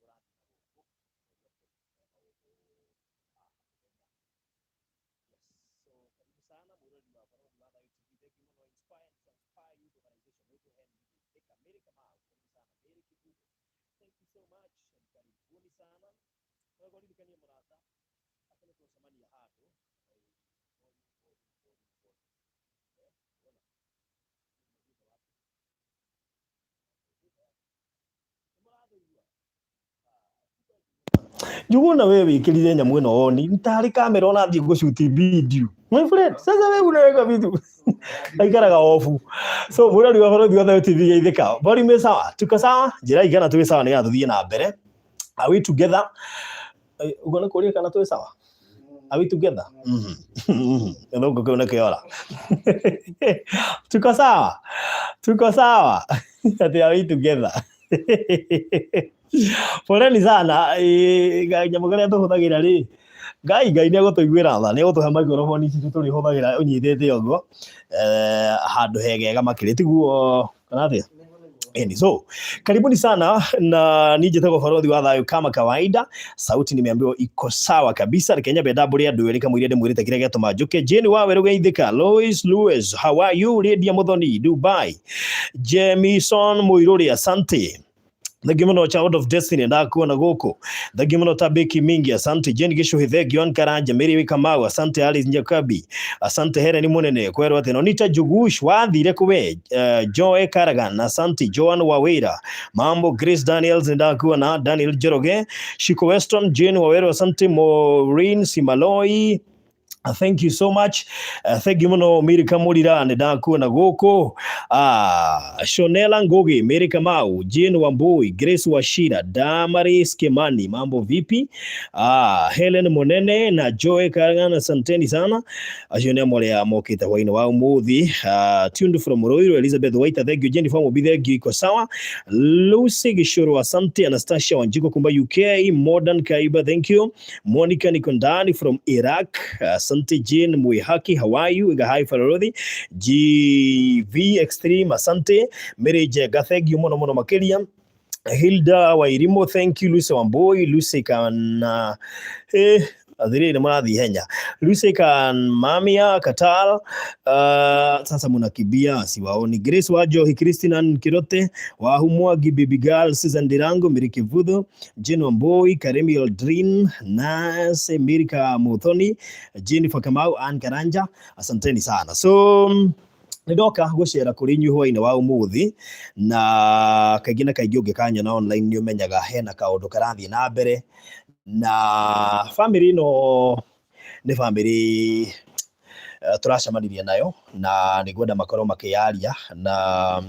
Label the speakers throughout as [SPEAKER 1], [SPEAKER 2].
[SPEAKER 1] ũrathiĩ na gũkũ mweri wa kerĩ mũthenya. Yes, so karibu sana mwĩroreri wa Barũthi wa Thayũ TV. Thank you mũno Inspire and Transpire Youth Organization. Wĩtwo Henry Githika. Mary Kamau, karibu sana. Mary Kivuto, thank you so much and karibuni sana. Wega ũririkanie mũrata atĩ nĩ tũgũcemania handũ. Volume, volume, volume, volume. Eh, wona? Mathiĩte wapi? Nĩ mũratũigua? Njuguna wewe wikirire nyamu ĩno oni tarĩ kamera ũrathiĩ gũcuti video my friend sasa wewe unaweka vitu aikaraga ofu so mũrori wa bũrũri wa Thayũ TV geithĩka volume ĩ sawa tuko sawa njĩra igana twĩ sawa nĩgetha tũthiĩ na mbere are we together ũguo nĩ kũria kana twĩ sawa are we together gĩthũngũ kĩu nĩkĩora tuko sawa tuko sawa atĩ are we together Poleni sana nyamũ karĩa tũhũthagĩra rĩ Ngai Ngai nĩ egũtũiguĩra tha nĩ egũtũhe microphone ici tũrĩhũthagĩra ũnyitĩte ũguo handũ hegega makĩria tiguo kana atĩa? Eni, so karibuni sana na niĩ njĩtagwo Barothi wa Thayũ kama kawaida. Sauti nimeambiwa iko sawa kabisa. Reke nyambe ndambũre andũ erĩ kamũira ndĩmwĩrĩte kĩrĩa gĩatũma njũke. Jane Wawerũ geithĩka, Lois Lewis, how are you? Lydia Muthoni, Dubai, Jemison Muiruri, asante. Thengiũ mũno Child of Destiny ndakuona gũkũ. Thengiũ mũno Tabiki Mingi, asante. Jane Gĩcũhĩ, thengiũ. Ann Karanja, Mary Kamau, asante. Alice Njakabi, asante. Helen Munene, kwerwo atĩ Nonita Jugush, wathire kũ we? Joy Caragan, asante. Joan Wawira, mambo. Grace Daniels ndakuona. Daniel Njoroge, Shiko Weston, Jane Waweru, asante. Maureen Simaloi, Thank you so much. Thank you muno Mary Kamurira nĩ ndakuona gũkũ. Shonela Ngugi, Mary Kamau, Jane Wambui, Grace Washira, Damaris Kimani, mambo vipi? Helen Munene na Joy Karangana, asanteni sana. Acio nĩ amwe arĩa mokĩte hwainĩ wa ũmũthĩ. Tuned from Ruiru, Elizabeth Waita, thank you. Jennifer Mubi, thank you, iko sawa. Lucy Gishuru, asante. Anastasia Wanjiko kumba UK, Modern Kaiba, thank you. Monica Nikondani from Iraq, asante. Jane Mwihaki, how are you? Iga hi Farorodi. GV Extreme, asante. Mary Jega, thank you muno muno makiria. Hilda Wairimo, thank you. Lucy Wambui, Lucy kana athirĩ nĩ mũrathiĩ ihenya. Lucy Kanmamia Katal, sasa munakimbia siwaoni. Grace Wajohi, Christina Nkirote, Wahumwagi, Baby Girl, Susan Dirango, Mary Kivutho, Jane Wambui, Karemi Aldrin, Nase Mirika Muthoni, Jennifer Kamau, Ann Karanja, asanteni sana. So nĩ ndoka gũcera kũrĩ inyuĩ hwainĩ wa ũmũthĩ na kaingĩ na kaingĩ ũngĩkanyona online nĩ ũmenyaga hena kaũndũ karathiĩ na mbere na bamĩrĩ ĩno nĩ bamĩrĩ tũracemanirie nayo na nĩ ngwenda makorwo makĩyaria na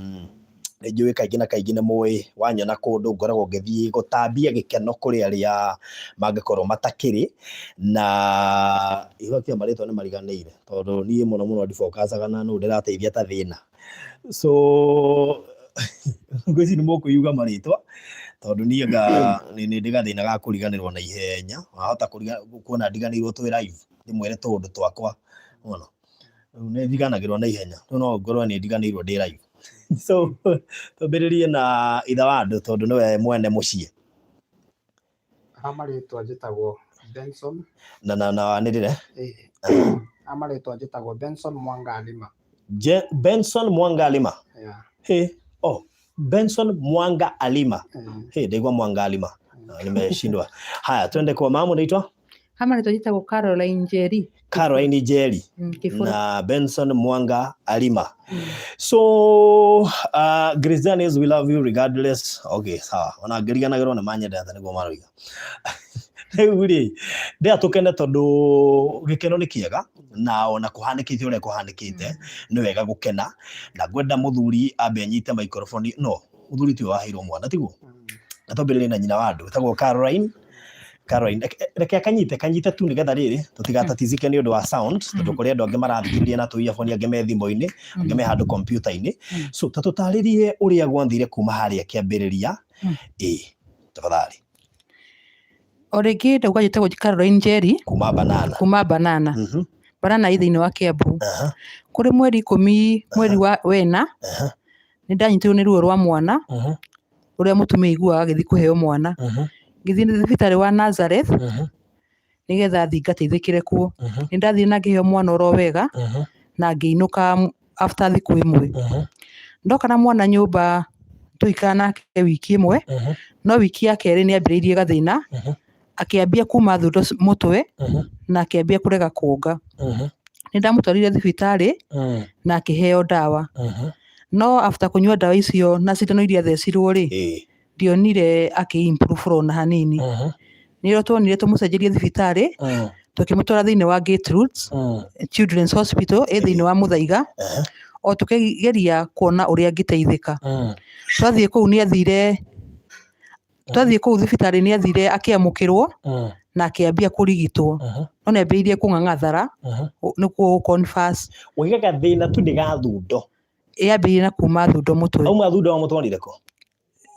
[SPEAKER 1] nĩ njũĩ kaingĩ na kaingĩ nĩ mũĩ wanyona kũndũ ngoragwo ngĩthiĩ gũtambia gĩkeno kũrĩ arĩa mangĩkorwo matakĩrĩ na ihotia marĩtwa nĩ mariganĩire tondũ niĩ mũno mũno ndibokacaga na nũ ndĩrateithia ta thĩna so ngwĩciria nĩ mũkwĩiga marĩtwa tondũ niĩ nga nĩ ndĩ gathĩna ga kũriganĩrwo na ihenya wahota kuona ndiganĩirwo twĩ live ndĩmwĩre tũũndũ twakwa wona rĩu nĩ ndiganagĩrwo na ihenya rĩu no ngorwo nĩ ndiganĩirwo ndĩ live so twambĩrĩrie na ithe wa andũ tondũ nĩwe mwene mũciĩ.
[SPEAKER 2] Ha marĩtwa njĩtagwo Benson.
[SPEAKER 1] Na wanĩrĩre.
[SPEAKER 2] Ha marĩtwa njĩtagwo Benson Mwanga Alima.
[SPEAKER 1] Benson Mwanga Alima.
[SPEAKER 2] Yeah.
[SPEAKER 1] Hey, oh, Benson Mwanga Alima. Hey, ndaigua Mwanga Alima. Nimeshindwa. Haya, twende kwa mama unaitwa?
[SPEAKER 3] Ha marĩtwa njĩtagwo Caroline Njeri.
[SPEAKER 1] Caroline Njeri.
[SPEAKER 3] Kĩbũrũ.
[SPEAKER 1] Na Benson Mwanga Alima. So, Grace Daniels, we love you regardless. Okay, sawa. Ona ngĩriganagĩrwo nĩ manyendete nĩguo maroiga. Rĩu rĩ, ndĩra tũkene tondũ gĩkeno nĩ kĩega na ona kũhanĩkĩte ũrĩa kũhanĩkĩte nĩ wega gũkena na ngwenda mũthuri ambe anyite microphone no mũthuri tiwe waheirwo mwana tiguo na twambĩrĩrie na nyina wa andũ wĩtagwo Caroline Caroline reke akanyite kanyite tu nĩgetha rĩrĩ tũtigatatizike nĩ ũndũ wa sound tondũ kũrĩ andũ angĩ marathikĩrĩria na tũ earphone angĩ me thimũ-inĩ angĩ me handũ kompiuta-inĩ so ta tũtarĩrie ũrĩa gwathire kuma harĩa kĩambĩrĩria ĩ tafadhali.
[SPEAKER 3] O rĩngĩ ndauga njĩtagwo Caroline Njeri
[SPEAKER 1] kuma Banana
[SPEAKER 3] kuma Banana. Banana ĩ thĩinĩ wa Kiambu. Kũrĩ mweri 10 mweri wa wena nĩ ndanyitirwo nĩ ruo rwa mwana rũrĩa mũtumia aiguaga agĩthiĩ kũheo mwana. Ngĩthiĩ thibitarĩ wa Nazareth nĩgetha thiĩ ngateithĩkĩre kuo. Nĩ ndathire na ngĩheo mwana oro wega na ngĩinũka after thikũ ĩmwe. Ndoka na mwana nyũmba tũikara nake wiki ĩmwe, no wiki ya kerĩ nĩ ambĩrĩirie gathĩna, akĩambia kuma thundo mũtwe na akĩambia kũrega kuonga. Nĩ ndamũtwarire thibitarĩ na akĩheo ndawa. No after kũnyua ndawa icio na cindano iria athecirwo rĩ, ndionire akĩ improve ona hanini. Nĩrĩo tuonire tũmũcenjerie thibitarĩ, tũkĩmũtwara thĩinĩ wa Gertrudes Children's Hospital ĩ thĩinĩ wa Mũthaiga, o tũkĩgeria kuona ũrĩa angĩteithĩka. Twathiĩ kũu nĩ athire, twathiĩ kũu thibitarĩ nĩ athire akĩamũkĩrwo na akĩambia kũrigitwo. No nĩ ambĩrĩirie kũng'ang'athara nĩkuo gũ converse.
[SPEAKER 1] Ũgĩka gathĩna tu nĩ ga thundo.
[SPEAKER 3] Yambĩrĩirie na kuma thundo mũtwe.
[SPEAKER 1] Auma thundo wamũtwarire kũ?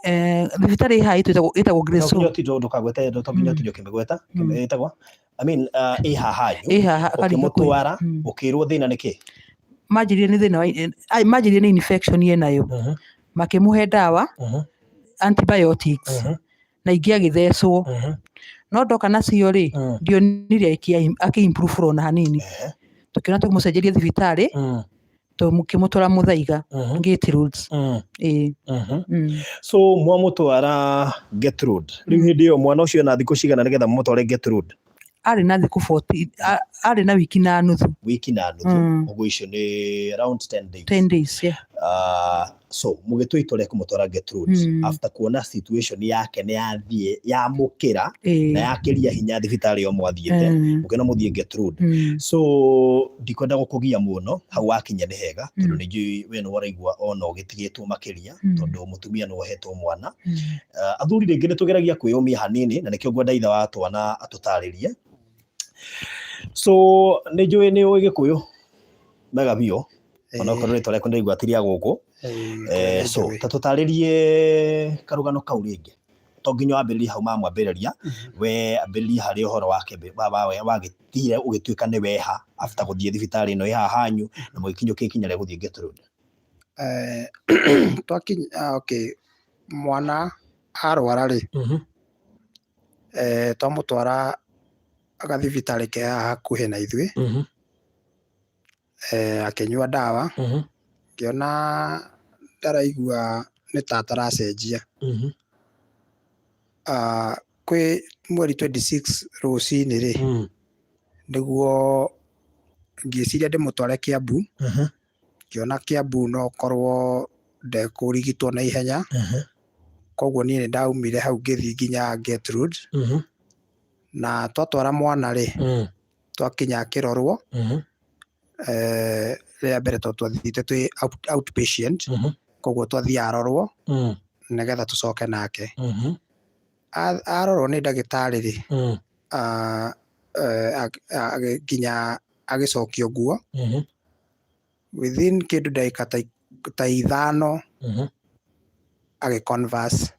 [SPEAKER 3] Thibitarĩ ĩ haha ĩtagwo Grace
[SPEAKER 1] To nginya
[SPEAKER 3] Hall.
[SPEAKER 1] ũtinde ndũkagwete to nginya ũtinde ũkĩmĩgweta ĩtagwo I mean, ĩ haha hanyu.
[SPEAKER 3] Ĩ haha karĩ hakuhĩ.
[SPEAKER 1] Ũkĩmũtwara ũkĩrwo thĩna nĩ kĩ?
[SPEAKER 3] Manjĩrire nĩ thĩna wa manjĩrire nĩ infection enayo. Makĩmũhe ndawa antibiotics na ingĩ agĩthecwo. No ndoka nacio rĩ, ndionire akĩ improve ona hanini. Tũkĩona tũmũcenjerie thibitarĩ, tũkĩmũtwara Mũthaiga Gertrudes. Ĩĩ.
[SPEAKER 1] So mwamũtwara Gertrude, rĩu hĩndĩ ĩyo mwana ũcio ena thikũ cigana nĩgetha mũmũtware Gertrude?
[SPEAKER 3] Arĩ na thikũ 14, arĩ na wiki na nuthu.
[SPEAKER 1] Wiki na nuthu. Ũguo icio nĩ around 10 days.
[SPEAKER 3] 10 days, yeah.
[SPEAKER 1] So mũgĩtua itua rĩa kũmũtwara Gertrude after kuona situation yake nĩ yathiĩ yamũkĩra na yakĩria hinya thibitarĩ ĩyo mwathiĩte, mũkĩona mũthiĩ Gertrude. So ndikwenda gũkũgia mũno hau wakinya nĩ hega, tondũ nĩ njũĩ we nĩ ũraigua ona ũgĩtigĩtwo makĩria, tondũ mũtumia nĩ wohetwo mwana. Athuri rĩngĩ nĩ tũgeragia kwĩyũmia hanini, na nĩkĩo ngwenda ithe wa twana atũtarĩrie. So nĩ njũĩ nĩ ũĩ Gĩkũyũ wega biũ, onokorwo rĩtwa rĩaku ndĩraigua ti rĩa gũkũ. So ta tũtarĩrie karũgano kau rĩngĩ. To nginya wambĩrĩrie hau mamwambĩrĩria, we ambĩrĩrie harĩ ũhoro wake wagĩthire ũgĩtuĩka nĩ weha after gũthiĩ thibitarĩ ĩno ĩ haha hanyu na mũgĩkinyũkia ikinya rĩa gũthiĩ Gertrude.
[SPEAKER 2] Twakinya, okay, mwana arwara rĩ, twamũtwara gathibitarĩ ke haha hakuhĩ na ithuĩ, akĩnyua ndawa, ngĩona ndaraigua nĩ ta ataracenjia. Kwĩ mweri 26 rũcinĩ rĩ, nĩguo ngĩciria ndĩmũtware Kiambu, ngĩona Kiambu no korwo ndekũrigitwo na ihenya, koguo niĩ nĩ ndaumire hau ngĩthiĩ nginya Gertrude, na twatwara mwana rĩ, twakinya akĩrorwo, rĩa mbere tondũ twathiĩte twĩ outpatient, koguo twathiĩ arorwo nĩgetha tũcoke nake. Arorwo nĩ ndagĩtarĩ rĩ, nginya agĩcokio nguo, within kĩndũ ndagĩka ta 5 agĩ converse.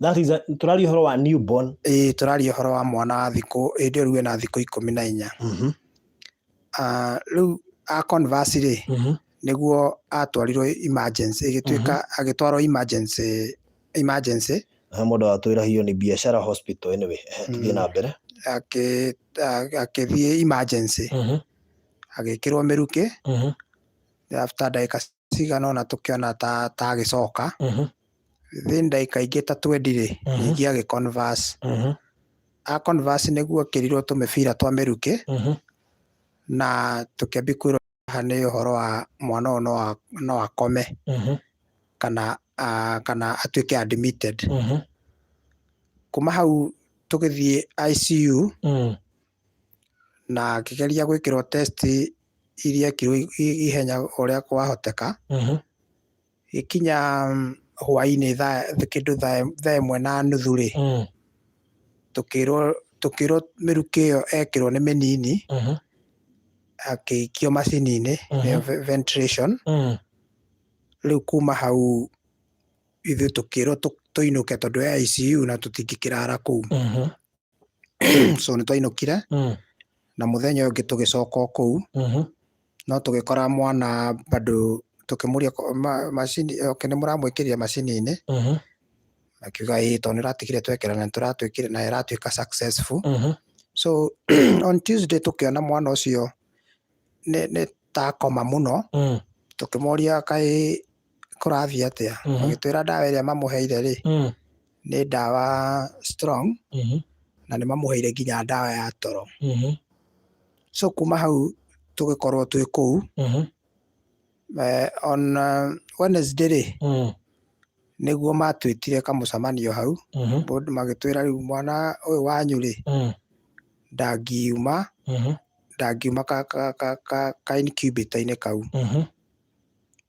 [SPEAKER 1] That is tũraria ũhoro wa newborn.
[SPEAKER 2] Ĩĩ, tũraria ũhoro wa mwana wa thikũ, hĩndĩ ĩyo rĩu ena thikũ 14. Rĩu a converse rĩ, nĩguo atwarirwo emergency, ĩgĩtuĩka agĩtwarwo emergency.
[SPEAKER 1] Mũndũ atwĩra hiyo ni biashara hospital anyway. Tũthiĩ na mbere.
[SPEAKER 2] Akĩthiĩ emergency. Agĩkĩrwo mĩrukĩ. After ndagĩka cigana ũna tũkĩona ta agĩcoka. Within ndagĩka ingĩ ta 20 rĩ, ningĩ agĩ converse. A converse nĩguo ekĩrirwo tũmĩbira twa mĩrukĩ, na tũkĩambia kwĩrwo haha nĩ ũhoro wa mwana ũyũ no akome kana atuĩke admitted. Kuma hau tũgĩthiĩ ICU, na akĩgeria gwĩkĩrwo test iria ekirwo ihenya ũrĩa kwahoteka. Gĩkinya hwainĩ kĩndũ thaa 1:30 rĩ, tũkĩrwo mĩrukĩ ĩyo ekĩrwo nĩ mĩnini, akĩikio macini-inĩ nĩyo ventilation. Rĩu kuma hau ithuĩ tũkĩrwo tũinũke tondũ e ICU na tũtingĩkĩrara kũu. So nĩ twainũkire, na mũthenya ũyũ ũngĩ tũgĩcoka o kũu, no tũgĩkora mwana bado tũkĩmũria macini, okay, nĩ mũramwĩkĩrire macini-inĩ, Makiuga ĩĩ, tondũ nĩ ũratigire twekera na nĩ tũratwĩkire na ĩratuĩka successful. So on Tuesday tũkĩona mwana ũcio nĩ takoma mũno, tũkĩmoria kaĩ kũrathiĩ atĩa, magĩtwĩra ndawa ĩrĩa mamũheire rĩ, nĩ ndawa strong, na nĩ mamũheire nginya ndawa ya toro. So kuma hau tũgĩkorwo twĩ kũu. On Wednesday rĩ, nĩguo matwĩtire kamũcemanio hau, magĩtwĩra rĩu mwana ũyũ wanyu rĩ, ndangiuma ka incubator-inĩ kau.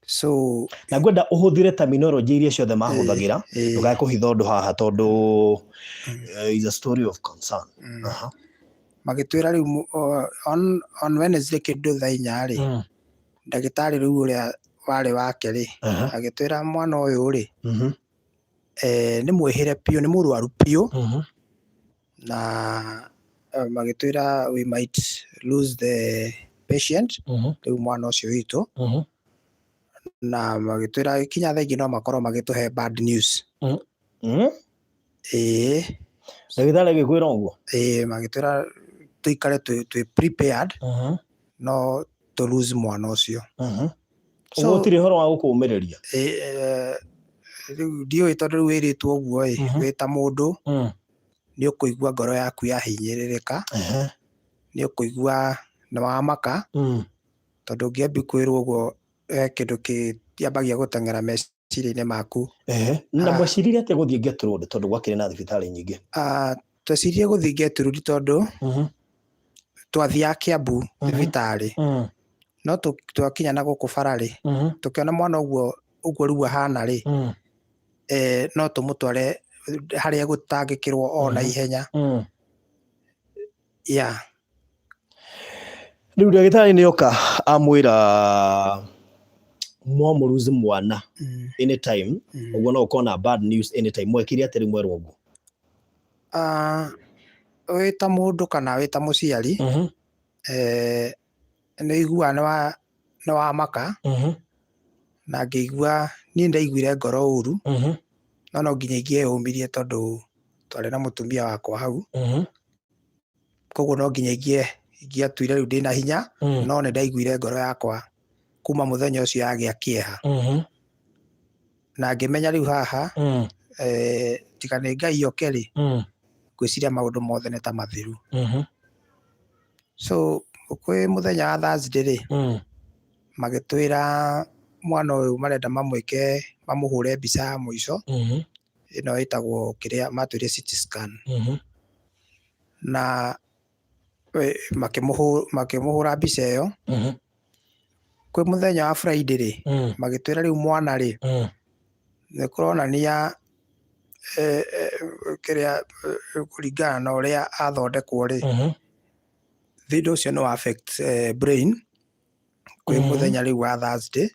[SPEAKER 2] So
[SPEAKER 1] na ngwenda ũhũthĩre terminology iria ciothe mahũthagĩra, ndũkae kũhitha ũndũ haha tondũ is a story of concern.
[SPEAKER 2] Magĩtwĩra rĩu on Wednesday kĩndũ thaa 4 rĩ, ndagĩtarĩ rĩu ũrĩa warĩ wake rĩ, agĩtwĩra mwana ũyũ rĩ, nĩ mwĩhĩre biũ, nĩ mũrwaru biũ, na magĩtwĩra we might lose the patient, rĩu mwana ũcio witũ, na magĩtwĩra kinya thaa ingĩ no makorwo magĩtũhe bad news. Ĩĩ.
[SPEAKER 1] Ndagĩtarĩ agĩkwĩra ũguo?
[SPEAKER 2] Ĩĩ, magĩtwĩra tũikare twĩ prepared, no tũ lose mwana ũcio.
[SPEAKER 1] So gũtirĩ ũhoro wa gũkũmĩrĩria?
[SPEAKER 2] Rĩu ndiũĩ, tondũ rĩu wĩrĩtwo ũguo ĩ, wĩ ta mũndũ nĩ ũkũigua ngoro yaku yahinyĩrĩrĩka, nĩ ũkũigua nĩ wamaka, tondũ ũngĩambia kwĩrwo ũguo he kĩndũ kĩambagia gũteng'era meciria-inĩ maku.
[SPEAKER 1] Na mweciririe atĩa gũthiĩ Gertrude, tondũ gwakĩrĩ na thibitarĩ nyingĩ?
[SPEAKER 2] Tweciririe gũthiĩ Gertrude tondũ twathiaga Kiambu thibitarĩ, no twakinya na gũkũ bara rĩ, tũkĩona mwana ũguo ũguo rĩu ahana rĩ, no tũmũtware harĩa gũtangĩkĩrwo o na ihenya. Yeah.
[SPEAKER 1] Rĩu ndagĩtarĩ nĩ oka amwĩra mwamũruzi mwana anytime, ũguo no ũkorwo na bad news anytime. Mwekire atĩa rĩu mwerwo ũguo?
[SPEAKER 2] Wĩ ta mũndũ kana wĩ ta mũciari, nĩ ũiguaga nĩ wamaka, na ngĩigua niĩ ndaiguire ngoro ũru, no no nginya ingĩeyũmirie tondũ twarĩ na mũtumia wakwa hau, koguo no nginya ingĩatuire rĩu ndĩna hinya, no nĩ ndaiguire ngoro yakwa kuma mũthenya ũcio yagĩa kĩeha, na ngĩmenya rĩu haha, tiga nĩ Ngai oke rĩ, ngwĩciria maũndũ mothe nĩ ta mathiru. So kwĩ mũthenya wa Thursday rĩ, magĩtwĩra mwana ũyũ marenda mamwĩke, mamũhũre mbica ya mũico, ĩno ĩtagwo kĩrĩa matwĩrire CT scan, na makĩmũhũra mbica ĩyo. Kwĩ mũthenya wa Friday rĩ, magĩtwĩra rĩu mwana rĩ, nĩ kũronania kĩrĩa kũringana na ũrĩa athondekwo rĩ, thĩna ũcio nĩ wa affect brain. Kwĩ mũthenya rĩu wa Thursday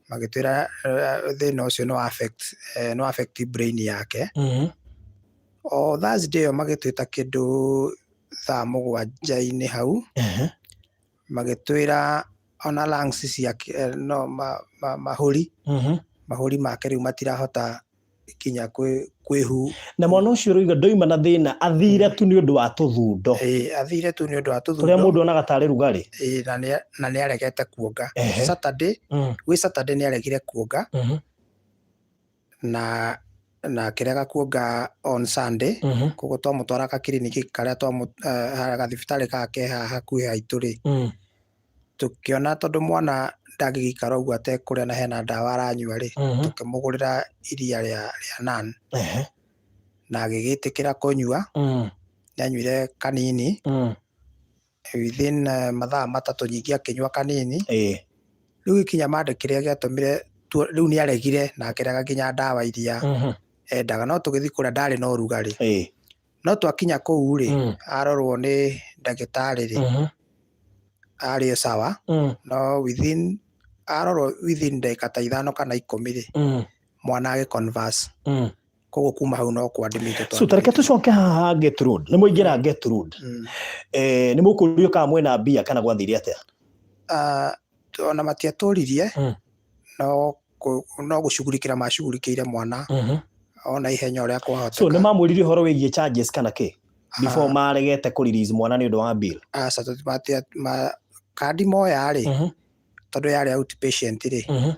[SPEAKER 2] magĩtwĩra thĩna ũcio nĩ wa affect brain yake. O Thursday ĩyo magĩtwĩta kĩndũ thaa 7-inĩ hau, magĩtwĩra ona lungs ciake, no mahũri make rĩu matirahota kinya kwĩhu.
[SPEAKER 1] Na mwana ũcio ũroiga ndoima na thĩna, athire tu nĩ ũndũ wa tũthundo?
[SPEAKER 2] Ĩĩ, athire tu nĩ ũndũ wa tũthundo.
[SPEAKER 1] Tũrĩa mũndũ onaga tarĩ rugarĩ.
[SPEAKER 2] Ĩĩ, na nĩ aregete kuonga. Saturday, gwĩ Saturday nĩ aregire kuonga, na akĩrega kuonga on Sunday, koguo twamũtwara gakiriniki karĩa gathibitarĩ gaka ke haha hakuhĩ haitũ rĩ, tũkĩona tondũ mwana ndangĩgĩikara ũguo atekũrĩa na hena ndawa aranyua rĩ, tũkĩmũgũrĩra iria rĩa Nan, na agĩgĩtĩkĩra kũnyua. Nĩanyuire kanini, within mathaa 3 nyingĩ akĩnyua kanini. Rĩu gĩkinya Monday kĩrĩa gĩatũmire rĩu nĩ aregire na akĩrega nginya ndawa iria endaga, no tũgĩthiĩ kũrĩa ndarĩ na ũrugarĩ. No twakinya kũu rĩ, arorwo nĩ ndagĩtarĩ rĩ, arĩ sawa, no within arorwo within ndagĩka ta 5 kana 10 rĩ, mwana agĩ converse. Koguo kuma hau no kwandĩmĩtwo.
[SPEAKER 1] So tareke tũcoke haha Gertrude. Nĩ mũingĩra Gertrude, nĩ mũkũrio kana mwĩna mbia kana gwathire atĩa?
[SPEAKER 2] Ona matiatũririe, no gũcugurikĩra macugurikĩire mwana. ona ihenya ũrĩa
[SPEAKER 1] So
[SPEAKER 2] kwahoteka.
[SPEAKER 1] nĩ mamwĩrire ũhoro wĩgiĩ charges kana kĩ before
[SPEAKER 2] Ah.
[SPEAKER 1] maregete kũ release mwana nĩ ũndũ wa bill?
[SPEAKER 2] Aca, kandi moya rĩ, tondũ yarĩ outpatient rĩ,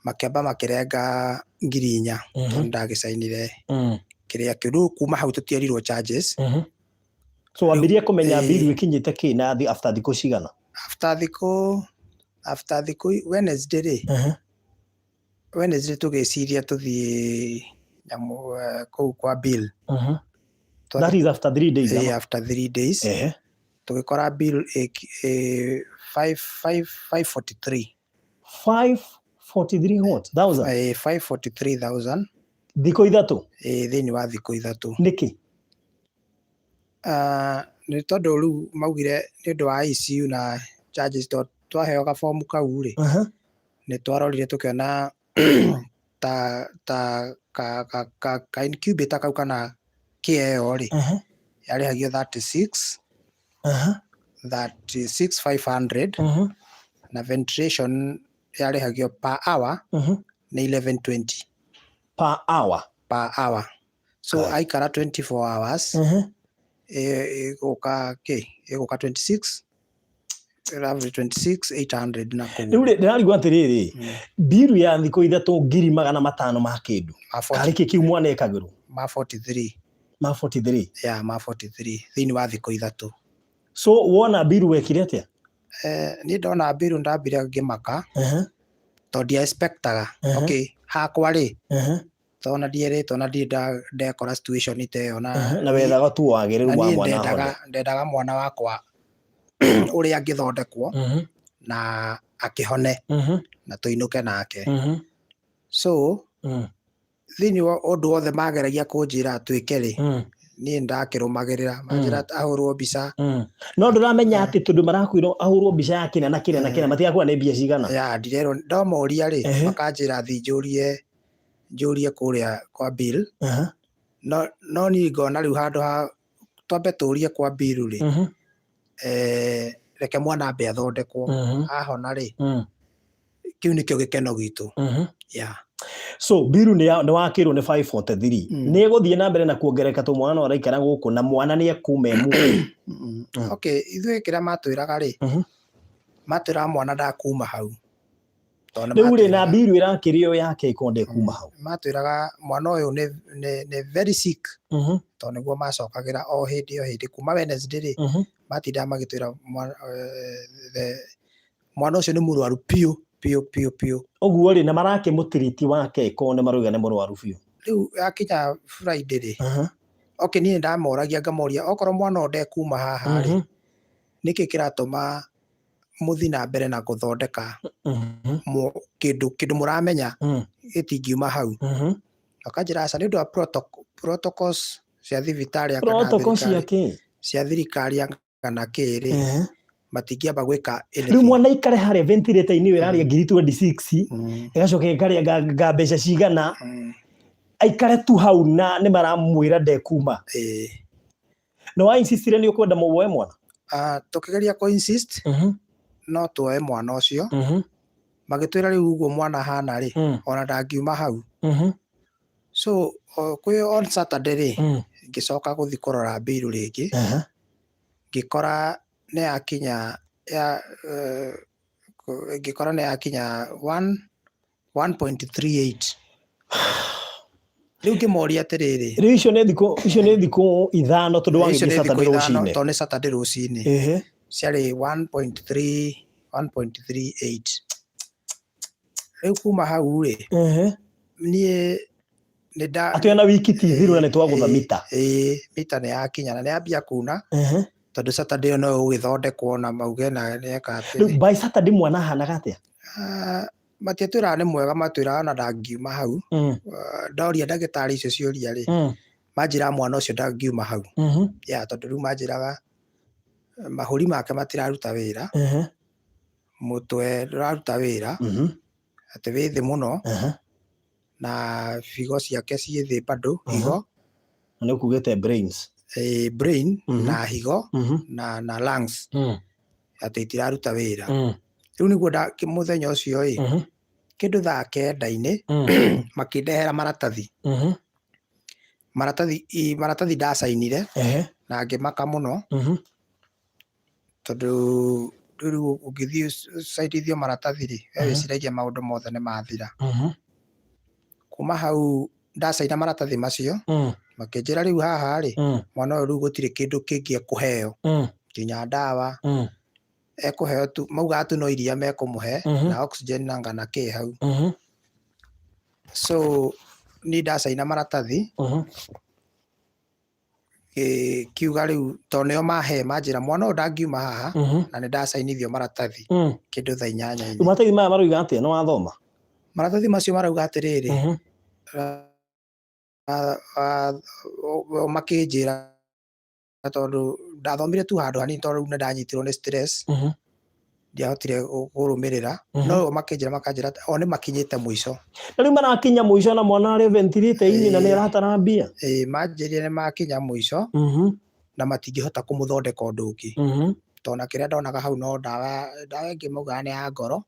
[SPEAKER 2] makĩamba makĩrenga 4,000 tondũ ndagĩcainire kĩrĩa kĩu. Rĩu kuma hau tũtierirwo charges.
[SPEAKER 1] So wambirie kũmenya
[SPEAKER 2] Ĩĩ.
[SPEAKER 1] bill ĩkinyĩte kĩ na after thikũ cigana?
[SPEAKER 2] After thikũ Wednesday rĩ, Wednesday tũgĩciria tũthiĩ nyamũ kũu kwa bill.
[SPEAKER 1] That is after 3 days.
[SPEAKER 2] Ĩĩ,
[SPEAKER 1] Ama?
[SPEAKER 2] After 3 days tũgĩkora bill 543.
[SPEAKER 1] 543 what? Thousand?
[SPEAKER 2] 543,000.
[SPEAKER 1] Thikũ 3?
[SPEAKER 2] Ĩĩ, thĩinĩ wa thikũ 3.
[SPEAKER 1] Nĩkĩ?
[SPEAKER 2] Ah, nĩ tondũ rĩu maugire nĩ ũndũ wa ICU na charges, tondũ twaheo gabomu kau rĩ, nĩ twarorire tũkĩona ta ka incubator kau kana kĩa ĩyo rĩ, yarĩhagio 36 36,500 na ventilation yarĩhagio per hour nĩ 1120.
[SPEAKER 1] Per hour?
[SPEAKER 2] Per hour. So
[SPEAKER 1] Kai.
[SPEAKER 2] aikara 24 hours ĩgũka kĩ, ĩgũka 26, roughly 26,800 na kũu.
[SPEAKER 1] Rĩu rĩ, ndĩrarigwo atĩrĩrĩ, mbiru ya thikũ 3 500,000 ma kĩndũ
[SPEAKER 2] Ma 40.
[SPEAKER 1] Karĩ kĩ kĩu mwana ekagĩrwo?
[SPEAKER 2] Ma 43.
[SPEAKER 1] Ma 43?
[SPEAKER 2] Ya, ma 43 thĩinĩ wa thikũ 3.
[SPEAKER 1] So wona mbiru wekire atĩa?
[SPEAKER 2] Niĩ ndona mbiru ndambire ngĩmaka tondũ ndia expectaga. Okay, hakwa rĩ, tondũ ndierĩtwo na ndirĩ ndekora situation ta ĩyo na
[SPEAKER 1] Na wethaga tu wagĩrĩru
[SPEAKER 2] na
[SPEAKER 1] wa
[SPEAKER 2] niĩ
[SPEAKER 1] mwana
[SPEAKER 2] ndendaga
[SPEAKER 1] ahone.
[SPEAKER 2] Ndendaga mwana wakwa ũrĩa angĩthondekwo na akĩhone na tũinũke nake. So thĩinĩ wa ũndũ wothe mageragia kũnjĩra twĩke rĩ, niĩ ndakĩrũmagĩrĩra. Manjĩra ahũrwo mbica.
[SPEAKER 1] No ndũramenya atĩ tondũ marakwĩra ahũrwo mbica ya kĩna na kĩna na kĩna, matigakwĩra nĩ mbia cigana.
[SPEAKER 2] Ya, ndirerwo. Ndomoria rĩ, makanjĩra thi njũrie njũrie kũrĩa kwa bill. No niĩ ngona rĩu handũ ha twambe tũrie kwa bill rĩ, reke mwana ambe athondekwo. Ahona rĩ, kĩu nĩkĩo gĩkeno gitũ, ya.
[SPEAKER 1] So biru nĩ wakĩrwo nĩ 543. Nĩ ĩgũthiĩ na mbere na kuongerereka to mwana no araikara gũkũ na mwana nĩ ekuma emu?
[SPEAKER 2] Okay, ithuĩ kĩrĩa matwĩraga rĩ, matwĩraga mwana ndakuma hau. Tondũ nĩ
[SPEAKER 1] Rĩu rĩ, na mbiru ĩrakĩrĩo yake ĩkorwo ndĩkuma hau?
[SPEAKER 2] Matwĩraga mwana ũyũ nĩ very sick, tondũ nĩguo macokagĩra o hĩndĩ o hĩndĩ kuma Wednesday rĩ, matindaga magĩtwĩra mwana ũcio nĩ mũrwaru biũ biũ biũ biũ.
[SPEAKER 1] Ũguo rĩ, na marakĩmũtiriti wake ĩkorwo nĩ marauga nĩ mũrwaru biũ?
[SPEAKER 2] Rĩu yakinya Friday rĩ, okay, niĩ ndamoragia ngamoria, okorwo mwana ũyũ ndekuma haha rĩ, nĩkĩ kĩratũma mũthiĩ na mbere na gũthondeka kĩndũ mũramenya gĩtingiuma hau? Makanjĩra aca, nĩ ũndũ wa protocols cia thibitarĩ anga na
[SPEAKER 1] Protocol cia
[SPEAKER 2] thirikari
[SPEAKER 1] kĩ?
[SPEAKER 2] Cia thirikari anga kana kĩ rĩ, matingĩamba gwĩka
[SPEAKER 1] Rĩu
[SPEAKER 2] anything.
[SPEAKER 1] Mwana aikare harĩa ventilator-inĩ ĩyo ĩrarĩa ngiri 26, ĩgacoka ĩkarĩa nga mbeca cigana, aikare tu hau na nĩ maramwĩra ndekuma?
[SPEAKER 2] Ĩĩ.
[SPEAKER 1] Na wa insistire nĩ ũkwenda mũwoe mwana?
[SPEAKER 2] Ah, tũkĩgeria kũ insist no tuoe mwana ũcio, magĩtwĩra rĩu ũguo mwana ahana rĩ, ona ndangiuma hau. So kwĩ on Saturday rĩ, ngĩcoka gũthiĩ kũrora mbiru rĩngĩ, ngĩkora nĩ yakinya ya ngĩkora nĩ yakinya 1.38. Rĩu ngĩmoria atĩrĩrĩ,
[SPEAKER 1] Rĩu icio nĩ thikũ 5 tondũ
[SPEAKER 2] icio
[SPEAKER 1] wagĩthiĩ
[SPEAKER 2] nĩ thikũ
[SPEAKER 1] Saturday
[SPEAKER 2] 5,
[SPEAKER 1] rũcinĩ.
[SPEAKER 2] Tondũ nĩ Saturday rũcinĩ. Ciarĩ 1.3 1.38. Rĩu kuma hau rĩ, niĩ nĩ nda
[SPEAKER 1] Atĩ ona wiki ti thiru na nĩ twagũtha mita?
[SPEAKER 2] Ĩĩ, mita nĩ yakinya na nĩ yambia kuna, tondũ Saturday ĩyo no ĩgũgĩthondekwo na mauge na nĩeka
[SPEAKER 1] Rĩu
[SPEAKER 2] atĩrĩ.
[SPEAKER 1] By Saturday mwana ahanaga atĩa?
[SPEAKER 2] Ah, matiatwĩraga nĩ mwega, matwĩraga ona ndangiuma hau. Ah, ndoria ndagĩtarĩ icio ciũria rĩ, manjĩraga mwana ũcio ndangiuma hau, ya, tondũ rĩu manjĩraga mahũri make matiraruta wĩra, mũtwe ndũraruta wĩra, atĩ wĩ thĩ mũno, na higo ciake ciĩ thĩ bado, higo.
[SPEAKER 1] Na nĩ ũkugĩte brains.
[SPEAKER 2] Brain na higo na lungs, atĩ itiraruta wĩra. Rĩu nĩguo mũthenya ũcio ĩ, kĩndũ thaa 9-inĩ makĩndehera maratathi. Maratathi maratathi ndacainire na ngĩmaka mũno tondũ rĩu ũngĩthiĩ ũcainithio maratathi rĩ, we wĩciragia maũndũ mothe nĩ mathira. Kuma hau ndacaina maratathi macio, makĩnjĩra rĩu haha rĩ, mwana ũyũ rĩu gũtirĩ kĩndũ kĩngĩ ekũheo, nginya ndawa, ekũheo tu, maugaga tu no iria mekũmũhe na oxygen na ngana kĩ hau. So niĩ ndacaina maratathi, kiuga rĩu tondũ nĩo mahe manjĩra mwana ũyũ ndangiuma haha na nĩ ndacainithio maratathi kĩndũ thaa inyanya-inĩ.
[SPEAKER 1] Maratathi maya maroiga atĩa? Nĩ wathoma?
[SPEAKER 2] Maratathi macio marauga atĩrĩrĩ, makĩnjĩra tondũ ndathomire tu handũ hanini tondũ rĩu nĩ ndanyitirwo nĩ stress, ndiahotire kũrũmĩrĩra, no makĩnjĩra makanjĩra o nĩ makinyĩte mũico.
[SPEAKER 1] Na rĩu marakinya mũico na mwana arĩ ventilator-inĩ na nĩ arabatara mbia.
[SPEAKER 2] Ĩĩ, manjĩrire nĩ makinya mũico na matingĩhota kũmũthondeka ũndũ ũngĩ, tondũ na kĩrĩa ndonaga hau no ndawa, ndawa ĩngĩ maugaga nĩ ya ngoro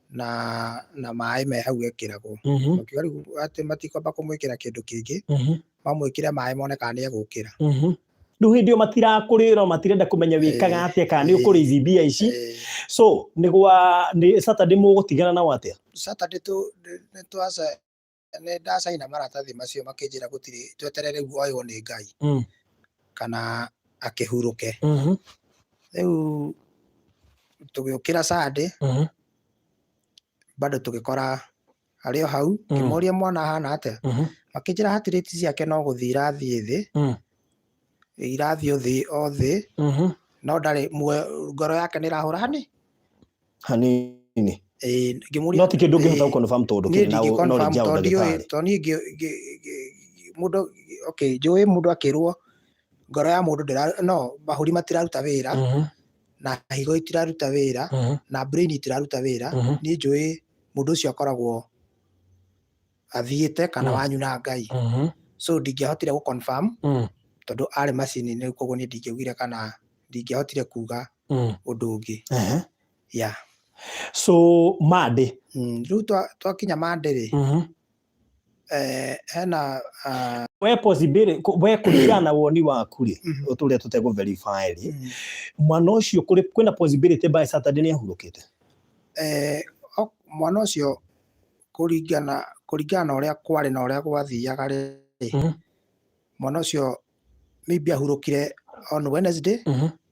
[SPEAKER 2] na maĩ me hau ekĩragwo. Makiuga rĩu atĩ matikwamba kũmwĩkĩra kĩndũ kĩngĩ, mamwĩkĩre maĩ mone kana nĩ egũkĩra.
[SPEAKER 1] Rĩu hĩndĩ ĩyo matirakũrĩra, matirenda kũmenya wĩkaga atĩa kana nĩ ũkũrĩithi mbia ici. So nĩ gwa nĩ Saturday mũgũtigana nao atĩa?
[SPEAKER 2] Saturday tu nĩ twaca nĩ ndacaina maratathi macio makĩnjĩra gũtirĩ tweterere rĩu oywo nĩ Ngai kana akĩhurũke. Rĩu tũgĩũkĩra Sunday bado tũgĩkora arĩ o hau, ngĩmoria mwana ahana atĩa, makĩnjĩra heart rate ciake no gũthiĩ irathiĩ thĩ, irathiĩ o thĩ o thĩ, no ndarĩ muoyo, ngoro yake nĩ ĩrahũra hani
[SPEAKER 1] hanini.
[SPEAKER 2] Ĩĩ, ngĩmũria
[SPEAKER 1] No ti kĩndũ ũngĩhota gũ confirm tondũ
[SPEAKER 2] niĩ
[SPEAKER 1] ndũkĩrĩ na
[SPEAKER 2] ndingĩ confirm
[SPEAKER 1] knowledge ya
[SPEAKER 2] tondũ ndiũĩ,
[SPEAKER 1] ũndagĩtarĩ.
[SPEAKER 2] tondũ niĩ mũndũ, okay, njũĩ mũndũ akĩrwo ngoro ya mũndũ ndĩra, no mahũri matiraruta wĩra, na higo itiraruta wĩra, na brain itiraruta wĩra, niĩ njũĩ mũndũ ũcio akoragwo athiĩte kana wanyu na Ngai. So ndingĩahotire gũ confirm tondũ arĩ macini-inĩ, koguo niĩ ndingĩaugire kana ndingĩahotire kuga ũndũ ũngĩ. Yeah.
[SPEAKER 1] So Monday.
[SPEAKER 2] Rĩu twakinya Monday rĩ, hena
[SPEAKER 1] we possibility we kũringana na woni waku rĩ, ũtũrĩa tũtegũ verify rĩ, mwana ũcio kũrĩ kwĩna possibility by Saturday nĩ ahurũkĩte?
[SPEAKER 2] Mwana ũcio kũringana kũringana na ũrĩa kwarĩ na ũrĩa gwathiaga rĩ, mwana ũcio maybe ahurũkire on Wednesday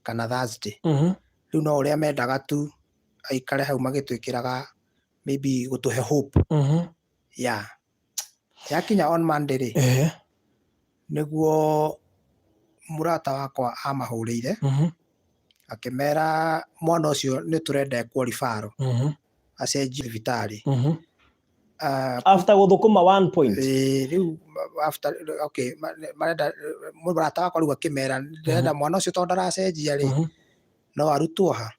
[SPEAKER 2] kana Thursday. Rĩu no ũrĩa mendaga tu aikare hau magĩtwĩkĩraga maybe gũtũhe hope. Yeah. Yakinya on Monday rĩ, nĩguo mũrata wakwa amahũrĩire akĩmera mwana ũcio nĩ tũrenda ekwo referral acenjio thibitarĩ.
[SPEAKER 1] After gũthũkũma 1 point.
[SPEAKER 2] Rĩu after, okay, marenda mũrata wakwa rĩu akĩmera ndĩrenda mwana ũcio tondũ ndaracenjia rĩ, no arutwo ha,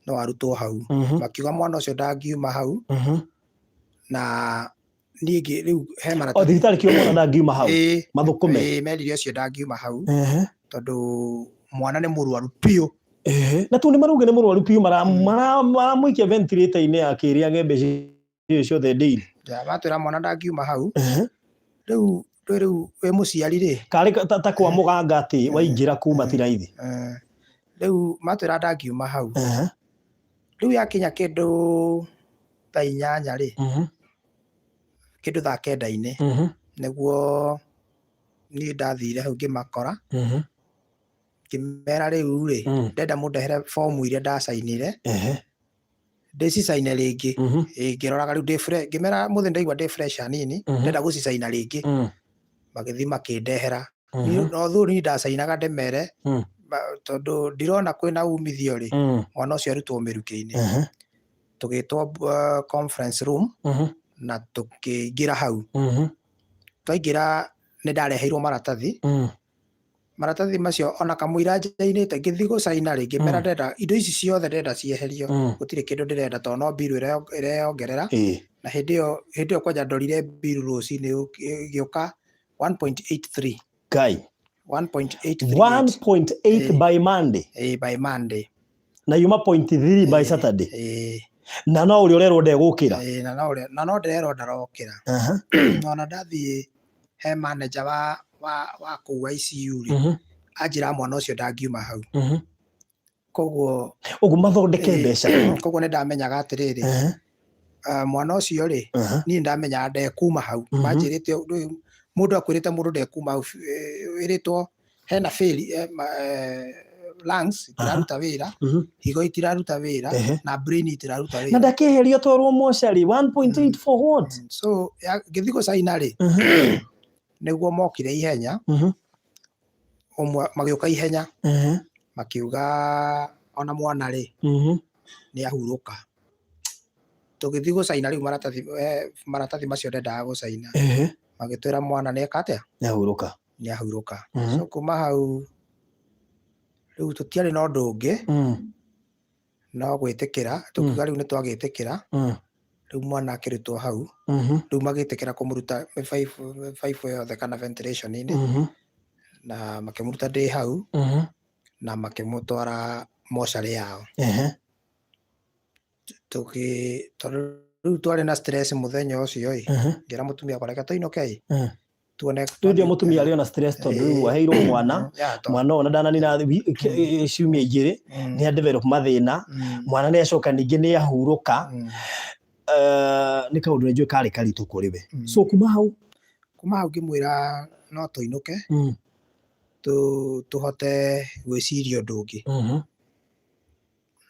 [SPEAKER 2] no arutwo hau. Makiuga mwana ũcio ndangiuma hau, na niĩ rĩu he
[SPEAKER 1] O maratathi thibitarĩ kĩo mwana ndangiuma hau. Mathũkũme.
[SPEAKER 2] Ĩĩ, merire ũcio ndangiuma hau tondũ mwana nĩ mũrwaru biũ.
[SPEAKER 1] Na tu nĩ marauga nĩ mũrwaru biũ, maramũikia ventilator-inĩ akĩrĩage mbeca icio ciothe daily.
[SPEAKER 2] Matwĩra mwana ndangiuma hau. Rĩu rĩu wĩ mũciari rĩ,
[SPEAKER 1] Karĩ ta kwa mũganga atĩ waingĩra kuma ti raithi.
[SPEAKER 2] Rĩu matwĩra ndangiuma hau. Rĩu yakinya kĩndũ thaa 8 rĩ, kĩndũ thaa 9-inĩ, nĩguo niĩ ndathire hau ngĩmakora, ngĩmera rĩu rĩ, ndenda mũndehere bomu iria ndacainire, ndĩcicaine rĩngĩ. Ngĩroraga rĩu ndĩ fresh, ngĩmera mũthĩ ndaigua ndĩ fresh hanini, ndenda gũcicaina rĩngĩ. Magĩthiĩ makĩndehera. No thũ niĩ ndacainaga ndĩmere, tondũ ndirona kwĩna umithio rĩ, mwana ũcio arutwo mĩrukĩ-inĩ. Tũgĩtwo conference room na tũkĩingĩra hau. Twaingĩra nĩ ndareheirwo maratathi. Maratathi macio ona kamũira njainĩte ngĩthiĩ gũcaina rĩ, ngĩmera ndĩrenda indo ici ciothe ndĩrenda cieherio, gũtirĩ kĩndũ ndĩrenda tondũ no mbiru ĩreyongerera. Na hĩndĩ ĩyo kwanja ndorire mbiru rũcinĩ ĩgĩũka 1.83.
[SPEAKER 1] Ngai.
[SPEAKER 2] 1.838.
[SPEAKER 1] 1.8 by Monday.
[SPEAKER 2] Ĩĩ, by Monday.
[SPEAKER 1] Na yuma 0.3 by Saturday. Na no ũrĩa ũrerwo ndegũkĩra.
[SPEAKER 2] Ĩĩ, na no ndĩrerwo ndarokĩra. Ona ndathiĩ he manager wa wa kũu ICU rĩ, anjĩra mwana ũcio ndangiuma hau. Koguo
[SPEAKER 1] Ũguo mathondeke mbeca.
[SPEAKER 2] Koguo nĩ ndamenyaga atĩrĩrĩ, mwana ũcio rĩ, niĩ ndamenyaga ndekuma hau. Manjĩrĩte ũndũ ũyũ, mũndũ akwĩrĩte mũndũ ndekuma hau, wĩrĩtwo hena fail, lungs itiraruta wĩra, higo itiraruta wĩra, na brain itiraruta
[SPEAKER 1] Na
[SPEAKER 2] wĩra.
[SPEAKER 1] Ndakĩeherio twarwo mocarĩ 1.8 for what?
[SPEAKER 2] So ngĩthiĩ gũcaina rĩ, nĩguo mokire ihenya, ũmwe magĩũka ihenya, makiuga ona mwana rĩ, nĩ ahurũka. Tũgĩthiĩ gũcaina rĩu maratathi, maratathi macio ndendaga gũcaina, magĩtwĩra mwana nĩ eka atĩa?
[SPEAKER 1] Nĩahurũka.
[SPEAKER 2] Nĩ ahurũka. So kuma hau rĩu tũtiarĩ na ũndũ ũngĩ no gwĩtĩkĩra. Tũkiuga rĩu nĩ twagĩtĩkĩra. Rĩu mwana akĩrutwo hau, rĩu magĩtĩkĩra kũmũruta mĩbaibũ yothe kana ventilation-inĩ, na makĩmũruta ndĩ hau, na makĩmũtwara mocarĩ yao. Tũgĩ tondũ rĩu twarĩ na stress mũthenya ũcio ĩ, ngĩra mũtumia wakwa, reke tũinũke ĩ, tuone.
[SPEAKER 1] Rĩu ndio mũtumia arĩ ona stress tondũ rĩu aheirwo mwana, mwana ona ndananina ciumia 2, nĩ a develop mathĩna, mwana nĩ acoka ningĩ nĩ ahurũka. Nĩ kaũndũ nĩ njũĩ karĩ karitũ kũrĩ we. So kuma hau?
[SPEAKER 2] Kuma hau ngĩmwĩra no tũinũke, tũhote gwĩciria ũndũ ũngĩ.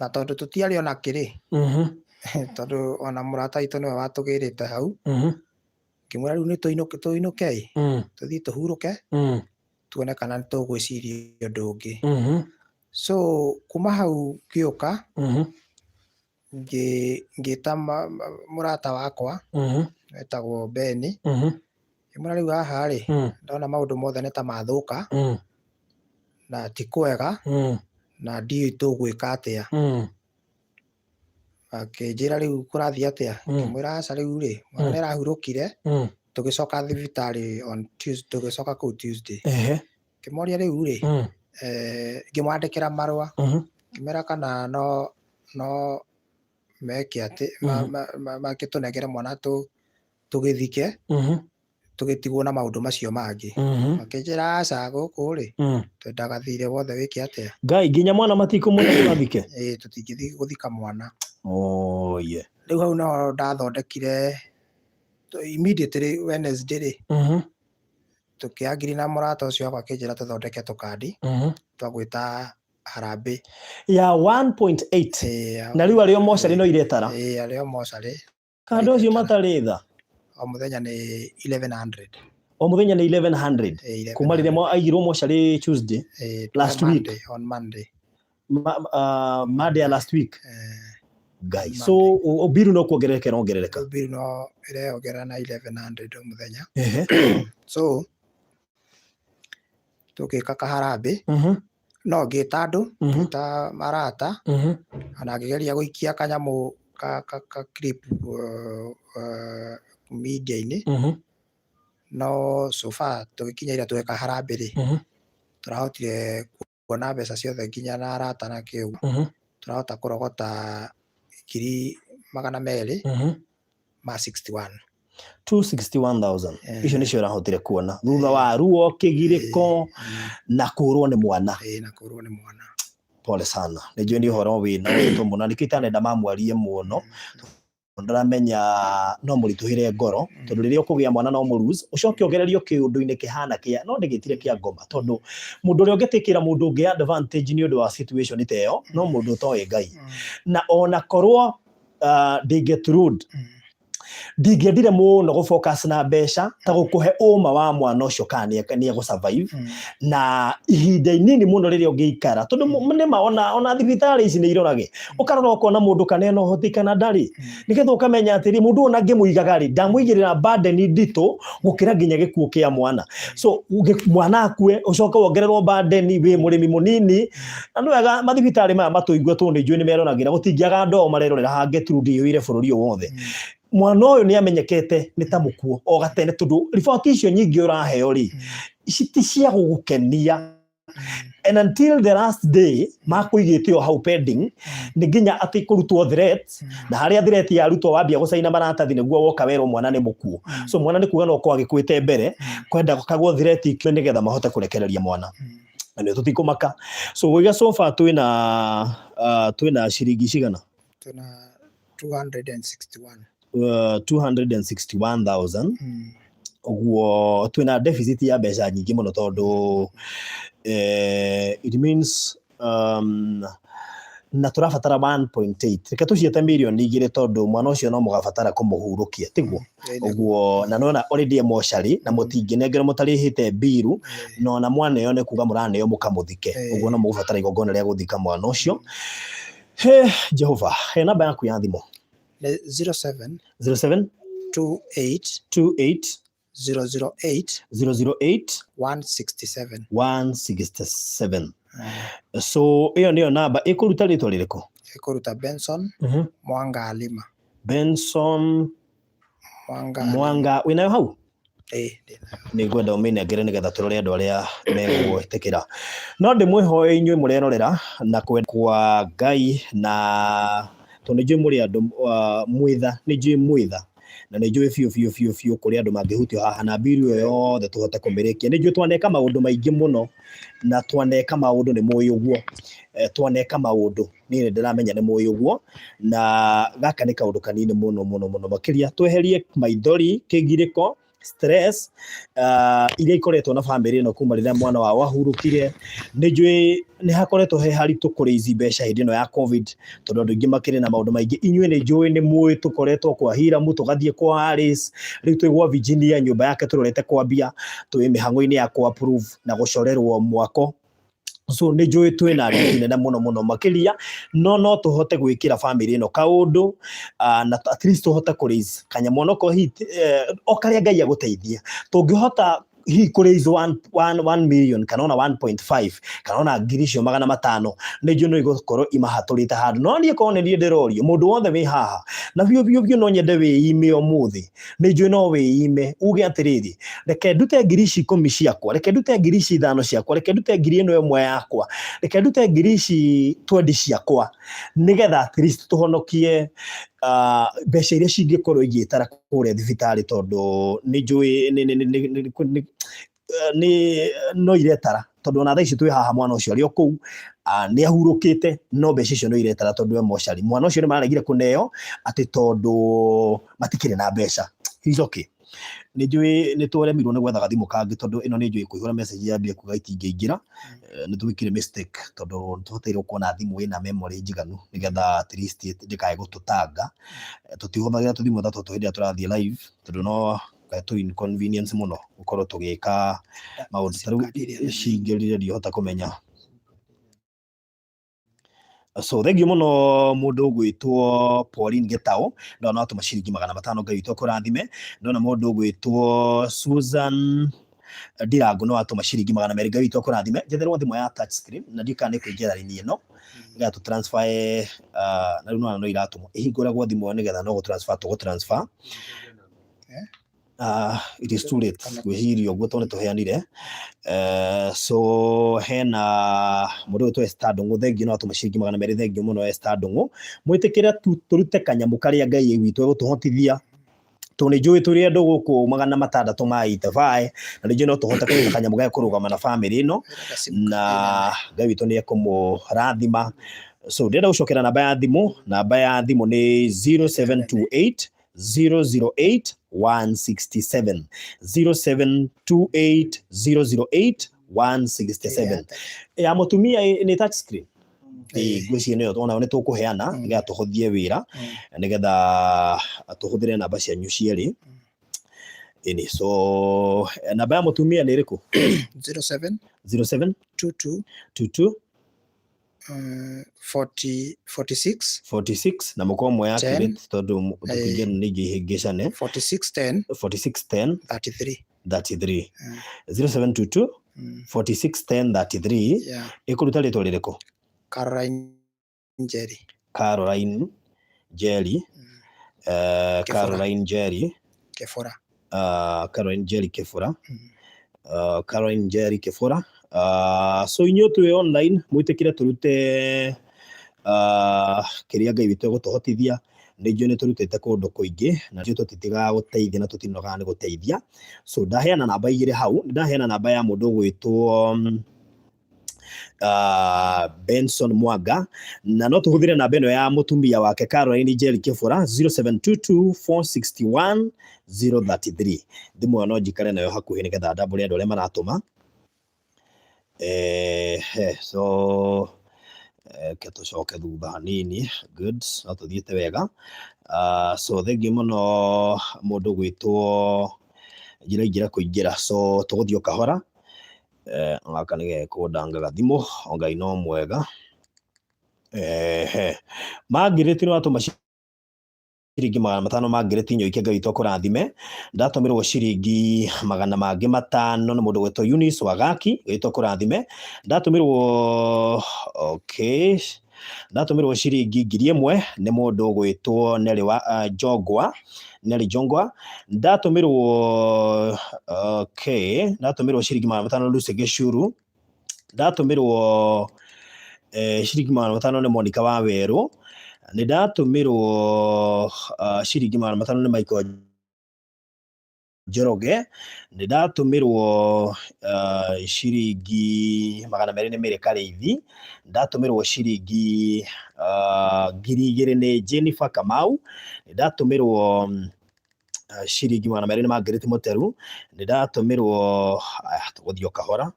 [SPEAKER 2] Na tondũ tũtiarĩ ona kĩrĩ, tondũ ona mũrata witũ nĩwe watũgĩrĩte hau, ngĩmwĩra rĩu nĩ tũinũke, tũinũke ĩ, tũthiĩ tũhurũke, tuone kana nĩ tũgwĩciria ũndũ ũngĩ. So kuma hau ngĩũka, ngĩta mũrata wakwa wetagwo Beni, ngĩmwĩra rĩu haha rĩ, ndona maũndũ mothe nĩ ta mathũka, na ti kwega, na ndiũĩ tũgwĩka atĩa. Akĩnjĩra rĩu kũrathiĩ atĩa? Ngĩmwĩra aca, rĩu rĩ, mwana nĩ arahurũkire. Tũgĩcoka thibitarĩ on Tuesday, tũgĩcoka kũu Tuesday, ngĩmoria rĩu rĩ, ngĩmwandĩkĩra marũa, ngĩmera kana no meke atĩ makĩtũnengere mwana tũgĩthike, tũgĩtigwo na maũndũ macio mangĩ. Makĩnjĩra aca, gũkũ rĩ, twendaga thirĩ wothe wĩke atĩa?
[SPEAKER 1] Ngai, nginya mwana matikũmũne mathike?
[SPEAKER 2] Ĩĩ, tũtingĩthiĩ gũthika mwana.
[SPEAKER 1] Oh, yeah.
[SPEAKER 2] Rĩu hau no ndathondekire immediately Wednesday rĩ, tũkĩangiri na mũrata ũcio wakwa, akĩnjĩra tũthondeke tũkandi twa gwĩta harambĩ.
[SPEAKER 1] Ya 1.8?
[SPEAKER 2] Ĩĩ.
[SPEAKER 1] Na rĩu arĩ o mocarĩ no iretara?
[SPEAKER 2] Ĩĩ, arĩ o mocarĩ.
[SPEAKER 1] Kandũ acio matarĩ tha.
[SPEAKER 2] O mũthenya nĩ 1100.
[SPEAKER 1] O mũthenya nĩ 1100?
[SPEAKER 2] Ĩĩ.
[SPEAKER 1] Kuma rĩrĩa aigirwo mocarĩ Tuesday?
[SPEAKER 2] Ĩĩ.
[SPEAKER 1] Last week?
[SPEAKER 2] Monday, on Monday.
[SPEAKER 1] Monday ya last week. Ngai, so biru no kuongerereka ĩrongerereka.
[SPEAKER 2] Biru no ĩreongerera na 1100 o mũthenya. So tũgĩka kaharambĩ, no ngĩta andũ, ngĩta marata, ona ngĩgeria gũikia kanyamũ ka clip media-inĩ, no so far tũgĩkinya ira tweka harambĩ rĩ, tũrahotire kuona mbeca ciothe nginya na arata na kĩ ũguo, tũrahota kũrogota 261,000.
[SPEAKER 1] 261,000. Icio nĩcio ũrahotire kuona thutha wa ruo, kĩgirĩko na kũrwo nĩ mwana?
[SPEAKER 2] Ĩĩ, na kũrwo nĩ mwana.
[SPEAKER 1] Pole sana, nĩ njũĩ nĩ ũhoro wĩna ũritũ mũno, nĩkĩo itanenda mamwarie mũno, ndĩramenya no mũritũhĩre ngoro, tondũ rĩrĩa ũkũgĩa mwana no mũlose, ũcoke ũgererio kĩũndũ-inĩ kĩhana kĩa no ndĩgĩtire kĩa ngoma, tondũ mũndũ ũrĩa ũngĩtĩkĩra mũndũ ũngĩ advantage nĩ ũndũ wa situation ta ĩyo no mũndũ ũtoĩ Ngai. Na ona korwo ndĩ Gertrude, ndingĩendire mũno gũ focus na mbeca ta gũkũhe ũma wa mwana ũcio kana nĩ egũ survive na ihinda inini mũno rĩrĩa ũngĩikara, tondũ nĩma ona thibitarĩ ici nĩ irorage, ũkarora ũkona mũndũ kana ena ũhoti kana ndarĩ, nĩgetha ũkamenya atĩrĩ, mũndũ ũyũ ona ngĩmũigaga rĩ, ndamũigĩrĩra burden nditũ gũkĩra nginya gĩkuũ kĩa mwana. So mwana akue, ũcoke wongererwo burden wĩ mũrĩmi mũnini. Na nĩ wega mathibitarĩ maya matũigue, tondũ nĩ njũĩ nĩ meroragĩra, gũtingĩaga andũ ao marerorera ha Gertrude iyũire bũrũri ũyũ wothe. Mwana ũyũ nĩ amenyekete nĩ ta mũkuo o gatene, tondũ riboti icio nyingĩ ũraheo rĩ, ici ti cia gũgũkenia. And until the last day makũigĩte o hau pending, nĩ nginya atĩ kũrutwo threat, na harĩa threat yarutwo wambia gũcaina maratathi nĩguo woka werwo mwana nĩ mũkuũ. So mwana nĩ kuga no korwo agĩkuĩte mbere kwenda kagwo threat ikue nĩgetha mahote kũrekereria mwana. Na nĩ tũtikũmaka. So gũiga so far twĩna ciringi cigana?
[SPEAKER 2] Twĩna 261.
[SPEAKER 1] 261,000. Ũguo twĩna deficit ya mbeca nyingĩ mũno tondũ it means na tũrabatara 1.8, reke tũciĩte mirioni 2 tondũ mwana ũcio no mũgabatara kũmũhurũkia, tiguo? Ũguo na nona already e mocarĩ na mũtingĩnengerwo mũtarĩhĩte mbiru, na ona mwaneo nĩ kuga mũraneo mũkamũthike. Ũguo no mũgũbatara igongona rĩa gũthika mwana ũcio. He Jehova, he namba yaku ya thimũ.
[SPEAKER 2] Nĩ 07
[SPEAKER 1] 07
[SPEAKER 2] 28
[SPEAKER 1] 28
[SPEAKER 2] 008
[SPEAKER 1] 008
[SPEAKER 2] 167.
[SPEAKER 1] 167. So ĩyo nĩyo namba ĩkũruta rĩtwa rĩrĩkũ?
[SPEAKER 2] Ĩkũruta Benson Mwanga Alima.
[SPEAKER 1] Benson
[SPEAKER 2] Mwanga Alima.
[SPEAKER 1] Mwanga. Wĩnayo hau?
[SPEAKER 2] Ĩĩ, ndĩnayo.
[SPEAKER 1] Nĩ ngwenda ũmĩnengere nĩgetha tũrore andũ arĩa megwĩtĩkĩra. No ndĩmwĩhoe inyuĩ mũrerorera na kwenda kwa Ngai, na tondũ nĩ njũĩ mũrĩ andũ mwĩtha, nĩ njũĩ mwĩtha na nĩ njũĩ biũ biũ biũ biũ kũrĩ andũ mangĩhutio haha na mbiru ĩyo yothe tũhote kũmĩrĩkia. Nĩ njũĩ twaneka maũndũ maingĩ mũno, na twaneka maũndũ nĩ mũĩ ũguo. Twaneka maũndũ niĩ nĩ ndĩramenya nĩ mũĩ ũguo, na gaka nĩ kaũndũ kanini mũno mũno mũno makĩria. Tweherie maithori, kĩgirĩko, stress iria ikoretwo na famĩlĩ ĩno kuma rĩrĩa mwana wao ahurũkire. Nĩ njũĩ nĩ hakoretwo he haritũ kũrĩ ici mbeca hĩndĩ ĩno ya COVID, tondũ andũ aingĩ makĩrĩ na maũndũ maingĩ. Inyuĩ nĩ njũĩ nĩ mũĩ tũkoretwo kwa Hiramu, tũgathiĩ kwa Alice, rĩu twĩ gwa Virginia nyũmba yake tũrorete kwambia, twĩ mĩhang'o-inĩ ya kũ approve na gũcorerwo mwako. So nĩ njũĩ twĩna nditi nene mũno mũno makĩria, no tũhote gwĩkĩra famĩlĩ ĩno kaũndũ, na at least tũhote kũ raise kanyamũ onoko hihi o karĩa Ngai agũteithia. Tũngĩhota hihi kũ raise 1 million kana ona 1.5 kana ona ngiri icio 500, nĩ njũĩ no igũkorwo imahatũrĩte handũ. No niĩ korwo nĩ niĩ ndĩrorio, mũndũ wothe wĩ haha na biũ biũ biũ no nyende wĩime ũmũthĩ. Nĩ njũĩ no wĩime uge atĩrĩrĩ, reke ndute ngiri ici 10 ciakwa, reke ndute ngiri ici 5 ciakwa, reke ndute ngiri ĩno ĩmwe yakwa, reke ndute ngiri ici 20 ciakwa, nĩgetha at least tũhonokie mbeca iria cingĩkorwo igĩtara kũrĩa thibitarĩ, tondũ nĩ njũĩ nĩ no iretara, tondũ ona thaa ici twĩ haha mwana ũcio arĩ o kũu, nĩ ahurũkĩte, no mbeca icio no iretara tondũ e mocarĩ. Mwana ũcio nĩ maregire kũneo atĩ tondũ matikĩrĩ na mbeca. He's okay. Nĩ njũĩ nĩ tũremirwo nĩ gwetha gathimũ kangĩ, tondũ ĩno nĩ njũĩ kũihũra message yambia kuga itingĩingĩra. Nĩ twĩkire mistake tondũ nĩ tũbataire gũkorwo na thimũ ĩna memory njiganu nĩgetha at least ndĩkae gũtũtanga. Tũtihũthagĩra tũthimũ ta tũtũ hĩndĩ ĩrĩa tũrathiĩ live, tondũ no tũ inconvenience mũno gũkorwo tũgĩka maũndũ ta rĩu cingĩrire ndihota kũmenya. So thengiũ mũno mũndũ ũgwĩtwo Pauline Gĩtaũ, ndona watũma ciringi 500, Ngai witũ akũrathime. Ndona mũndũ ũgwĩtwo Susan Ndirangu no watũma ciringi 200, Ngai witũ akũrathime. Njetherwo thimũ ya touch screen na ndiũĩ kana nĩ kũingĩra raini ĩno nĩgetha tũ transfer, na rĩu nĩwona no iratũmwo, ĩhingũragwo thimũ ĩyo nĩgetha no gũ transfer tũgũ transfer. It is too late gwĩciria ũguo tondũ nĩ tũheanire. So hena mũndũ ũgwĩtwo Esther Ndung'u, thengiũ no atũma ciringi 200, thengiũ mũno Esther Ndung'u. Mwĩtĩkĩre tu tũrute kanyamũ karĩa Ngai witũ egũtũhotithia, tondũ nĩ njũĩ tũrĩ andũ gũkũ 600 ma itabae, na nĩ njũĩ no tũhote kũruta kanyamũ ga kũrũgama na famĩlĩ ĩno, na Ngai witũ nĩ ekũmũrathima. So ndĩrenda gũcokera namba ya thimũ. Namba ya thimũ nĩ 0728 008 167, 0728 008 167. Ya mũtumia nĩ touch screen. Ngwĩciria nĩyo onayo nĩ tũkũheana nĩgetha tũhũthie wĩra, nĩgetha tũhũthĩre namba cianyu cierĩ. Ĩni, so namba ya mũtumia nĩ ĩrĩkũ?
[SPEAKER 2] 07
[SPEAKER 1] 07
[SPEAKER 2] 22
[SPEAKER 1] 22
[SPEAKER 2] 40 46
[SPEAKER 1] 46 na mũkorwo mwe
[SPEAKER 2] 10
[SPEAKER 1] accurate tondũ tũtingĩenda ningĩ ihĩngĩcane.
[SPEAKER 2] 46 10
[SPEAKER 1] 46 10
[SPEAKER 2] 33.
[SPEAKER 1] 33. 0722 46 10 33.
[SPEAKER 2] Yeah.
[SPEAKER 1] Ĩkũruta rĩtwa rĩrĩkũ?
[SPEAKER 2] Caroline Njeri.
[SPEAKER 1] Caroline Njeri.
[SPEAKER 2] Kĩbũra.
[SPEAKER 1] Caroline Njeri.
[SPEAKER 2] Kĩbũra.
[SPEAKER 1] Caroline Njeri Kĩbũra. Caroline Njeri Kĩbũra. So inyuĩ twĩ online mwĩtĩkĩre tũrute kĩrĩa Ngai witũ egũtũhotithia. Nĩ njũĩ nĩ tũrutĩte kũndũ kũingĩ na njũĩ tũtitigaga gũteithia na tũtinogaga nĩ gũteithia. So ndaheana namba igĩrĩ hau, nĩ ndaheana namba ya mũndũ ũgwĩtwo Benson Mwanga, na no tũhũthĩre namba ĩno ya mũtumia wake Caroline Njeri Kĩbũra, 0722 461 033. Thimũ ĩyo no njikare nayo hakuhĩ nĩgetha ndambũre andũ arĩa maratũma. So reke tũcoke thutha hanini. Good, no tũthiĩte wega. So thengiũ mũno mũndũ gwĩtwo njĩra ingĩra kũingĩra, so tũgũthiĩ o kahora. Gaka nĩ gekũndanga gathimũ, o Ngai no mwega. Ehe, Margaret nĩ watũma ciringi 500. Margaret Nyoike, Ngai witũ akũrathime. Ndatũmĩrwo ciringi 500 nĩ mũndũ gwĩtwo Eunice Wagaki, Ngai witũ akũrathime. Ndatũmĩrwo, okay, ndatũmĩrwo ciringi 1000 nĩ mũndũ ũgwĩtwo Nelly wa Njongwa, Nelly Njongwa. Ndatũmĩrwo, okay, ndatũmĩrwo ciringi 500 Lucy Gĩcuru. Ndatũmĩrwo ciringi 500 nĩ Monica wa Werũ. Nĩ ndatũmĩrwo ciringi 500 nĩ Michael Njoroge. Nĩ ndatũmĩrwo ciringi 200 nĩ Mary Karĩithi. Ndatũmĩrwo ciringi 2000 nĩ Jennifer Kamau. Nĩ ndatũmĩrwo ciringi 200 nĩ Margaret Mũteru. Nĩ ndatũmĩrwo, aya tũgũthiĩ o kahora.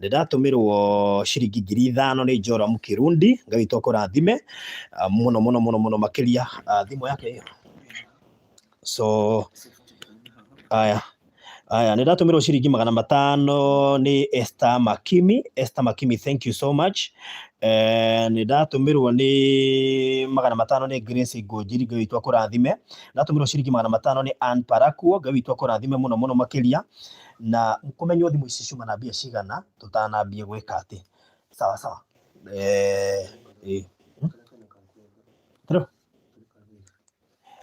[SPEAKER 1] Nĩ ndatũmĩrwo ciringi 5000 nĩ Joram Kirundi, Ngai witũ akũrathime mũno mũno mũno mũno makĩria. Thimũ yake ĩyo. So aya aya nĩ ndatũmĩrwo ciringi 500 nĩ Esther Makimi. Esther Makimi, thank you so much. Nĩ ndatũmĩrwo nĩ 500 nĩ Grace Ngũnjiri, Ngai witũ akũrathime. Ndatũmĩrwo ciringi 500 nĩ Ann Parakuo, Ngai witũ akũrathime mũno mũno makĩria. Na kũmenywo thimũ ici ciuma na mbia cigana tũtanambie gwĩka atĩ. Sawa sawa. Hello.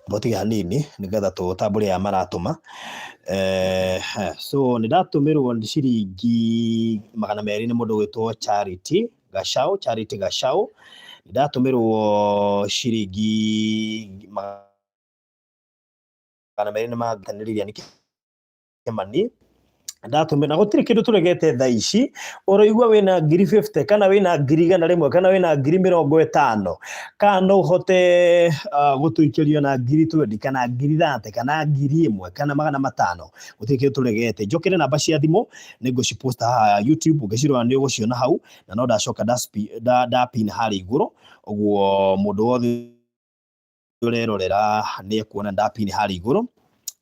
[SPEAKER 1] Mbotige hanini nĩgetha tũtambũre aya maratũma. So nĩ ndatũmĩrwo nĩ ciringi 200 nĩ mũndũ ũgwĩtwo Charity Gachau, Charity Gachau. Nĩ ndatũmĩrwo ciringi 200 nĩ Lilian Kĩmani. Ndatũmĩra, na gũtirĩ kĩndũ tũregete thaa ici. Ũroigua wĩna 50,000 kana wĩna 100,000 kana wĩna 50,000, kana no ũhote gũtũikĩrio na 20,000 kana 30,000 kana 1000 kana 500, gũtirĩ kĩndũ tũregete. Njokere namba cia thimũ nĩ ngũciposta haha YouTube, ũngĩcirora nĩ ũgũciona hau, na no ndacoka nda pin harĩa igũrũ, ũguo mũndũ wothe ũrerorera nĩ ekuona nda pin harĩa igũrũ.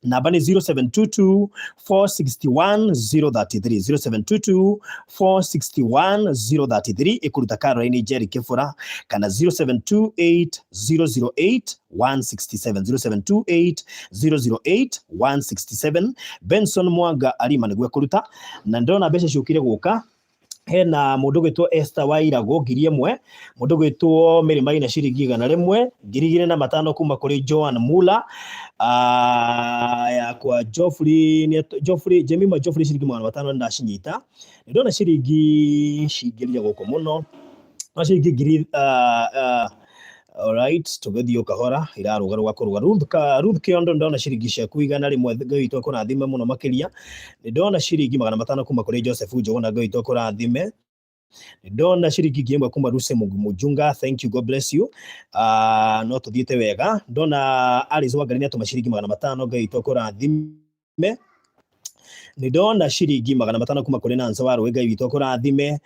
[SPEAKER 1] Namba nĩ 0722 461 033, 0722 461 033, ĩkũruta Caroline Njeri Kĩbũra, kana 0728 008 167, 0728 008 167, Benson Mwanga Arima nĩguo ekũruta. Na ndĩrona mbeca ciũkire gũka. Hena mũndũ ũgwĩtwo Esther Wairagũ 1000, mũndũ ũgwĩtwo Mary Maina ciringi 100, 2500 kuma kũrĩ Joan Mula, yakwa Geoffrey, Geoffrey Jemima Geoffrey ciringi 500 nĩ ndacinyita. Nĩ ndona ciringi cingĩrire gũkũ mũno, no ciringi ngiri, alright, tũgĩthiĩ o kahora, irarũgarũga kũrũga. Ruth, Ruth Kĩondo, ndona ciringi ciaku 100, Ngai witũ akũrathime mũno makĩria. Nĩ ndona ciringi 500 kuma kũrĩ Joseph Njũgũna, Ngai witũ akũrathime. Nĩ ndona ciringi 1000 kuma Lucy Mujunga, thank you, God bless you. No tũthiĩte wega. Ndona Alice Wangari nĩ atũma ciringi 500, Ngai witũ akũrathime. Nĩ ndona ciringi 500 kuma kũrĩ Nancy wa Rũĩ, Ngai witũ akũrathime.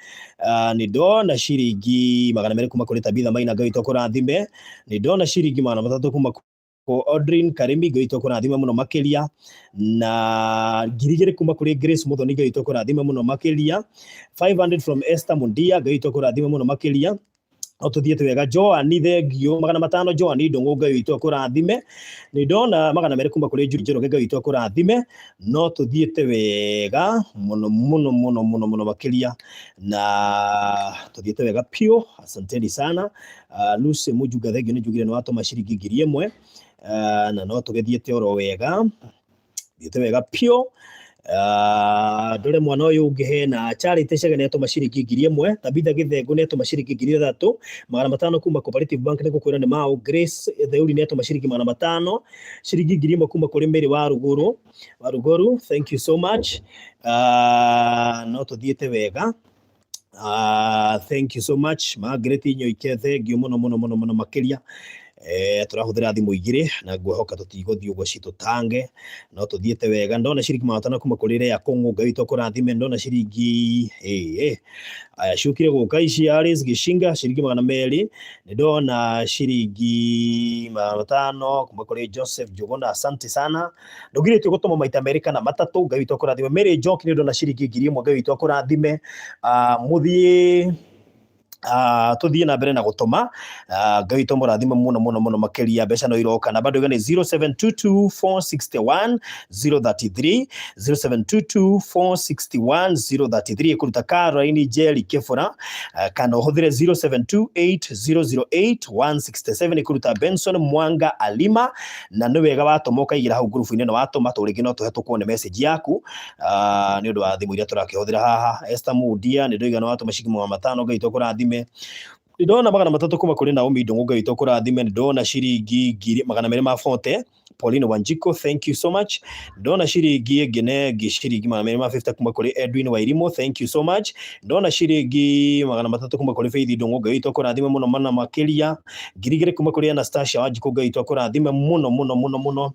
[SPEAKER 1] Nĩ ndona ciringi 200 kuma kũrĩ Tabitha Maina, Ngai witũ akũrathime. Nĩ ndona ciringi 300 kuma kũ Audrin Karimi, Ngai witũ akũrathime mũno makĩria. Na 2000 kuma kũrĩ Grace Muthoni, Ngai witũ akũrathime mũno makĩria. 500 from Esther Mundia, Ngai witũ akũrathime mũno makĩria. No tũthiĩte wega. Joan, thengio 500. Joan Ndũng'ũ, Ngai witũ akũrathime. Nĩ ndona 200 kuma kũrĩ Judy Njoroge, Ngai witũ akũrathime. No tũthiĩte wega mũno mũno mũno mũno mũno makĩria, na tũthiĩte wega piũ. Asanteni sana. Lucy Mujunga, thengio, nĩ njugire nĩ watũma ciringi 1000, na no tũgĩthiĩte oro wega, thiĩte wega piũ. Ndore mwana ũyũ ũngĩ hena Charity Chege nĩ atũma ciringi 1000, Tabitha Gĩthengũ nĩ atũma ciringi 3500 kuma Cooperative Bank, nĩ gũkwĩra nĩ maũ. Grace Theuri nĩ atũma ciringi 500, ciringi 1000 kuma kũrĩ Mary wa Ruguru wa Ruguru, thank you so much. No tũthiĩte wega. Thank you so much Margaret Nyoike, thank you mũno mũno mũno mũno makĩria. Tũrahũthĩra thimũ igĩrĩ na ngwĩhoka tũtigũthiĩ ũguo citũtange, no tũthiĩte wega. Ndona ciringi 500 kuma kũrĩ Lea Kũng'ũ, Ngai witũ akũrathime. Ndona ciringi aya ciũkire gũka ici, Alice Gĩcinga ciringi 200. Nĩ ndona ciringi 500 kuma kũrĩ Joseph Njuguna, asante sana. Ndũgirĩtio gũtũma maita merĩ kana matatũ, Ngai witũ akũrathime. Mary Njoki, nĩ ndona ciringi 1000, Ngai witũ akũrathime. Mũthiĩ tuthiĩ na mbere na gũtũma. Ngai witũ mũrathime mũno mũno mũno makĩria. Mbeca no iroka. Namba ndauga nĩ 0722 461 033, 0722 461 033, ĩkũruta Caroline Njeri Kĩbũra, kana ũhũthĩre 0728 008 167, ĩkũruta Benson Mwanga Alima. Na nĩ wega watũma ũkaigĩra hau ngurubu-inĩ, na watũma tũ rĩngĩ no tũhetũkwo nĩ message yaku nĩ ũndũ wa thimũ iria tũrakĩhũthĩra haha. Esther Mundia, nĩ ndoiga nĩ watũma ciringi 500, Ngai witũ akũrathime. Nĩ ndona 300 kuma kũrĩ Naomi Ndũng'ũ, Ngai witũ akũrathime. Nĩ ndona ciringi 240,000, Pauline Wanjiko, thank you so much. Ndona ciringi ĩngĩ na ĩngĩ, ciringi 250 kuma kũrĩ Edwin Wairimu, thank you so much. Ndona ciringi 300 kuma kũrĩ Faith Ndũng'ũ, Ngai witũ akũrathime mũno mũno makĩria. 2000 kuma kũrĩ Anastasia Wanjikũ, Ngai witũ akũrathime mũno mũno mũno mũno.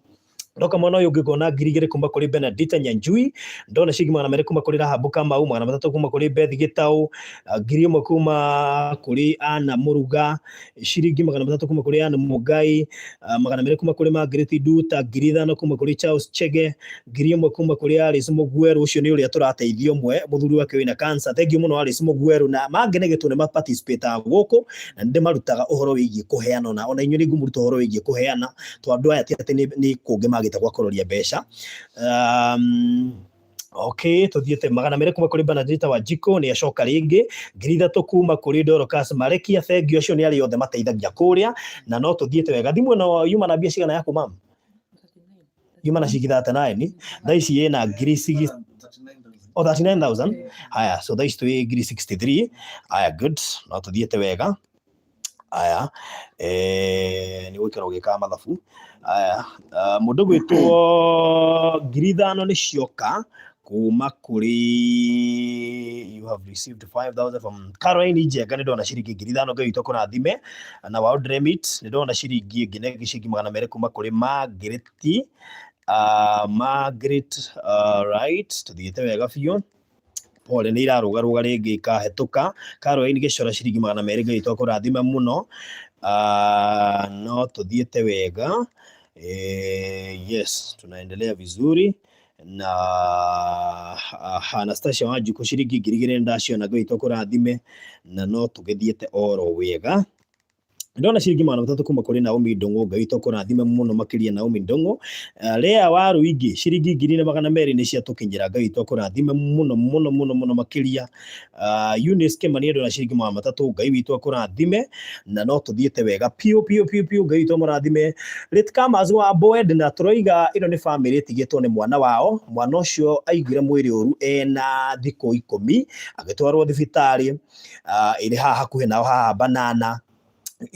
[SPEAKER 1] Ndoka mwena ũyũ ũngĩ ngona 2000 kuma kũrĩ Benedita Nyanjui. Ndona ciringi 200 kuma kũrĩ Rahabu Kamau, 300 kuma kũrĩ Beth Gĩtaũ, 1000 kuma kũrĩ Anna Mũruga, ciringi 300 kuma kũrĩ Anna Mũngai, 200 kuma kũrĩ Margaret Nduta, 5000 kuma kũrĩ Charles Chege, 1000 kuma kũrĩ Alice Mũgweru, ũcio nĩ ũrĩa tũrateithia ũmwe mũthuri wake wĩna cancer. Thank you mũno Alice Mũgweru, na mangenegetwo nĩ ma participate gũkũ na nĩ ndĩmarutaga ũhoro wĩgiĩ kũheana, ona inyuĩ nĩ ngũmũruta ũhoro wĩgiĩ kũheana, tondũ andũ aya ti atĩ nĩ kũngĩ magĩte gwa kũroria mbeca. Okay, tuthiĩte 200 kuma kũrĩ Bernadetta Wanjikũ, nĩ acoka rĩngĩ. 3000 kuma kũrĩ Dorcas Marekia, thank you. Acio nĩ arĩa othe mateithagia kũrĩa, na no tũthiĩte wega. Thimũ ĩno yuma na mbia cigana yaku mam? Yuma na ciringi 39, thaa ici ĩna ngiri cigi o 39,000. Haya, so thaa ici twĩ ngiri 63. Haya, good, no tũthiĩte wega. Aya, nĩ gũikara ũgĩkaga mathabu. Aya, mũndũ gwĩtwo 5000 nĩ cioka kuma kũrĩ, you have received 5000 from Caroline Njenga. Nĩ ndona ciringi 5000, Ngai witũ akũrathime. Na World Remit nĩ ndona ciringi ĩngĩ na ĩngĩ, ciringi 200 kuma kũrĩ Margaret, Margaret, right, tũthiĩte wega biũ. Pole, nĩ irarũgarũga rĩngĩ ikahĩtũka. Caroline Gĩcora ciringi 200, Ngai witũ akũrathime mũno. No tũthiĩte wega. Yes, tunaendelea vizuri. Na Anastasia Wanjikũ ciringi 2000 ndaciona, Ngai witũ akũrathime, na no tũgĩthiĩte oro wega. Ndona ciringi 300 kuma kũrĩ Naomi Ndũng'ũ, Ngai witũ akũrathime mũno makĩria Naomi Ndũng'ũ. Lea Waruingi ciringi 1200 nĩ ciatũkinyĩra, Ngai witũ akũrathime mũno mũno mũno mũno makĩria. Eunice Kimani, ndona ciringi 300, Ngai witũ akũrathime, na no tũthiĩte wega piũ piũ piũ piũ, Ngai witũ amũrathime. Latecomers wa Boed, na tũroiga ĩno nĩ family ĩtigĩtwo nĩ mwana wao. Mwana ũcio aiguire mwĩrĩ ũru ena thikũ 10, agĩtwarwo thibitarĩ ĩrĩ haha hakuhĩ nao haha Banana.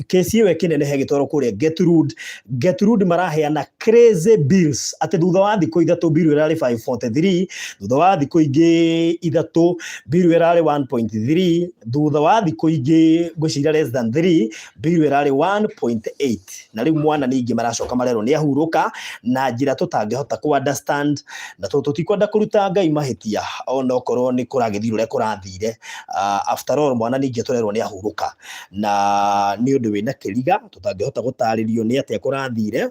[SPEAKER 1] Kesi ĩyo ĩkĩneneha ĩgĩtwarwo kũrĩa Gertrude. Gertrude maraheana crazy bills, atĩ thutha wa thikũ 3 bill ĩrarĩ 543, thutha wa thikũ ingĩ 3 bill ĩrarĩ 1.3, thutha wa thikũ ingĩ ngwĩciria less than 3 bill ĩrarĩ 1.8. Na rĩu mwana ningĩ maracoka marerwo nĩ ahurũka na njĩra tũtangĩhota kũ understand, na tondũ tũtikwenda kũruta Ngai mahĩtia ona okorwo nĩ kũragĩthire ũrĩa kũrathire. After all, mwana ningĩ tũrerwo nĩ ahurũka, na nĩ ũndũ wĩna kĩriga tũtangĩhota gũtarĩrio nĩ atĩa kũrathire.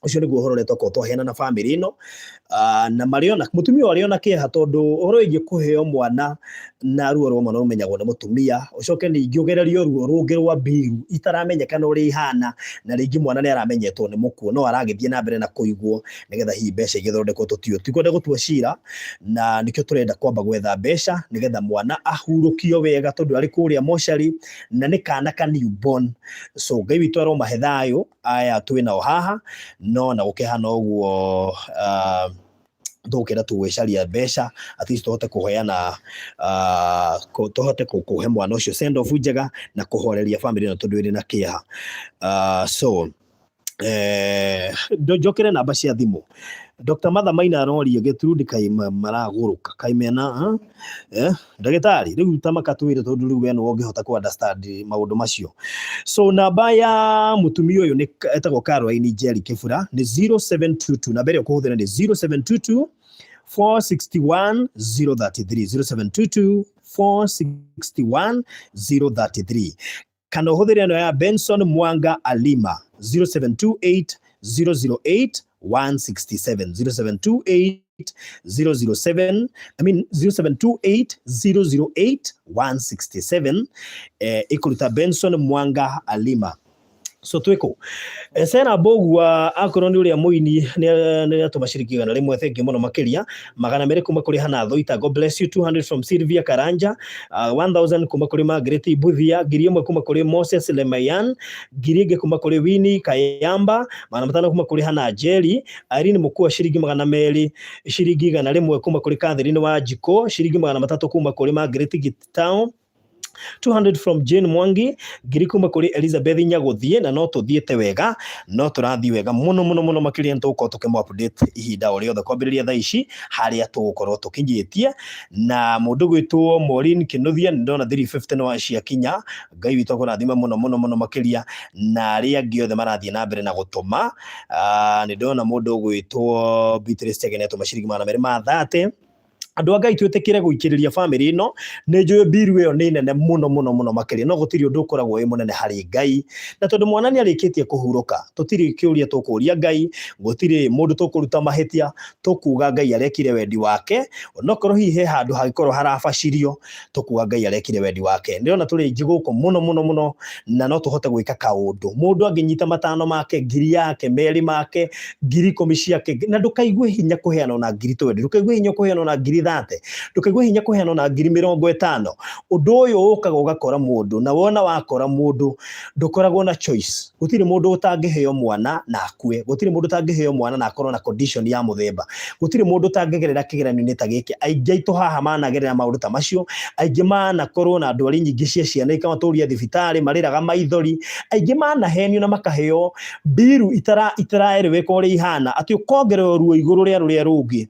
[SPEAKER 1] Ũcio nĩguo ũhoro ũrĩa twakorwo twaheana na family ĩno. Na marĩ ona mũtumia ũrĩ ona kĩeha, tondũ ũhoro wĩgiĩ kũheo mwana na ruo rwa mwana rũmenyagwo nĩ mũtumia, ũcoke ningĩ ũgererio ruo rũngĩ rwa mbiru itaramenyekana ũrĩa ihana, na rĩngĩ mwana nĩ aramenyetwo nĩ mũkuũ no aragĩthiĩ na mbere na kũigwo nĩgetha hihi mbeca igĩthondekwo. Tũtiũĩ, tikwenda gũtua cira, na nĩkĩo tũrenda kwamba gwetha mbeca nĩgetha mwana ahurũkio wega, tondũ arĩ kũrĩa mocarĩ na nĩ kana ka newborn. So Ngai witũ aromahe thayũ aya twĩ nao haha. No na gũkĩhana ũguo, Tũgũkĩenda tũgwĩcaria mbeca at least tũhote kũheana tũhote kũhe mwana ũcio send off njega na kũhoreria family ĩno tondũ ĩrĩ na kĩeha. So njokere namba cia thimũ. Dr. Martha Maina aroria gĩturundi kaĩ maragũrũka kaĩ mena ndagĩtarĩ rĩu ta makatwĩre tondũ rĩu we nĩwe ũngĩhota kũ understand maũndũ macio. So namba ya mũtumia ũyũ nĩ etagwo Caroline Njeri Kĩbura nĩ 0722, namba ĩrĩa ũkũhũthĩra nĩ 0722 461 033, 0722 461 033, kana ũhũthĩre ĩno ya Benson Mwanga Alima, 0728 008 167, 0728 007, I mean 0728 008 167, ĩkũruta Benson Mwanga Alima. So twĩkũ Sera Mbũgua, akorwo nĩ ũrĩa mũini nĩ atũma ciringi 100, thank you mũno makĩria. 200 kuma kũrĩ Hana Thoita, God bless you. 200 from Sylvia Karanja, 1000 kuma kũrĩ Margaret Buthia, 1000 kuma kũrĩ Moses Lemayan, 1000 ĩngĩ kuma kũrĩ Winnie Kayamba, 500 kuma kũrĩ Hana Njeri, Irene Mũkua ciringi 200, ciringi 100 kuma kũrĩ Catherine Wanjikũ, ciringi 300 kuma kũrĩ Margaret Gitao, 200 from Jane Mwangi, 1000 kuma kũrĩ Elizabeth Nyagũthiĩ. Na no tũthiĩte wega, no tũrathiĩ wega mũno mũno mũno makĩria. Nĩ tũgũkorwo tũkĩmũ update ihinda o rĩothe kwambĩrĩria thaa ici harĩa tũgũkorwo tũkinyĩtie. Na mũndũ gwĩtwo Maureen Kĩnuthia, nĩ ndona 350 nĩ waciakinya. Ngai witũ akũrathime mũno mũno mũno makĩria. Na arĩa angĩ othe marathiĩ na mbere na gũtũma, nĩ ndona mũndũ ũgwĩtwo Beatrice Chege nĩ atũma ciringi 230. Andũ a Ngai, twĩtĩkĩre gũikĩrĩria famĩlĩ ĩno. Nĩ njũĩ mbiru ĩyo nĩ nene mũno mũno mũno makĩria, no gũtirĩ ũndũ ũkoragwo wĩ mũnene harĩ Ngai. Na tondũ mwana nĩ arĩkĩtie kũhurũka, tũtirĩ kĩũria tũkũria Ngai, gũtirĩ mũndũ tũkũruta mahĩtia, tũkuga Ngai arekire wendi wake. Onokorwo hihi he handũ hangĩkorwo harabacirio, tũkuga Ngai arekire wendi wake. Ndĩrona tũrĩ aingĩ gũkũ mũno mũno mũno, na no tũhote gwĩka kaũndũ. Mũndũ angĩnyita 5 make, 1000 yake, 2 make, 10,000 ciake, na ndũkaigue hinya kũheana ona 20,000, ndũkaigue hinya kũheana ona 30,000, ndũkaigue hinya kũheana ona 50,000. Ũndũ ũyũ ũkaga ũgakora mũndũ, na wona wakora mũndũ ndũkoragwo na choice. Gũtirĩ mũndũ ũtangĩheo mwana na akue, gũtirĩ mũndũ ũtangĩheo mwana na akorwo na condition ya mũthemba, gũtirĩ mũndũ ũtangĩgerera kĩgeranio-inĩ ta gĩkĩ. Aingĩ aitũ haha managerera maũndũ ta macio, aingĩ manakorwo na ndwari nyingĩ cia ciana ikamatũria thibitarĩ marĩraga maithori, aingĩ manahenio na makaheo mbiru itaraereweka ũrĩa ihana, atĩ ũkongererwo ruo igũrũ rĩa rũrĩa rũngĩ.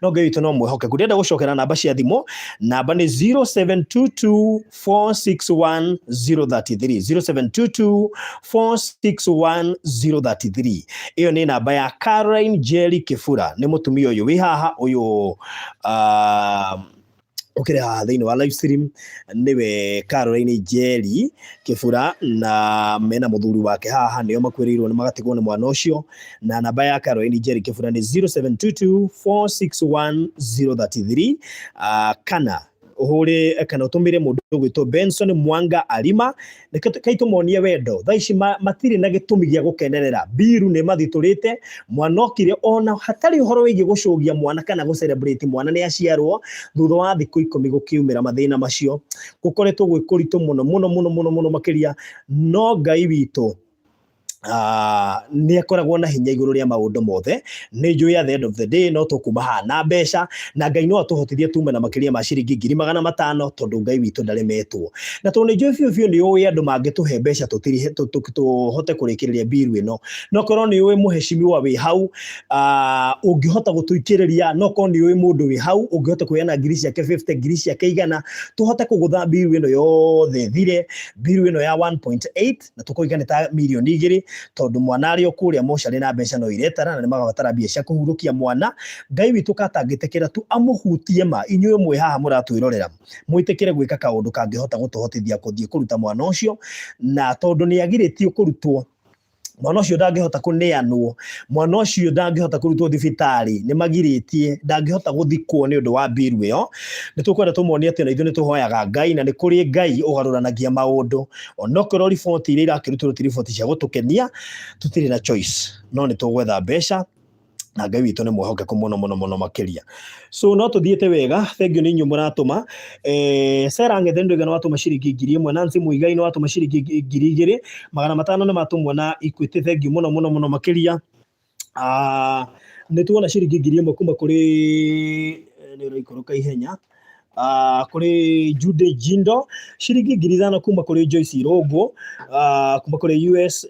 [SPEAKER 1] No Ngai witũ no mwĩhokeku. Ndĩrenda gũcokera namba cia thimũ. Namba nĩ 0722 461 033, 0722 461 033. Ĩyo nĩ namba ya Caroline Njeri Kĩbura, nĩ mũtumia ũyũ wĩ haha, ũyũ ũkĩrĩ haha thĩinĩ wa live stream, nĩwe Caroline Njeri Kĩbura, na mena mũthuri wake haha, nĩo makuĩrĩirwo nĩ magatigwo nĩ mwana ũcio. Na namba ya Caroline Njeri Kĩbura nĩ 0722 461 033, kana ũhũre kana ũtũmĩre mũndũ ũgwĩtwo Benson Mwanga Arima. Kai tũmonie wendo. Thaa ici matirĩ na gĩtũmi gĩa gũkenerera mbiru, nĩ mathitũrĩte mwana okire ona hatarĩ ũhoro wĩgiĩ gũcũgia mwana kana gũ celebrate mwana nĩ aciarwo. Thutha wa thikũ 10 gũkiumĩra mathĩna macio. Gũkoretwo gwĩ kũritũ mũno mũno mũno mũno mũno makĩria, no Ngai witũ nĩ akoragwo na hinya igũrũ rĩa maũndũ mothe. Nĩ njũĩ at the end of the day no tũkuma haha na mbeca, na Ngai no atũhotithie tume na makĩria ma ciringi 500,000, tondũ Ngai witũ ndaremetwo. Na tondũ nĩ njũĩ biũ biũ nĩ ũĩ andũ mangĩtũhe mbeca tũtirihe tũhote kũrĩkĩrĩria mbiru ĩno. No korwo nĩ ũĩ mũheshimiwa wĩ hau ũngĩhota gũtũikĩrĩria, no korwo nĩ ũĩ mũndũ wĩ hau ũngĩhota kũheana ngiri ciake 50, ngiri ciake 100, tũhote kũgũtha mbiru ĩno yothe thire, mbiru ĩno ya 1.8, na tũkoiga nĩ ta mirioni 2, tondũ mwana arĩ o kũrĩa mocarĩ na mbeca no iretara, na nĩ magabatara mbia cia kũhurũkia mwana. Ngai witũ katangĩtĩkĩra tu amũhutie ma. Inyuĩ mwĩ haha mũratwĩrorera, mwĩtĩkĩre gwĩka kaũndũ kangĩhota gũtũhotithia kũthiĩ kũruta mwana ũcio. Na tondũ nĩ agirĩtio kũrutwo, mwana ũcio ndangĩhota kũneanwo, mwana ũcio ndangĩhota kũrutwo thibitarĩ, nĩ magirĩtie, ndangĩhota gũthikwo nĩ ũndũ wa mbiru ĩyo. Nĩ tũkwenda tũmonie atĩ ona ithuĩ nĩ tũhoyaga Ngai, na nĩ kũrĩ Ngai ũgarũranagia maũndũ. Onokorwo riboti iria irakĩrutwo ti riboti cia gũtũkenia, tũtirĩ na choice, no nĩ tũgwetha mbeca, na Ngai witũ nĩ mwĩhokeku mũno mũno mũno makĩria. So no tũthiĩte wega. Thank you nĩ inyuĩ mũratũma. Sarah Ng'ethe nĩ nĩ watũma ciringi 1000, Nancy Muigai nĩ watũma ciringi 2500, nĩ matũmwo na Equity. Thank you mũno mũno mũno makĩria. Nĩ tuona ciringi 1000 kuma kũrĩ nĩ ũraikũrũka ihenya, kũrĩ Jude Jindo, ciringi 5000 kuma kũrĩ Joyce Irũngũ, kuma kũrĩ US,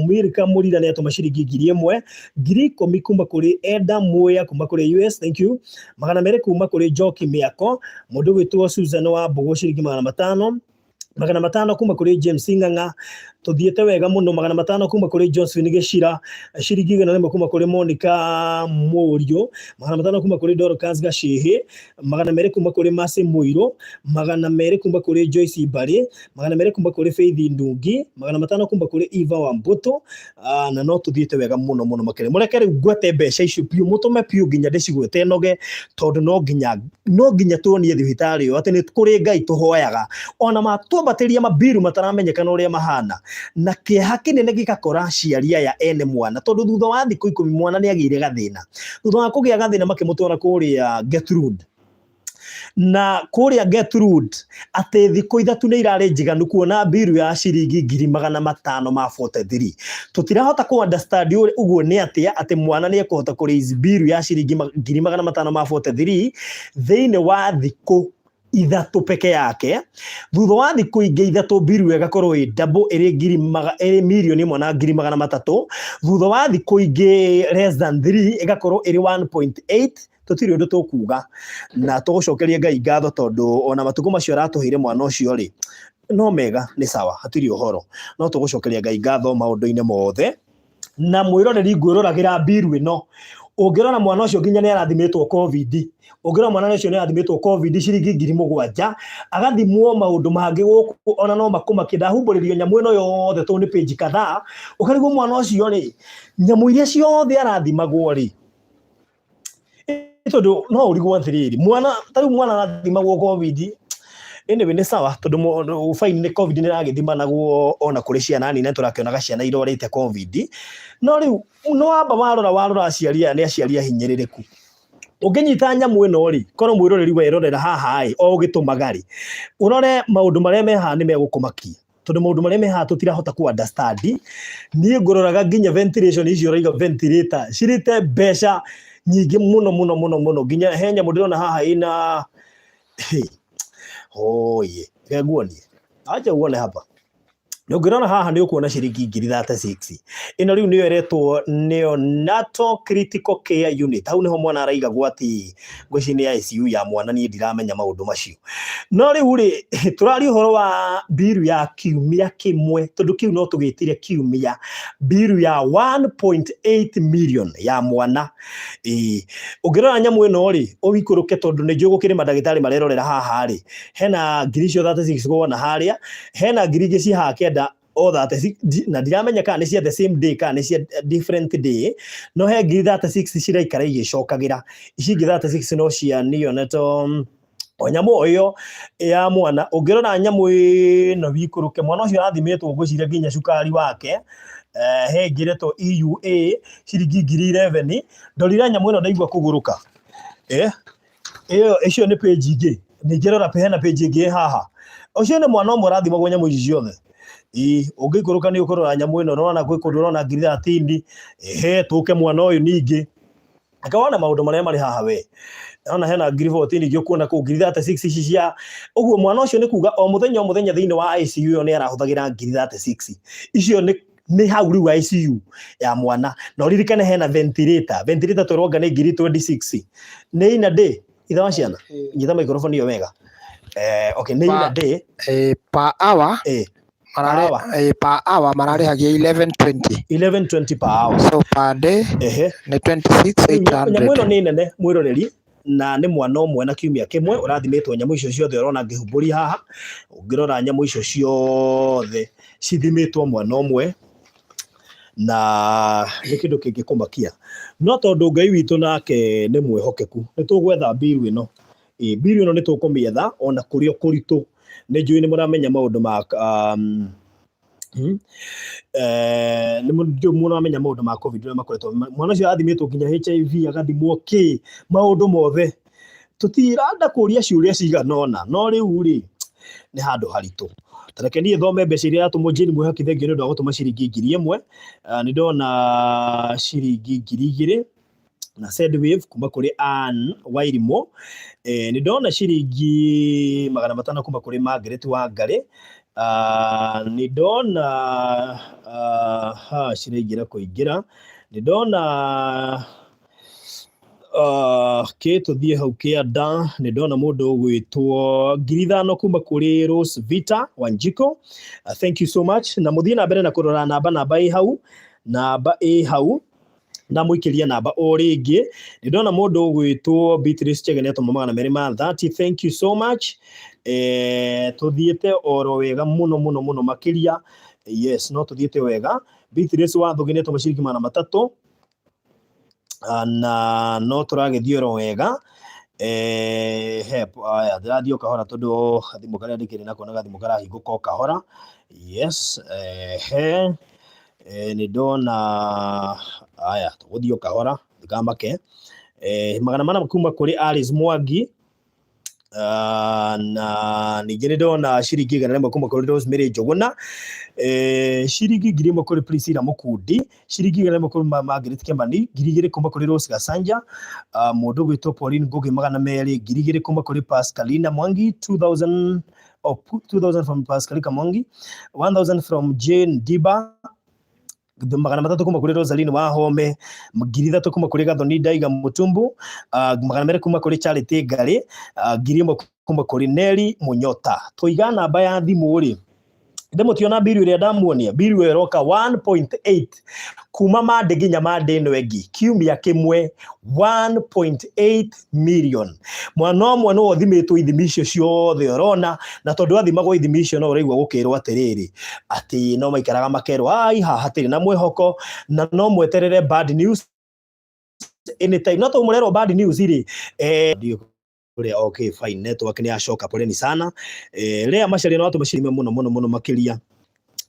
[SPEAKER 1] Milka Mũrira nĩ atũma ciringi 1000, 10,000 kuma kũrĩ Eda Muya kuma kũrĩ US, thank you, 200 kuma kũrĩ Njoki Mĩako, mũndũ ũgwĩtwo Susan wa Mbũgũ ciringi 500, 500 kuma kũrĩ James Ng'ang'a, tũthiĩte wega mũno, 500 kuma kũrĩ Josephine Gĩcira, ciringi 100 kuma kũrĩ Monica Mũriũ, 500 kuma kũrĩ Dorcas Gacĩhĩ, 200 kuma kũrĩ Mercy Mũirũ, 200 kuma kũrĩ Joyce Mbarĩ, 200 kuma kũrĩ Faith Ndungi, 500 kuma kũrĩ Eva Wambũtũ, na no tũthiĩte wega mũno mũno makĩria. Mũreke rĩu ngwete mbeca icio biũ, mũtũme biũ nginya ndĩcigwete noge, tondũ no nginya tuonie thibitarĩ ĩyo atĩ nĩ kũrĩ Ngai tũhoyaga, ona matwambatĩria mabiru mataramenyekana ũrĩa mahana, na kĩeha kĩnene gĩgakora aciari aya ene mwana, tondũ thutha wa thikũ 10 mwana nĩ agĩire gathĩna. Thutha wa kũgĩa gathĩna makĩmũtwara kũrĩa Gertrude, na kũrĩa Gertrude atĩ thikũ 3 nĩ irarĩ njiganu kuona mbiru ya ciringi 543,000. Tũtirahota kũ understand ũguo nĩ atĩa atĩ mwana nĩ ekũhota kũ raise mbiru ya ciringi 543,000 thĩinĩ wa thikũ 3 peke yake. Thutha wa thikũ ingĩ 3 mbiru ĩgakorwo ĩ double, ĩrĩ ngiri maga, ĩrĩ 1,100,000. Thutha wa thikũ ingĩ less than 3 ĩgakorwo ĩrĩ 1.8. Tũtirĩ ũndũ tũkuga na tũgũcokeria Ngai ngatho, tondũ ona matukũ macio aratũheire mwana ũcio rĩ, no mega, nĩ sawa, hatirĩ ũhoro, no tũgũcokeria Ngai ngatho maũndũ-inĩ mothe. Na mwĩroreri ngwĩroragĩra mbiru ĩno, ũngĩrora mwana ũcio nginya nĩ arathimĩtwo COVID, ũngĩrora mwana ũcio nĩ arathimĩtwo COVID ciringi 7,000, agathimwo maũndũ mangĩ gũkũ ona no makũmakie. Ndahumbũrĩrio nyamũ ĩno yothe tondũ nĩ page kadhaa, ũkarigwo mwana ũcio rĩ, nyamũ iria ciothe arathimagwo rĩ, tondũ no ũrigwo atĩrĩrĩ, mwana ta rĩu mwana arathimagwo COVID, anyway nĩ sawa, tondũ fine nĩ COVID nĩ ĩragĩthimanagwo ona kũrĩ ciana nini, tũrakĩonaga ciana irwarĩte COVID, no rĩu no wamba warora aciari aya nĩ aciari ahinyĩrĩrĩku. Ũngĩnyita nyamũ ĩno rĩ, korwo mwĩroreri werorera haha ĩ, o ũgĩtũmaga rĩ, ũrore maũndũ marĩa me haha nĩ megũkũmakia, tondũ maũndũ marĩa me haha tũtirahota ku understand. Niĩ ngũroraga nginya ventilation icio ũraiga ventilator cirĩte mbeca nyingĩ mũno mũno mũno mũno, nginya he nyamũ ndĩrona haha ĩna oye, reke nguonie, acha uone hapa. Na ũngĩrora haha nĩ ũkuona ciringi 36,000. Ĩno rĩu nĩyo ĩretwo neonatal critical care unit. Hau nĩho mwana araigagwo, atĩ ngwĩciria nĩ ICU ya mwana, niĩ ndiramenya maũndũ macio. No rĩu rĩ, tũraria ũhoro wa mbiru ya kiumia kĩmwe, tondũ kĩu no tũgĩtire kiumia, mbiru ya 1.8 million ya mwana. Ĩĩ, ũngĩrora nyamũ ĩno rĩ, ũikũrũke, tondũ nĩ njũĩ gũkĩrĩ mandagĩtarĩ marerorera haha rĩ, hena ngiri icio 36 wona harĩa, hena ngiri ingĩ ci haha kenda o 36, na ndiramenya kana nĩ cia the same day kana nĩ cia different day, no he ngiri 36 ciraikara igĩcokagĩra. Ici ingĩ 36 no cia neonatal, o nyamũ o ĩyo ya mwana. Ũngĩrora nyamũ ĩno wikũrũke, mwana ũcio arathimĩtwo ngwĩciria nginya cukari wake, he ĩngĩ ĩretwo EUA ciringi 11,000. Ndorire nyamũ ĩno ndaigua kũgũrũka. Ĩyo icio nĩ page ingĩ, ningĩ rora hena page ĩngĩ ĩ haha. Ũcio nĩ mwana ũmwe ũrathimagwo nyamũ ici ciothe. Ĩĩ, ũngĩikũrũka nĩ ũkũrora nyamũ ĩno, ũrona kwĩ kũndũ ũrona 13,000. Ehe, tũke mwana ũyũ ningĩ. Reke wone maũndũ marĩa marĩ haha we. Ona hena 14,000 ingĩ ũkuona kũu, 36,000 ici cia ũguo mwana ũcio nĩ kuga o mũthenya o mũthenya thĩinĩ wa ICU ĩyo nĩ arahũthagĩra 36,000. Icio nĩ hau rĩu ICU ya mwana. Na ũririkane hena ventilator. Ventilator tũronga nĩ 26,000. Nĩ ina day, ithe wa ciana? Nyita microphone ĩyo wega. Okay, nĩ ina day.
[SPEAKER 2] Per hour. Per hour mararĩhagia 1120.
[SPEAKER 1] 1120 per hour.
[SPEAKER 2] So per day nĩ 26,800.
[SPEAKER 1] Nyamũ ĩno nĩ nene mwĩroreri, na nĩ mwana ũmwe na kiumia kĩmwe ũrathimĩtwo nyamũ icio ciothe ũrona ngĩhumbũria haha. Ũngĩrora nyamũ icio ciothe cithimĩtwo mwana ũmwe, na nĩ kĩndũ kĩngĩkũmakia. No tondũ Ngai witũ nake nĩ mwĩhokeku, nĩ tũgwetha mbiru ĩno. Mbiru ĩno nĩ tũkũmĩetha ona kũrĩ o kũritũ. Nĩ njũĩ nĩ mũramenya maũndũ ma, nĩ mũramenya maũndũ ma COVID ũrĩa makoretwo. Mwana ũcio athimĩtwo nginya HIV, agathimwo kĩ, maũndũ mothe. Tũtiranda kũria ciũria cigana ũna, no rĩu rĩ, nĩ handũ haritũ. Ta reke niĩ thome mbeca iria iratũmwo. Jane Mwĩhaki, thengiũ nĩ ũndũ wa gũtũma ciringi 1000. Nĩ ndona ciringi 2,000. Na Sendwave kuma kũrĩ Ann Wairimũ. Nĩ ndona ciringi 500 kuma kũrĩ Margaret Wangarĩ. Nĩ ndona ha ciraingĩra kũingĩra. Nĩ ndona kĩ tũthiĩ hau kĩanda. Nĩ ndona mũndũ ũgwĩtwo 5,000 kuma kũrĩ Rose Vita Wanjiko. Thank you so much. Na mũthiĩ na mbere na kũrora namba, namba ĩ hau, namba ĩ hau, ndamũikĩria namba o rĩngĩ. Nĩ ndona mũndũ ũgwĩtwo Beatrice Chege nĩ atũma 230. Thank you so much. Tũthiĩte oro wega mũno mũno mũno makĩria. Yes, no tũthiĩte wega. Beatrice Wathugi nĩ atũma ciringi 300, na no tũragĩthiĩ oro wega. Hep aya ndĩrathiĩ o kahora tondũ gathimũ karĩa ndĩkĩrĩ nako nĩ gathimũ karahingũka o kahora. Yes, he nĩ ndona aya tũgũthiĩ o kahora, ndikamake. 400 kuma kũrĩ Alice Mwangi. Na ningĩ nĩ ndona ciringi 100 kuma kũrĩ Rosemary Njũgũna, ciringi 1,000 kũrĩ Priscilla Mũkundi, ciringi 100 kũrĩ Margaret Kĩmani, 2,000 kuma kũrĩ Rose Gacanja, mũndũ ũgwĩtwo Pauline Ngugi 200, 2,000 kuma kũrĩ Pascalina Mwangi, 2000, oh, 2000 from Pascalina Mwangi, 1000 from Jane Diba, 300 kuma kũrĩ Rosaline Wahome, 3,000 kuma kũrĩ Gathoni Ndaiga Mutumbu, 200 kuma kũrĩ Charity Ngarĩ, 1,000 kuma kũrĩ Nelly Munyota. Tũiga namba ya thimũ rĩ, ndĩmũtiona mbiru ĩrĩa ndamuonia, mbiru ĩyo ĩroka 1.8 kuma Monday nginya Monday ĩno ĩngĩ, kiumia kĩmwe 1.8 million. Mwana ũmwe nĩwe ũthimĩtwo ithimi icio ciothe ũrona, na tondũ athimagwo ithimi icio no ũraigua gũkĩrwo atĩrĩrĩ, atĩ no maikaraga makerwo ai haha hatirĩ na mwĩhoko, na no mweterere bad news anytime. No tũmũrerwo bad news rĩ, kũrĩa. Okay, fine, network nĩ yacoka, poleni sana. Lea Macharia no atũmacirime mũno mũno mũno makĩria,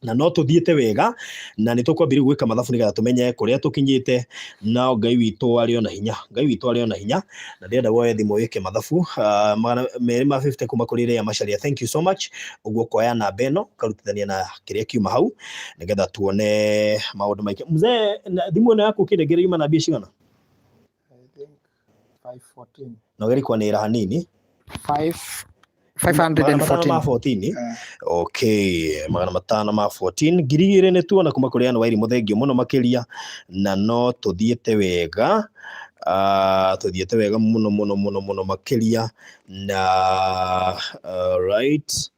[SPEAKER 1] na no tũthiĩte wega, na nĩ tũkwambĩrĩria gwĩka mathabu nĩgetha tũmenye kũrĩa tũkinyĩte. No Ngai witũ arĩ ona hinya, Ngai witũ arĩ ona hinya, na ndĩrenda woe thimũ wĩke mathabu. 250 kuma kũrĩ Lea Macharia, thank you so much. Ũguo ũkoya namba ĩno ũkarutithania na kĩrĩa kiuma hau nĩgetha tuone maũndũ maingĩ. Mzee, thimũ ĩno yaku ũkĩnengera yuma na mbia cigana?
[SPEAKER 2] I think 514.
[SPEAKER 1] Na ũgerie kwanĩrĩra hanini.
[SPEAKER 2] 5
[SPEAKER 1] 500 ma
[SPEAKER 2] 514.
[SPEAKER 1] 14. Okay, 514, 2,000 nĩ tuona kuma kũrĩ Ann Wairimu, thengio mũno makĩria, na no tũthiĩte wega, tũthiĩte wega mũno mũno mũno mũno makĩria. Na right,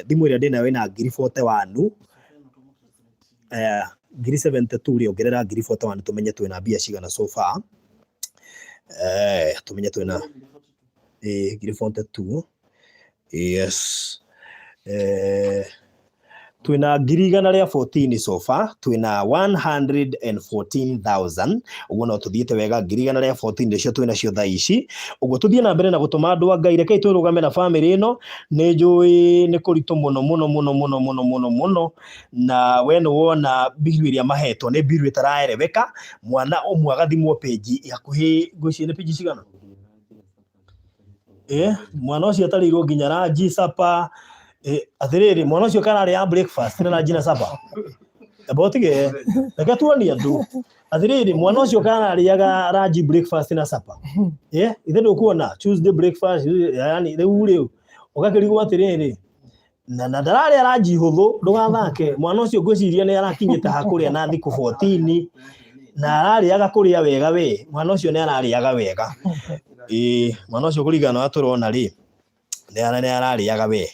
[SPEAKER 1] thimũ ĩrĩa ndĩnayo ĩna 41,000, 72,000 rĩ, ongerera 41,000 tũmenye twĩna mbia cigana so far. Tũmenye twĩna 42,000. Yes, twĩna 114,000 so far, twĩna 114,000. Ũguo no tũthiĩte wega, 114,000 nĩcio twĩna cio thaa ici. Ũguo tũthiĩ na mbere na gũtũma, andũ a Ngai. Rekei twĩrũgame na bamĩrĩ ĩno. Nĩ njũĩ nĩ kũritũ mũno mũno mũno mũno mũno mũno mũno, na we nĩ wona mbiru ĩrĩa mahetwo nĩ mbiru ĩtaraereweka. Mwana ũmwe agathimwo page hakuhĩ, ngwĩciria nĩ page cigana? Mwana ũcio atarĩirwo nginya lunch, supper. Atĩrĩrĩ, mwana ũcio kararĩa breakfast na lunch na supper. Amba ũtige, reke tuonie andũ atĩrĩrĩ, mwana ũcio kararĩaga lunch, breakfast na supper. Ithe ndũkuona Tuesday breakfast, yani rĩu rĩu ũgakĩrigwo atĩrĩrĩ, na ndararĩa lunch hũthũ, ndũgathake. Mwana ũcio ngwĩciria nĩ arakinyĩte hakũrĩa na thikũ 14, na ararĩaga kũrĩa wega. We mwana ũcio nĩ ararĩaga wega. Ĩĩ, mwana ũcio kũringana na ũrĩa tũrona rĩ, nĩ ararĩaga we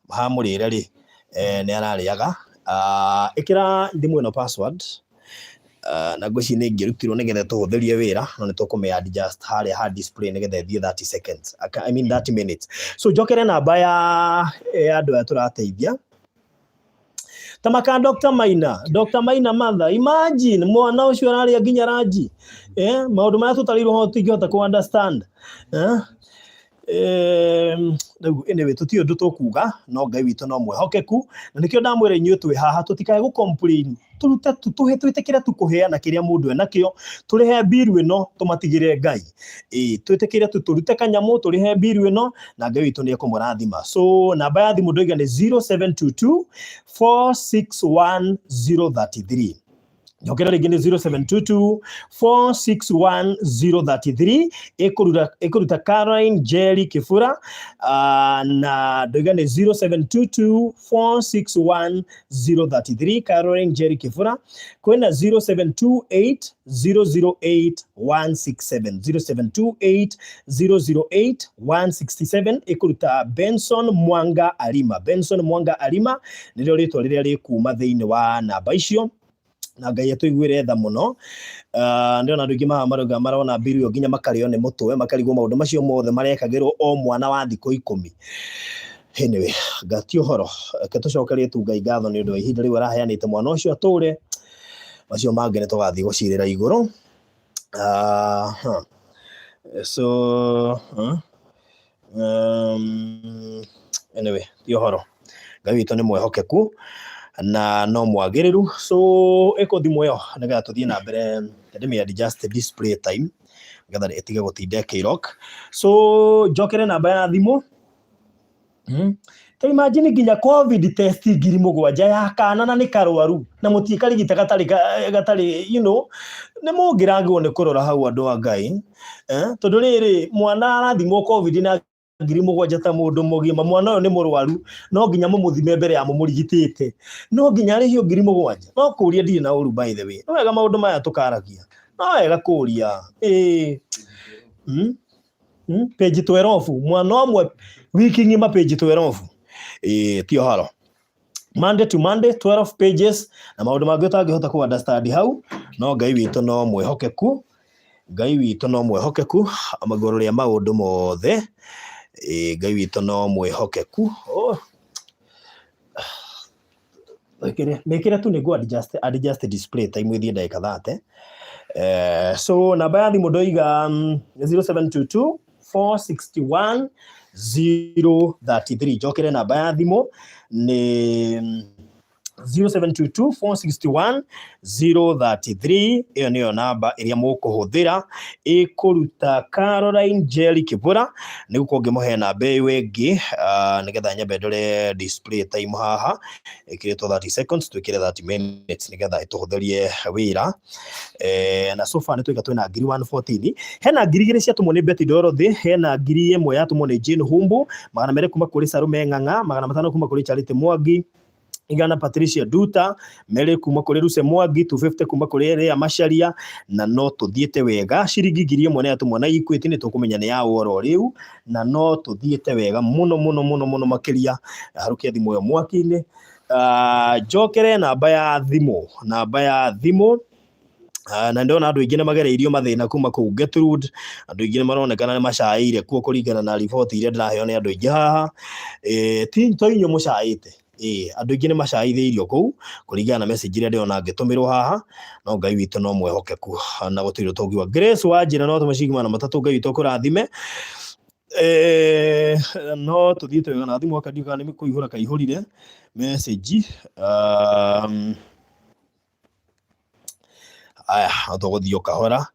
[SPEAKER 1] ha mũrĩre rĩ, nĩ ararĩaga. Ĩkĩra thimũ ĩno password, na ngwĩciria nĩ ĩngĩrutirwo nĩgetha tũhũthĩrie wĩra, no nĩ tũkũmĩ adjust harĩa ha display nĩgetha ĩthiĩ 30 seconds, I mean 30 minutes. So njokere namba ya andũ aya tũrateithia tamaka. Dr. Maina, Dr. Maina Mother, imagine mwana ũcio ararĩa nginya lunch. Maũndũ marĩa tũtarĩirwo ho tũtingĩhota kũ understand. Rĩu anyway, tũtiũĩ ũndũ tũkuga, no Ngai witũ no mwĩhokeku, na nĩkĩo ndamwĩra inyuĩ twĩ haha tũtikae gũ complain, tũrute tũhe, twĩtĩkĩre tu kũheana kĩrĩa mũndũ enakĩo, tũrĩhe mbiru ĩno, tũmatigĩre Ngai. Ĩĩ, twĩtĩkĩre tu tũrute kanyamũ tũrĩhe mbiru ĩno, na Ngai witũ nĩ ekũmũrathima. So namba ya thimũ ndoiga nĩ 0722 461 033. Njokera rĩngĩ nĩ 0722 461 033, ĩkũruta Caroline Jerry Kĩbura, na ndoiga nĩ 0722 461 033, Caroline Jerry Kĩbura. Kwĩna 0728 008 167, 0728 008 167, ĩkũruta Benson Mwanga Arima. Benson Mwanga Arima nĩrĩo rĩtwa rĩrĩa rĩkuma thĩinĩ wa namba icio, na Ngai atũiguĩre tha mũno. Ndĩrona andũ aingĩ maha marauga marona mbiru ĩyo nginya makarĩo nĩ mũtwe, makarigwo maũndũ macio mothe marekagĩrwo o mwana wa thikũ 10. Anyway, ngati ũhoro, reke tũcokerie tu Ngai ngatho nĩ ũndũ wa ihinda rĩu araheanĩte mwana ũcio atũre, macio mangĩ nĩ tũgathiĩ gũcirĩra igũrũ. Huh. So, huh? Anyway, ti ũhoro, Ngai witũ nĩ mwĩhokeku na no mwagĩrĩru. So ĩkũ thimũ ĩyo nĩgetha tũthiĩ na mbere, ndĩmĩ adjust display time nĩgetha ĩtige gũtinda ĩkĩrock. So njokere namba ya thimũ. Ta imagine nginya COVID test 7,000 ya kana na nĩ karwaru na mũtiĩkarigita gatarĩ gatarĩ nĩ mũngĩrangĩrwo nĩ kũrora hau, andũ a Ngai, eh? Tondũ rĩrĩ mwana arathimwo COVID na 7,000 ta mũndũ mũgima, mwana ũyũ nĩ mũrwaru, no nginya mũmũthime mbere ya mũmũrigitĩte, no nginya arĩhio 7,000. No kũria ndirĩ na ũru, by the way, no wega maũndũ maya tũkaragia, no wega kũria ĩĩ. Page 12, mwana ũmwe wiki ng'ima, page 12, ĩĩ, ti ũhoro. Monday to Monday, 12 pages, na maũndũ mangĩ ũtangĩhota kũ understand hau. No Ngai witũ no mwĩhokeku, Ngai witũ no mwĩhokeku igũrũ rĩa maũndũ mothe. Ĩĩ, Ngai witũ no mwĩhokeku. Oh. Mĩkĩre tu nĩguo adjust display time ĩthiĩ ndagĩka 30. So namba ya thimũ ndoiga 0722 461 033. Njokere namba ya thimũ nĩ 0722 461 033. Ĩyo nĩyo namba ĩrĩa mũkũhũthĩra, ĩkũruta Caroline Jerry Kĩbũra. Nĩguo ngĩmũhe namba ĩyo ĩngĩ, nĩgetha nyambe ndore display time haha ĩkĩrĩtwo 30 seconds, twĩkĩre 30 minutes nĩgetha ĩtũhũthĩrie wĩra. Na so far nĩ twĩka twĩna ngiri 114, hena 2,000 ciatũmwo nĩ Betty Dorothy, hena 1,000 yatũmwo nĩ Jane Humbu, 200 kuma kũrĩ Sarume Ng'ang'a, 500 kuma kũrĩ Charity Mwangi, 100 Patricia Duta, 2 kuma kũrĩ Ruse Mwangi, 250 kuma kũrĩ Rea Macharia, na no tũthiĩte wega. Ciringi 1,000 nĩ yatũmwo na Equity, nĩ tũkũmenya nĩ ya oro rĩu, na no tũthiĩte wega mũno mũno mũno mũno makĩria. Harũkia thimũ ĩyo mwaki-inĩ. Njokere namba ya thimũ, namba ya thimũ. Na ndĩrona andũ aingĩ nĩ magereirio mathĩna kuma kũu Gertrude, andũ aingĩ nĩ maronekana nĩ macaĩire kuo kũringana na riboti iria ndĩraheo nĩ andũ aingĩ haha. Ti to inyuĩ mũcaĩte, andũ aingĩ nĩ macaithĩirio kũu kũringana na message iria ndĩrona ngĩtũmĩrwo haha. No Ngai witũ no mwĩhokeku na gũtirĩ ũtũngiuga. Grace wa njĩra no tũme ciringi 300, Ngai witũ akũrathime. No tũthiĩte wega na thimũ aka, ndiũĩ kana nĩ kũihũra kaihũrire message. Aya, no tũgũthiĩ o kahora.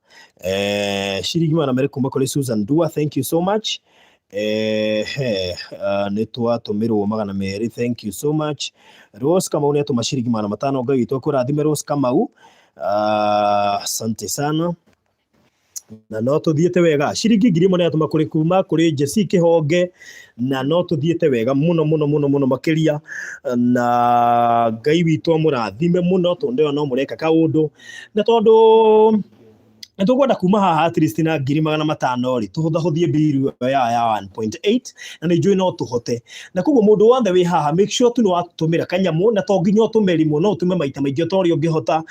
[SPEAKER 1] Ciringi 200 kuma kũrĩ Susan Dua, thank you so much. He nĩ twatũmĩrwo 200, thank you so much. Rose Kamau nĩ atũma ciringi 500, Ngai witũ akũrathime, Rose Kamau. Asante sana, na no tũthiĩte wega. Ciringi 1,000 nĩ atũma kũrĩ kuma kũrĩ Jesse Kĩhonge, na no tũthiĩte wega mũno mũno mũno mũno makĩria, na Ngai witũ amũrathime mũno, tondũ ĩyo no mũreka kaũndũ, na tondũ nĩ tũkwenda kuma haha at least na 500,000 rĩ, tũhũthahũthie mbiru ĩyo ya 1.8, na nĩ njũĩ no tũhote. Na koguo mũndũ wothe wĩ haha, make sure tu nĩ watũmĩra kanyamũ, na to nginya ũtũme rĩmwe, no ũtũme maita maingĩ o ta ũrĩa ũngĩhota.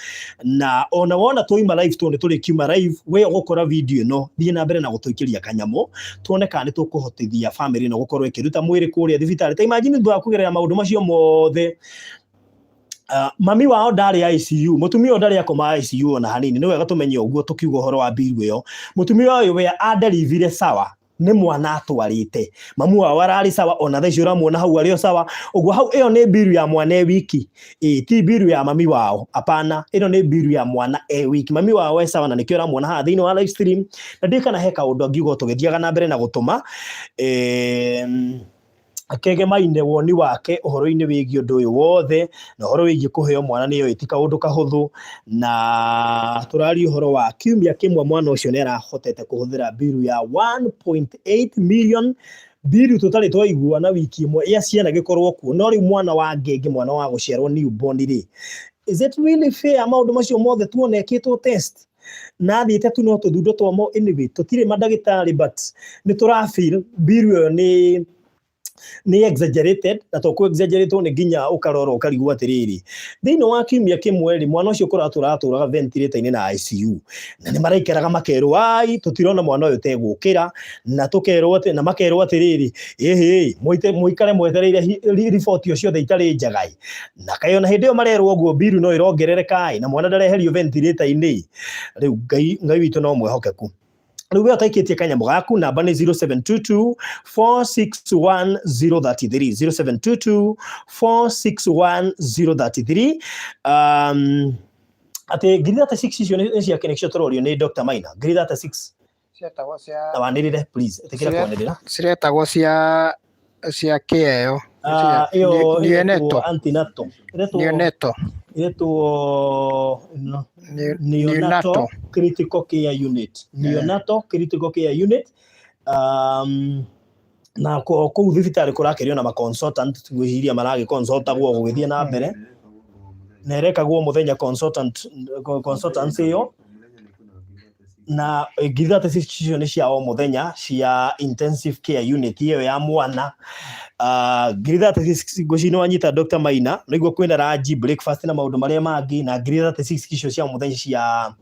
[SPEAKER 1] Na ona wona twaima live, tondũ nĩ tũrĩkiuma live, we ũgũkora video ĩno, thiĩ na mbere na gũtũikĩria kanyamũ, tuone kana nĩ tũkũhotithia family ĩno gũkorwo ĩkĩruta mwĩrĩ kũrĩa thibitarĩ. Ta imagine thutha wa kũgerera maũndũ macio mothe, mami wao ndarĩ ICU, mũtumia ũyũ ndarĩ akoma ICU ona hanini. Nĩ wega tũmenye ũguo tũkiuga ũhoro wa mbiru ĩyo. Mũtumia ũyũ we aderivire sawa, nĩ mwana atwarĩte, mamu wao ararĩ sawa, ona thaa ici ũramuona hau arĩ o sawa ũguo hau. Ĩyo nĩ mbiru ya mwana e wiki, ĩ ti mbiru ya mami wao, apana, ĩno nĩ mbiru ya mwana e wiki. Mami wao e sawa, na nĩkĩo ũramuona haha thĩinĩ wa live stream. Na ndiũĩ kana he kaũndũ angiuga tũgĩthiaga na mbere na gũtũma. Kege Maine woni wake ũhoro-inĩ wĩgiĩ ũndũ ũyũ wothe na ũhoro wĩgiĩ kũheo mwana nĩyo ti kaũndũ kahũthũ, na tũraria ũhoro wa kiumia kĩmwe mwana ũcio nĩ arahotete kũhũthĩra mbiru ya 1.8 million, mbiru tũtarĩ twaigua na wiki ĩmwe ya ciana gĩkorwo kuo, no rĩu mwana wa ngenge, mwana wa gũciarwo newborn rĩ, is it really fair maũndũ macio mothe tuona ekĩtwo test na athiĩte tu no tũthundo twamo? Anyway, tũtirĩ mandagĩtarĩ, but nĩ tũra feel mbiru ĩyo nĩ exaggerated, na to kũ exaggerate nĩ nginya ũkarora ũkarigwo atĩrĩrĩ, thĩinĩ wa kiumia kĩmwe rĩ, mwana ũcio kũratũraga ventilator-inĩ na ICU, na nĩ maraikaraga makerwo ai tũtirona mwana ũyũ tegũkĩra, na tũkerwo atĩ na makerwo atĩrĩrĩ, ĩhĩ, mũikare mwetereire riboti o ciothe itarĩ njega ĩ, na kaĩ ona hĩndĩ ĩyo marerwo ũguo mbiru no ĩrongerereka ĩ, na mwana ndareherio ventilator-inĩ. Rĩu Ngai witũ no mwĩhokeku. Rĩu we ũtaikĩtie kanyamũ gaku, namba nĩ 0722 461 033, 0722 461 033. Atĩ ngiri 36 icio nĩ ciake nĩcio tũrorio nĩ Dr. Maina, ngiri 36.
[SPEAKER 2] Cietagwo cia
[SPEAKER 1] Na wanĩrĩre, please, ĩtĩkĩra kwanĩrĩra.
[SPEAKER 2] Ciretagwo cia kĩeo.
[SPEAKER 1] Ah, ĩyo
[SPEAKER 2] Neonatal.
[SPEAKER 1] ĩretwo antenatal, ĩretwo
[SPEAKER 2] Neonatal.
[SPEAKER 1] Ĩretwo no, neonatal
[SPEAKER 2] Neonatal.
[SPEAKER 1] Critical care unit, neonatal critical care unit. Na kũu thibitarĩ kũrakĩrio na ma-consultant, ngwĩciria maragĩ-consultagwo gũgĩthiĩ na mbere, na ĩrekagwo mũthenya consultants ĩyo, na ngiri 36 icio nĩ cia o mũthenya cia intensive care unit ĩyo ya mwana. Ngiri 36, ngwĩciria nĩ wanyita Dr. Maina, nĩguo kwĩna lunch, breakfast na maũndũ marĩa mangĩ, na ngiri 36 icio cia o mũthenya cia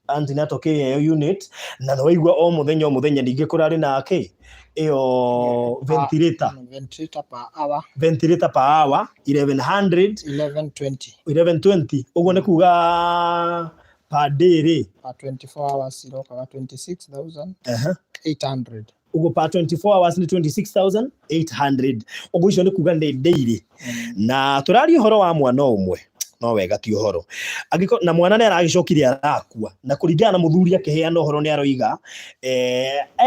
[SPEAKER 1] antenatal care ĩyo unit, na nĩ waigua o mũthenya o mũthenya ningĩ kũrarĩ na kĩ ĩyo ventilator.
[SPEAKER 2] Ventilator per hour.
[SPEAKER 1] Ventilator per hour 1100.
[SPEAKER 2] 1120.
[SPEAKER 1] 1120, ũguo nĩ kuga per day rĩ?
[SPEAKER 2] Per 24 hours irokaga 26,800.
[SPEAKER 1] Ũguo per 24 hours nĩ 26,800, ũguo icio nĩ kuga nĩ daily, na tũraria ũhoro wa mwana ũmwe, no wega ti ũhoro angĩkorwo na mwana nĩ aragĩcokire arakua, na kũringana na mũthuri akĩheana ũhoro nĩ aroiga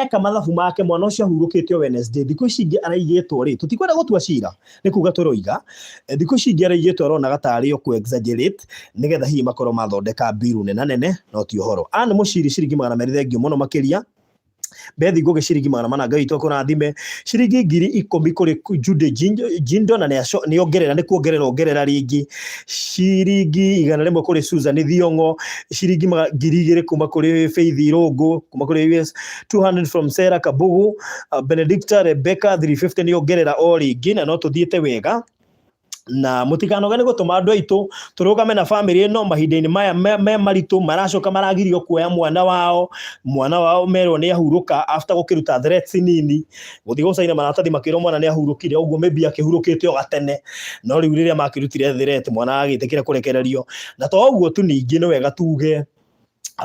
[SPEAKER 1] eka mathabu make, mwana ũcio ahurũkĩte o Wednesday, thikũ ici ingĩ araigĩtwo rĩ, tũtikwenda gũtua cira, nĩ kuga tũroiga thikũ ici ingĩ araigĩtwo aronaga tarĩ o kũ exaggerate nĩgetha hihi makorwo mathondeka mbiru nena nene, no ti ũhoro. Anne Mũciri, ciringi 200, thengiũ mũno makĩria. Bethi Ngugi, ciringi 400, Ngai witũ akũrathime. Ciringi 10,000 kũrĩ Jude Jindo, na nĩ ongerera, nĩ kuongerera ongerera rĩngĩ. Ciringi 100 kũrĩ Susan Thiong'o, ciringi 2,000 kuma kũrĩ Faith Irũngũ kuma kũrĩ US, 200 from Sarah Kabugu, Benedicta Rebecca 350, nĩ ongerera o rĩngĩ, na no tũthiĩte wega, na mũtikanoge nĩ gũtũma andũ aitũ tũrũgame na bamĩrĩ ĩno mahinda-inĩ maya me maritũ. Maracoka maragirio kuoya mwana wao, mwana wao merwo nĩ ahurũka after gũkĩruta threats nini, gũthiĩ gũcaina maratathi makĩrwo mwana nĩ ahurũkire, ũguo maybe akĩhurũkĩte o gatene, no rĩu rĩrĩa makĩrutire threat mwana agĩtĩkĩra kũrekererio. Na to ũguo tu, ningĩ nĩ wega tuge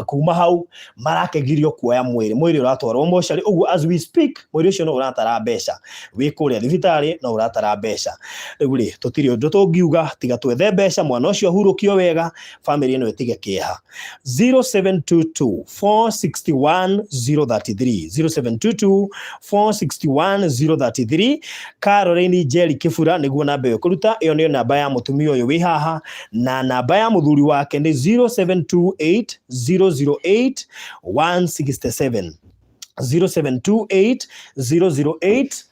[SPEAKER 1] kuma hau marakegirio kuoya mwĩrĩ, mwĩrĩ ũratwarwo mocarĩ, ũguo as we speak mwĩrĩ ũcio no ũratara mbeca, wĩ kũrĩa thibitarĩ no ũratara mbeca. Rĩu rĩ, tũtirĩ ũndũ tũngiuga tiga twethe mbeca mwana ũcio ahurũkio wega, bamĩrĩ ĩno ĩtige kĩeha. 0722 461 033, 0722 461 033. Caroline Njeri Kĩbura nĩguo namba ĩyo kũruta, ĩyo nĩyo namba ya mũtumia ũyũ wĩ haha, na namba ya mũthuri wake nĩ 0728 008 167, 0728 008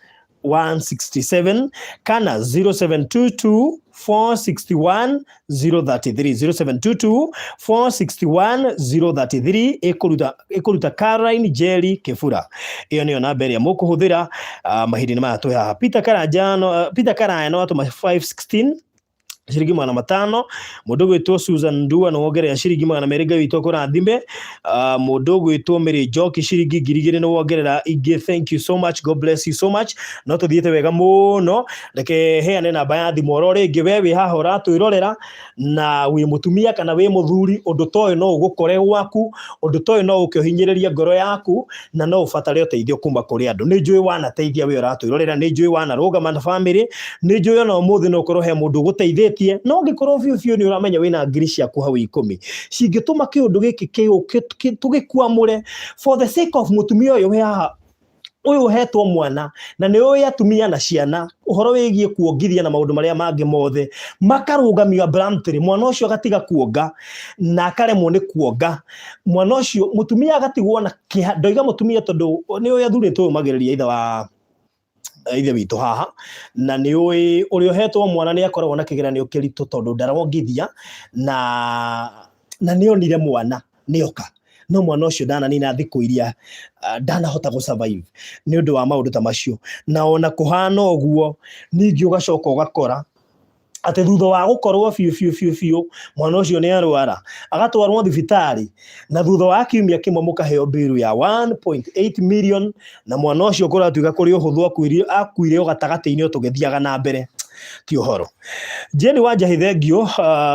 [SPEAKER 1] 167, kana 0722 461 033, 0722 461 033, ĩkũruta Caroline Njeri Kĩbura. Ĩyo nĩyo namba ĩrĩa mũkũhũthĩra mahinda-inĩ maya twĩ haha. Peter Karanja no, Peter Karaya no atũma 516, ciringi 500. Mũndũ ũgwĩtwo Susan Ndua nĩ wongerera ciringi 200, Ngai witũ akũrathime. Mũndũ ũgwĩtwo Mary Njoki, ciringi 2,000 nĩ wongerera ingĩ, thank you so much, God bless you so much. No tũthiĩte wega mũno. Reke heane namba ya thimũ oro rĩngĩ, we wĩ haha ũratwĩrorera na wĩ mũtumia kana wĩ mũthuri, ũndũ ta ũyũ no ũgũkore gwaku, ũndũ ta ũyũ no ũke ũhinyĩrĩrie ngoro yaku, na no ũbatare ũteithio kuma kũrĩ andũ. Nĩ njũĩ wanateithia, we ũratwĩrorera, nĩ njũĩ wanarũgama na bamĩrĩ, nĩ njũĩ ona ũmũthĩ no ũkorwo he mũndũ ũgũteithĩtie, no ũngĩkorwo biũ biũ nĩ ũramenya wĩna ngiri ciaku hau 10 cingĩtũma kĩũndũ gĩkĩ tũgĩkwamũre for the sake of mũtumia ũyũ wĩ haha. Ũyũ ũhetwo mwana na nĩ ũĩ atumia na ciana ũhoro wĩgiĩ kuongithia na maũndũ marĩa mangĩ mothe makarũgamio abruptly, mwana ũcio agatiga kuonga na akaremwo nĩ kuonga, mwana ũcio mũtumia agatigwo na kĩeha. Ndoiga mũtumia tondũ nĩ ũĩ athuri nĩ tũyũmagĩrĩria ithe wa ithe witũ haha, na nĩ ũĩ ũrĩa ũhetwo mwana nĩ akoragwo na kĩgeranio kĩritũ tondũ ndarongithia na nĩ onire mwana nĩ oka, no mwana ũcio ndananina thikũ iria ndanahota gũ survive nĩ ũndũ wa maũndũ ta macio. Na ona kũhana ũguo, ningĩ ũgacoka ũgakora atĩ thutha wa gũkorwo biũ biũ biũ biũ mwana ũcio nĩ arwara, agatwarwo thibitarĩ, na thutha wa kiumia kĩmwe mũkaheo mbiru ya 1.8 million, na mwana ũcio kũratuĩka kũrĩ ũhũthũ akuire o gatagatĩ-inĩ o tũgĩthiaga na mbere. Ti ũhoro. Jane Wanjahi, thengio.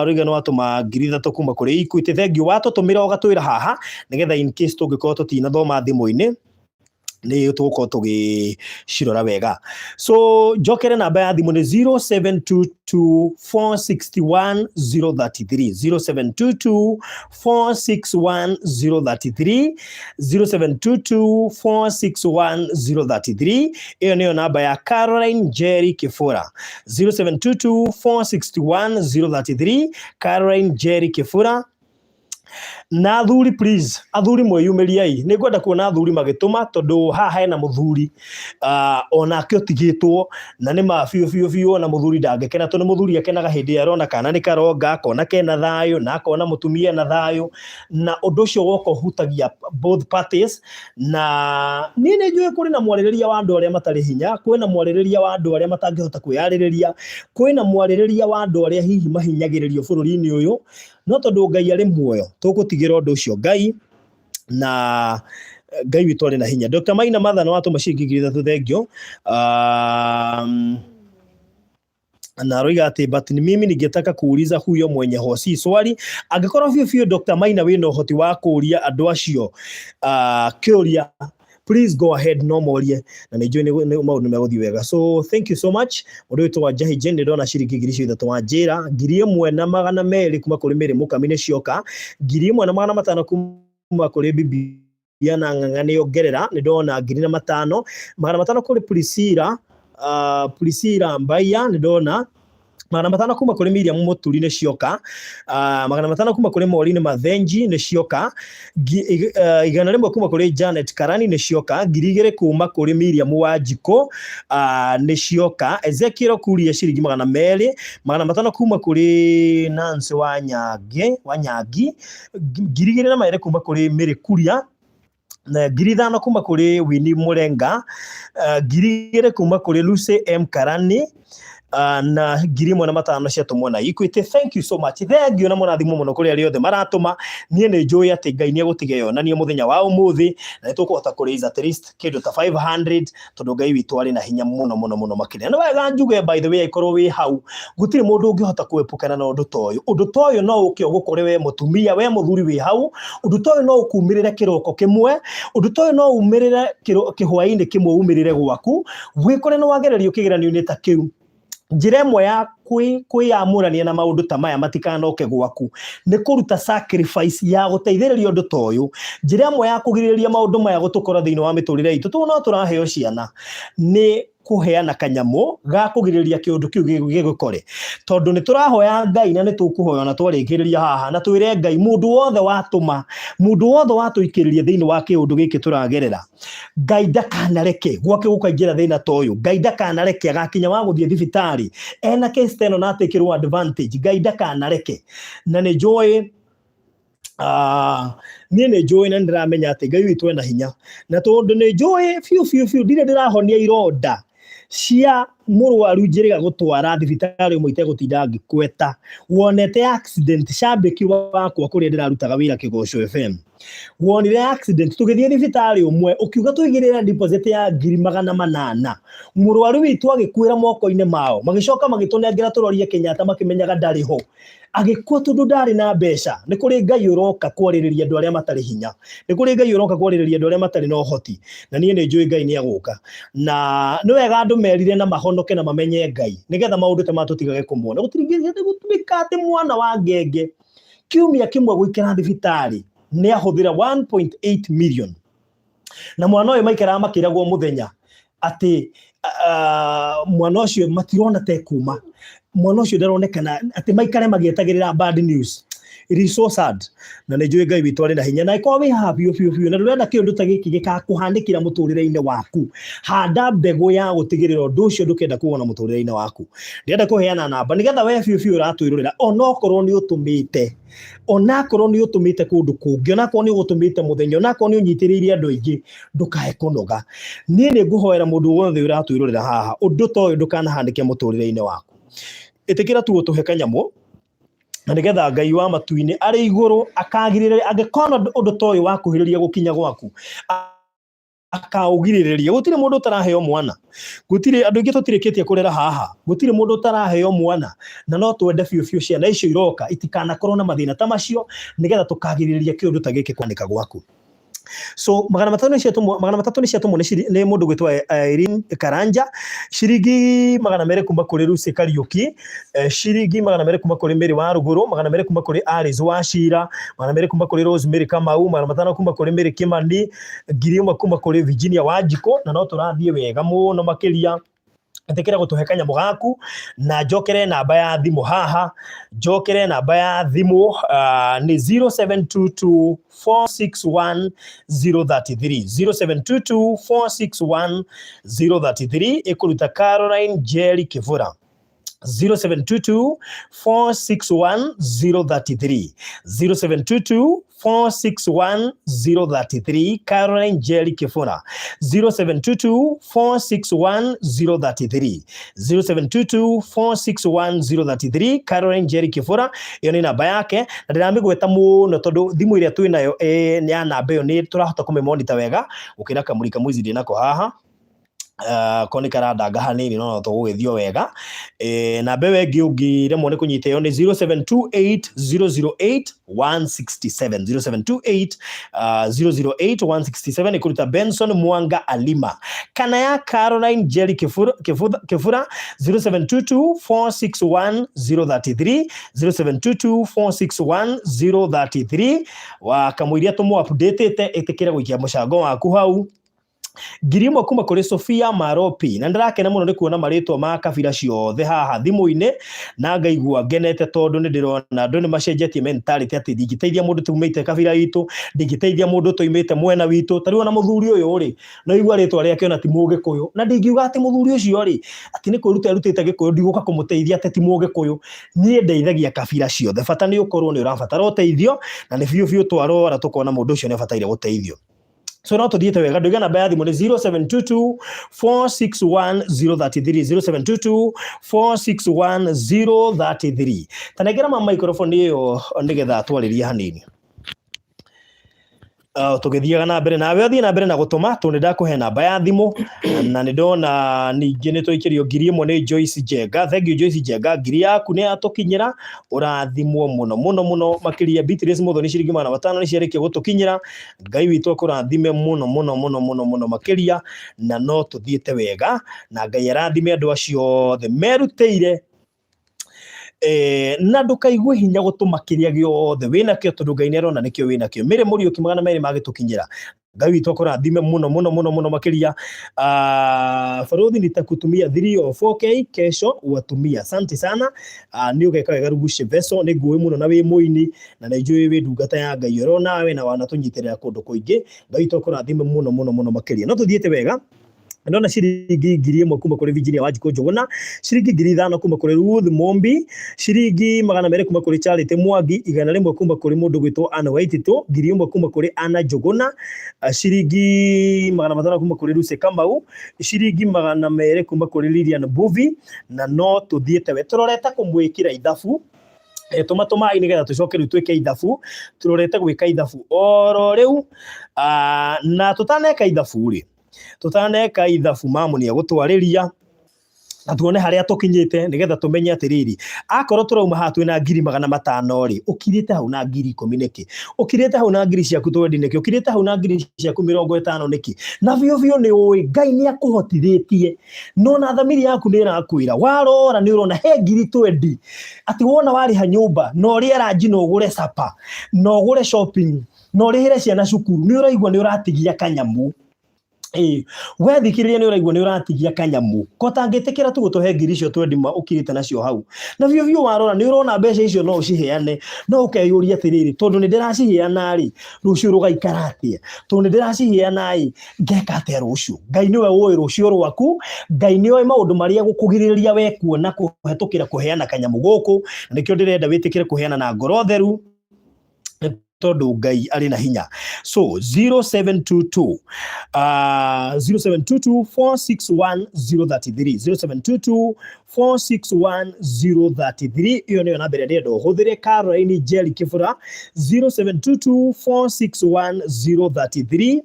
[SPEAKER 1] Rũiga nĩ watũma 3,000 kuma kũrĩ Equity. Thengio watũtũmĩra ũgatwĩra haha nĩgetha in case tũngĩkorwo tũtinathoma thimũ-inĩ nĩ tũgũkorwo tũgĩcirora wega. So njokere namba ya thimũ nĩ 0722 461 033, 0722 461 033, 0722 461 033. Ĩyo nĩyo namba ya Caroline Jerry Kĩbũra, 0722 461 033, Caroline Jerry Kĩbũra. Na athuri, please, athuri mwĩyumĩriei. Nĩ ngwenda kuona athuri magĩtũma tondũ haha hena mũthuri onake ũtigĩtwo na nĩ ma biũ biũ biũ. Ona mũthuri ndangĩkena tondũ mũthuri akenaga hĩndĩ ĩrĩa arona kana nĩ karonga, akona kena thayũ na akona mũtumia na thayũ, na ũndũ ũcio woka ũhutagia both parties. Na niĩ nĩ njũĩ kũrĩ na mwarĩrĩria wa andũ arĩa matarĩ hinya, kwĩna mwarĩrĩria wa andũ arĩa matangĩhota kwĩyarĩrĩria, kwĩna mwarĩrĩria wa andũ arĩa hihi mahinyagĩrĩrio bũrũri-inĩ ũyũ. No tondũ Ngai arĩ muoyo, tũgũtigĩra ũndũ ũcio Ngai, na Ngai witũ arĩ na hinya. Dr. Maina Matha nĩ watũma ciringi 3,000, thengio. Na aroiga atĩ, "But ni mimi ningetaka kuuliza huyo mwenye hosi swali." Angĩkorwo biũ biũ Dr. Maina wĩna ũhoti wa kũũria andũ acio kĩũria, please go ahead, no morie, na nĩ njũĩ nĩ maũndũ megũthiĩ wega. So thank you so much. Mũndũ wĩtwo wa Njahi Jane, nĩ ndona ciringi 3,000 wa njĩra, 1,200 kuma kũrĩ Mary Mũkami nĩ cioka, 1,500 kuma kũrĩ Bibi na Ng'ang'a nĩ ongerera, nĩ ndona 1,500, 500 kũrĩ Priscilla Mbaiya, nĩ ndona 500 kuma kũrĩ Miriam Mũturi nĩ cioka, 500 kuma kũrĩ Maureen Mathenji nĩ cioka, 100 kuma kũrĩ Janet Karani nĩ cioka, 2,000 kuma kũrĩ Miriam Wanjikũ nĩ cioka, Ezekiel Kuria ciringi 200, 500 kuma kũrĩ Nancy Wanyangi, Wanyangi, 2,200 kuma kũrĩ Mary Kuria, na 5,000 kuma kũrĩ Winnie Murenga, 2,000 kuma kũrĩ Lucy M Karani, na 1,500 ciatũmwo na Equity. Thank you so much, thank you, na mũrathimwo mũno kũrĩ arĩa othe maratũma. Niĩ nĩ njũĩ atĩ Ngai nĩ egũtiga yonanie mũthenya wa ũmũthĩ na nĩ tũkũhota kũ raise at least kĩndũ ta 500 tondũ Ngai witũ arĩ na hinya mũno mũno mũno makĩria. Na wega njuge, by the way, angĩkorwo wĩ hau, gũtirĩ mũndũ ũngĩhota kwĩpũkana na ũndũ ta ũyũ. Ũndũ ta ũyũ no ũke ũgũkore we mũtumia, we mũthuri wĩ hau. Ũndũ ta ũyũ no ũkumĩrĩre kĩroko kĩmwe, ũndũ ta ũyũ no umĩrĩre kĩhwaĩ-inĩ kĩmwe, umĩrĩre gwaku, wĩkore nĩ wagererio kĩgeranio-inĩ ta kĩu. Njĩra ĩmwe ya kwĩyamũrania na maũndũ ta maya matikanoke gwaku nĩ kũruta sacrifice ya gũteithĩrĩria ũndũ ta ũyũ. Njĩra ĩmwe ya kũgirĩrĩria maũndũ maya gũtũkora thĩinĩ wa mĩtũrĩre itũ tondũ no tũraheo ciana nĩ kũheana kanyamũ ga kũgirĩrĩria kĩũndũ kĩu gĩgũkore, tondũ nĩ tũrahoya Ngai na nĩ tũkũhoya na twarĩkĩrĩria haha na twĩre Ngai, mũndũ wothe watũma, mũndũ wothe watũikĩrĩria thĩinĩ wa kĩũndũ gĩkĩ tũragerera, Ngai ndakanareke gwake gũkaingĩra thĩna ta ũyũ. Ngai ndakanareke agakinya wa gũthiĩ thibitarĩ ena case ta ĩno na atĩkĩrwo advantage. Ngai ndakanareke. Na nĩ njũĩ, niĩ nĩ njũĩ na nĩ ndĩramenya atĩ Ngai witũ ena hinya, na tondũ nĩ njũĩ biũ biũ biũ ndirĩ ndĩrahonia ironda cia mũrwaru njĩrĩga gũtwara thibitarĩ ũmwe itegũtinda ngĩkweta wonete accident. Cambĩki wakwa kũrĩa ndĩrarutaga wĩra Kĩgoco FM, wonire accident tũgĩthiĩ thibitarĩ ũmwe, ũkiuga tũigĩrĩre deposit ya 800,000. Mũrwaru witũ agĩkuĩra moko-inĩ mao, magĩcoka magĩtũnengera tũrorie Kenyatta makĩmenyaga ndarĩ ho, agĩkua tondũ ndarĩ na mbeca. Nĩ kũrĩ Ngai ũroka kwarĩrĩria andũ arĩa matarĩ hinya, nĩ kũrĩ Ngai ũroka kwarĩrĩria andũ arĩa matarĩ na ũhoti, na niĩ nĩ njũĩ Ngai nĩ egũka. Na nĩ wega andũ merire na mahonoke na mamenye Ngai nĩgetha maũndũ ta maya tũtigage kũmona. Gũtirĩgĩtuĩka atĩ mwana wa ngenge kiumia kĩmwe gũikara thibitarĩ nĩ ahũthĩra 1.8 million. Na mwana ũyũ maikaraga makĩragwo mũthenya atĩ mwana ũcio matirona ta ekuma, mwana ũcio ndaronekana, atĩ maikare magĩetagĩrĩra bad news. It is so sad. Na nĩ njũĩ Ngai witũ arĩ na hinya, na ĩkorwo wĩ haha biũ biũ biũ na ndũrenda kĩũndũ ta gĩkĩ gĩgakũhanĩkĩra mũtũrĩre-inĩ waku, handa mbegũ ya gũtigĩrĩra ũndũ ũcio ndũkenda kuona mũtũrĩre-inĩ waku. Ndĩrenda kũheana namba nĩgetha we biũ biũ ũratwĩrorera, onokorwo nĩ ũtũmĩte, onakorwo nĩ ũtũmĩte kũndũ kũngĩ, onakorwo nĩ ũgũtũmĩte mũthenya, onakorwo nĩ ũnyitĩrĩire andũ aingĩ, ndũkae kũnoga. Niĩ nĩ ngũhoera mũndũ wothe ũratwĩrorera haha, ũndũ ta ũyũ ndũkanahanĩke mũtũrĩre-inĩ waku. Ĩtĩkĩra tu ũtũhe kanyamũ, na nĩgetha Ngai wa matu-inĩ arĩ igũrũ akagirĩrĩria, angĩkorwo ũndũ ta ũyũ wakuhĩrĩria gũkinya gwaku, akaũgirĩrĩria. Gũtirĩ mũndũ ũtaraheo mwana, gũtirĩ andũ aingĩ tũtirĩkĩtie kũrera haha, gũtirĩ mũndũ ũtaraheo mwana, na no twende biũ biũ ciana icio iroka itikanakorwo na mathĩna ta macio, nĩgetha tũkagirĩrĩria kĩũndũ ta gĩkĩ kwanĩka gwaku. So 300 nĩ ciatũmwo, 300 nĩ ciatũmwo nĩ mũndũ gwĩtwo Irene Karanja, ciringi 200 kuma kũrĩ Lucy Kariũki, ciringi 200 kuma kũrĩ Mary wa Rugũrũ, 200 kuma kũrĩ Alice wa Cira, 200 kuma kũrĩ Rosemary Kamau, 500 kuma kũrĩ Mary Kimani, 1000 kuma kũrĩ Virginia Wanjikũ, na no tũrathiĩ wega mũno makĩria. Ĩtĩkĩra gũtũhe kanyamũ gaku, na njokere namba ya thimũ haha, njokere namba ya thimũ nĩ 0722 461 033, 0722 461 033, ĩkũruta Caroline Jerry Kĩbũra. 0722 461 033, 0722 461 033, Caroline Jerry Kĩbũra. 0722 461 033, 0722 461 033, Caroline Jerry Kĩbũra. Ĩyo nĩ namba yake, na ndĩramĩgweta mũno tondũ thimũ ĩrĩa twĩ nayo nĩ ya namba ĩyo, nĩ tũrahota kũmĩmonita wega gũkĩra kamũrika mwizi ndĩ nako haha. Ko nĩ karandanga hanini, no no tũgũgĩthiĩ o wega. Namba ĩyo ĩngĩ ũngĩremwo nĩ kũnyita ĩyo nĩ 0728 008 167, 0728 008 167, ĩkũruta Benson Mwanga Alima, kana ya Caroline Jerry Kĩbura, Kĩbura, Kĩbura, 0722 461 033, 0722 461 033. Wa kamũiria tũmũ update-ĩte, ĩtĩkĩre gũikia mũcango waku hau. 1000 kuma kũrĩ Sofia Maropi, na ndĩrakena mũno nĩ kuona marĩtwa ma kabira ciothe haha thimũ-inĩ, na ngaigua ngenete tondũ nĩ ndĩrona andũ nĩ macenjetie mentality atĩ ndingĩteithia mũndũ tumĩte kabira itũ, ndingĩteithia mũndũ tũimĩte mwena witũ. Ta rĩu ona mũthuri ũyũ rĩ, no igua rĩtwa rĩake ona ti mũgĩkũyũ, na ndingiuga atĩ mũthuri ũcio rĩ, atĩ nĩ kwĩruta erutĩte gĩkũyũ, ndigũka kũmũteithia atĩ ti mũgĩkũyũ. Niĩ ndeithagia kabira ciothe, bata nĩ ũkorwo nĩ ũrabatara ũteithio, na nĩ biũ biũ twarora tũkona mũndũ ũcio nĩ abataire gũteithio. So no tũthiĩte wega. Nduiga namba ya thimũ nĩ 0722 461 033, 0722 461 033. Ta nengera ma microphone ĩyo nĩgetha twarĩrie hanini. Tũgĩthiaga na mbere nawe, ũthiĩ na mbere na gũtũma tondũ nĩ ndakũhe namba ya thimũ, na nĩ ndona ningĩ nĩ twaikĩrio 1000 nĩ Joyce Njenga. Thank you Joyce Njenga, ngiri yaku nĩ yatũkinyĩra, ũrathimwo mũno mũno mũno makĩria. Beatrice Muthoni, ciringi 500 nĩ ciarĩkia gũtũkinyĩra. Ngai witũ akũrathime mũno mũno mũno mũno mũno makĩria, na no tũthiĩte wega, na Ngai arathime andũ acio othe merutĩire. Na ndũkaigue hinya gũtũma kĩrĩa gĩothe wĩnakĩo, tondũ Ngai nĩ arona nĩkĩo wĩnakĩo. Mĩrĩ Mũriũki, 200 magĩtũkinyĩra. Ngai witũ akũrathime mũno mũno mũno mũno makĩria. Barũthi, nitakutumia 3 or 4K kesho watumia. Asante sana. Nĩ ũgeka wega. Rugushe Veso, nĩ ngũĩ mũno na wĩ mũini, na nĩ njũĩ wĩ ndungata ya Ngai oro nawe, na wanatũnyitĩrĩra kũndũ kũingĩ. Ngai witũ akũrathime mũno mũno mũno makĩria. No tũthiĩte wega. Ndona ciringi 1000 kuma kũrĩ Virginia Wanjikũ Njũgũna, ciringi 5000 kuma kũrĩ Ruth Mombi, ciringi 200 kuma kũrĩ Charity Mwangi, 100 kuma kũrĩ mũndũ gwĩtwo Anne Waititũ, 1000 kuma kũrĩ Anna Njũgũna, ciringi 500 kuma kũrĩ Lucy Kamau, ciringi 200 kuma kũrĩ Lilian Mbuvi, na no tũthiĩte we tũrorete kũmwĩkĩra ithabu. Tũma tũmai nĩgetha tũcoke rĩu twĩke ithabu, tũrorete gwĩka ithabu oro rĩu. Na tũtaneka ithabu rĩ, tũtaneka ithabu, mamu nĩ egũtwarĩria. Na tuone harĩa tũkinyĩte nĩgetha tũmenye atĩrĩrĩ, akorwo tũrauma haha twĩna 500,000 rĩ, ũkirĩte hau na 10,000 nĩkĩ? Ũkirĩte hau na ngiri ciaku twendi nĩkĩ? Ũkirĩte hau na ngiri ciaku 50 nĩkĩ? Na biũ biũ nĩ ũĩ Ngai nĩ akũhotithĩtie, no na thamiri yaku nĩ ĩrakwĩra warora nĩ ũrona he ngiri twendi atĩ wona warĩha nyũmba na ũrĩe ranji na ũgũre capa na ũgũre shopping na ũrĩhĩre ciana cukuru, nĩ ũraigua nĩ ũratigia kanyamũ. Ĩĩ, we thikĩrĩria nĩ ũraigua nĩ ũratigia kanyamũ ko tangĩtĩkĩra tu gũtũhe ngiri icio twendi ma ũkirĩte nacio hau. Na biũ biũ warora nĩ ũrona mbeca icio no ũciheane, no ũkeyũria atĩrĩrĩ, tondũ nĩ ndĩraciheana rĩ, rũciũ rũgaikara atĩa? Tondũ nĩ ndĩraciheana ĩ, ngeka atĩa rũciũ? Ngai nĩwe ũĩ rũciũ rwaku, Ngai nĩ oĩ maũndũ marĩa egũkũgirĩrĩria we kuona kũhetũkĩra kũheana kanyamũ gũkũ, na nĩkĩo ndĩrenda wĩtĩkĩre kũheana na ngoro theru, tondũ Ngai arĩ na hinya. So 0722 0722 461 033, 0722 461 033, iyo nĩyo namba ĩrĩa ndĩrenda ũhũthĩre. Caroline Njeri Kĩbũra, 0722 461 033.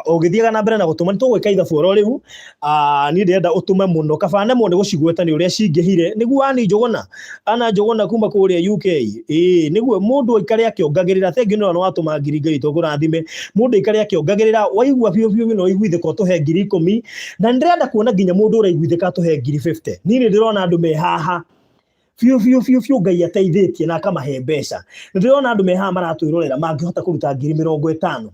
[SPEAKER 1] Ũgĩthiaga na mbere na gũtũma, nĩ tũgwĩka ithabu oro rĩu. Niĩ ndĩrenda ũtũme mũno, kaba nemwo nĩ gũcigweta nĩ ũrĩa cingĩhire. Nĩguo ani Njũgũna, ana Njũgũna kuma kũrĩa UK, ĩĩ nĩguo mũndũ aikare akĩongagĩrĩra. Thengiũ nĩ watũma ngiri, Ngai tũkũrathime. Mũndũ aikare akĩongagĩrĩra, waigua biũ biũ biũ no ũiguithĩka ũtũhe 10,000, na nĩ ndĩrenda kuona nginya mũndũ ũraiguithĩka atũhe 50,000. Niĩ nĩ ndĩrona andũ me haha biũ biũ biũ biũ Ngai ateithĩtie na akamahe mbeca. Nĩ ndĩrona andũ me haha maratwĩrorera mangĩhota kũruta 50,000.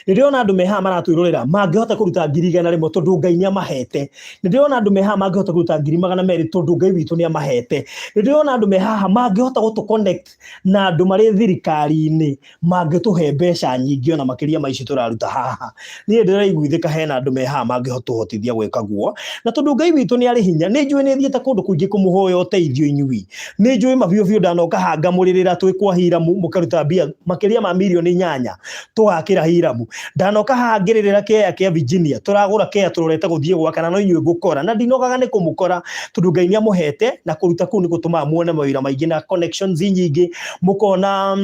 [SPEAKER 1] Nĩ ndĩrona andũ me haha maratwĩrorera mangĩhota kũruta 100,000 tondũ Ngai nĩ amahete. Nĩ ndĩrona andũ me haha mangĩhota kũruta 200,000 tondũ Ngai witũ nĩ amahete. Nĩ ndĩrona andũ me haha mangĩhota gũtũ connect na andũ marĩ thirikari-inĩ mangĩtũhe mbeca nyingĩ ona makĩria ma ici tũraruta haha. Niĩ ndĩraiguithĩka hena andũ me haha mangĩhotũhotithia gwĩka guo, na tondũ Ngai witũ nĩ arĩ hinya. Nĩ njũĩ nĩ thiĩte kũndũ kũingĩ kũmũhoya ũteithio inyui, nĩ njũĩ mabiũ biũ ndanoka haha ngamũrĩrĩra twĩ kwa Hiramu mũkaruta mbia makĩria ma mirioni 8 tũgakĩra Hiramu. Ndanoka haha ngĩrĩrĩra kĩea kĩa Virginia, tũragũra kĩea tũrorete gũthiĩ gwaka na no inyuĩ ngũkora, na ndinogaga nĩ kũmũkora tondũ Ngai nĩ amũhete, na kũruta kũu nĩ gũtũmaga muone mawĩra maingĩ na connections nyingĩ, mũkona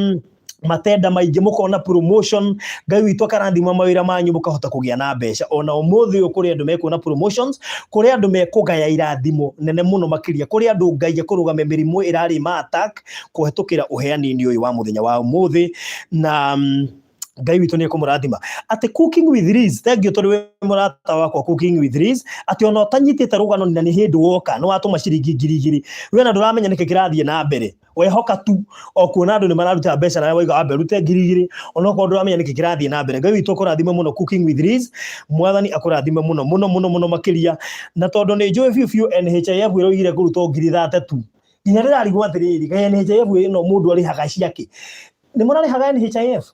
[SPEAKER 1] matenda maingĩ, mũkona promotion. Ngai witũ akarathima mawĩra manyu, mũkahota kũgĩa na mbeca. Ona ũmũthĩ ũyũ kũrĩ andũ mekuona promotions, kũrĩ andũ mekũgaya irathimo nene mũno makĩria, kũrĩ andũ Ngai ekũrũgamia mĩrimũ ĩrarĩ ma attack kũhetũkĩra ũheani-inĩ ũyũ wa mũthenya wa ũmũthĩ, na Ngai witũ nĩ ekũmũrathima. Atĩ Cooking with Liz, thank you tondũ wĩ mũrata wakwa Cooking with Liz, atĩ ona ũtanyitĩte rũgano na nĩ hĩndĩ woka nĩ watũma ciringi 2,000, we na ndũramenya nĩkĩ kĩrathiĩ na mbere, wehoka tu o kuona andũ nĩ mararuta mbeca nawe waiga wambe ũrute 2,000 onokorwo ndũramenya nĩkĩ kĩrathiĩ na mbere. Ngai witũ akũrathime mũno, Cooking with Liz, Mwathani akũrathime mũno mũno mũno mũno makĩria. Na tondũ nĩ njũĩ biũ biũ NHIF ĩroigire kũrutwo 32,000, nginya ndĩrarigwo atĩrĩrĩ, kaĩ NHIF ĩno mũndũ arĩhaga ciake? Nĩ mũrarĩhaga NHIF?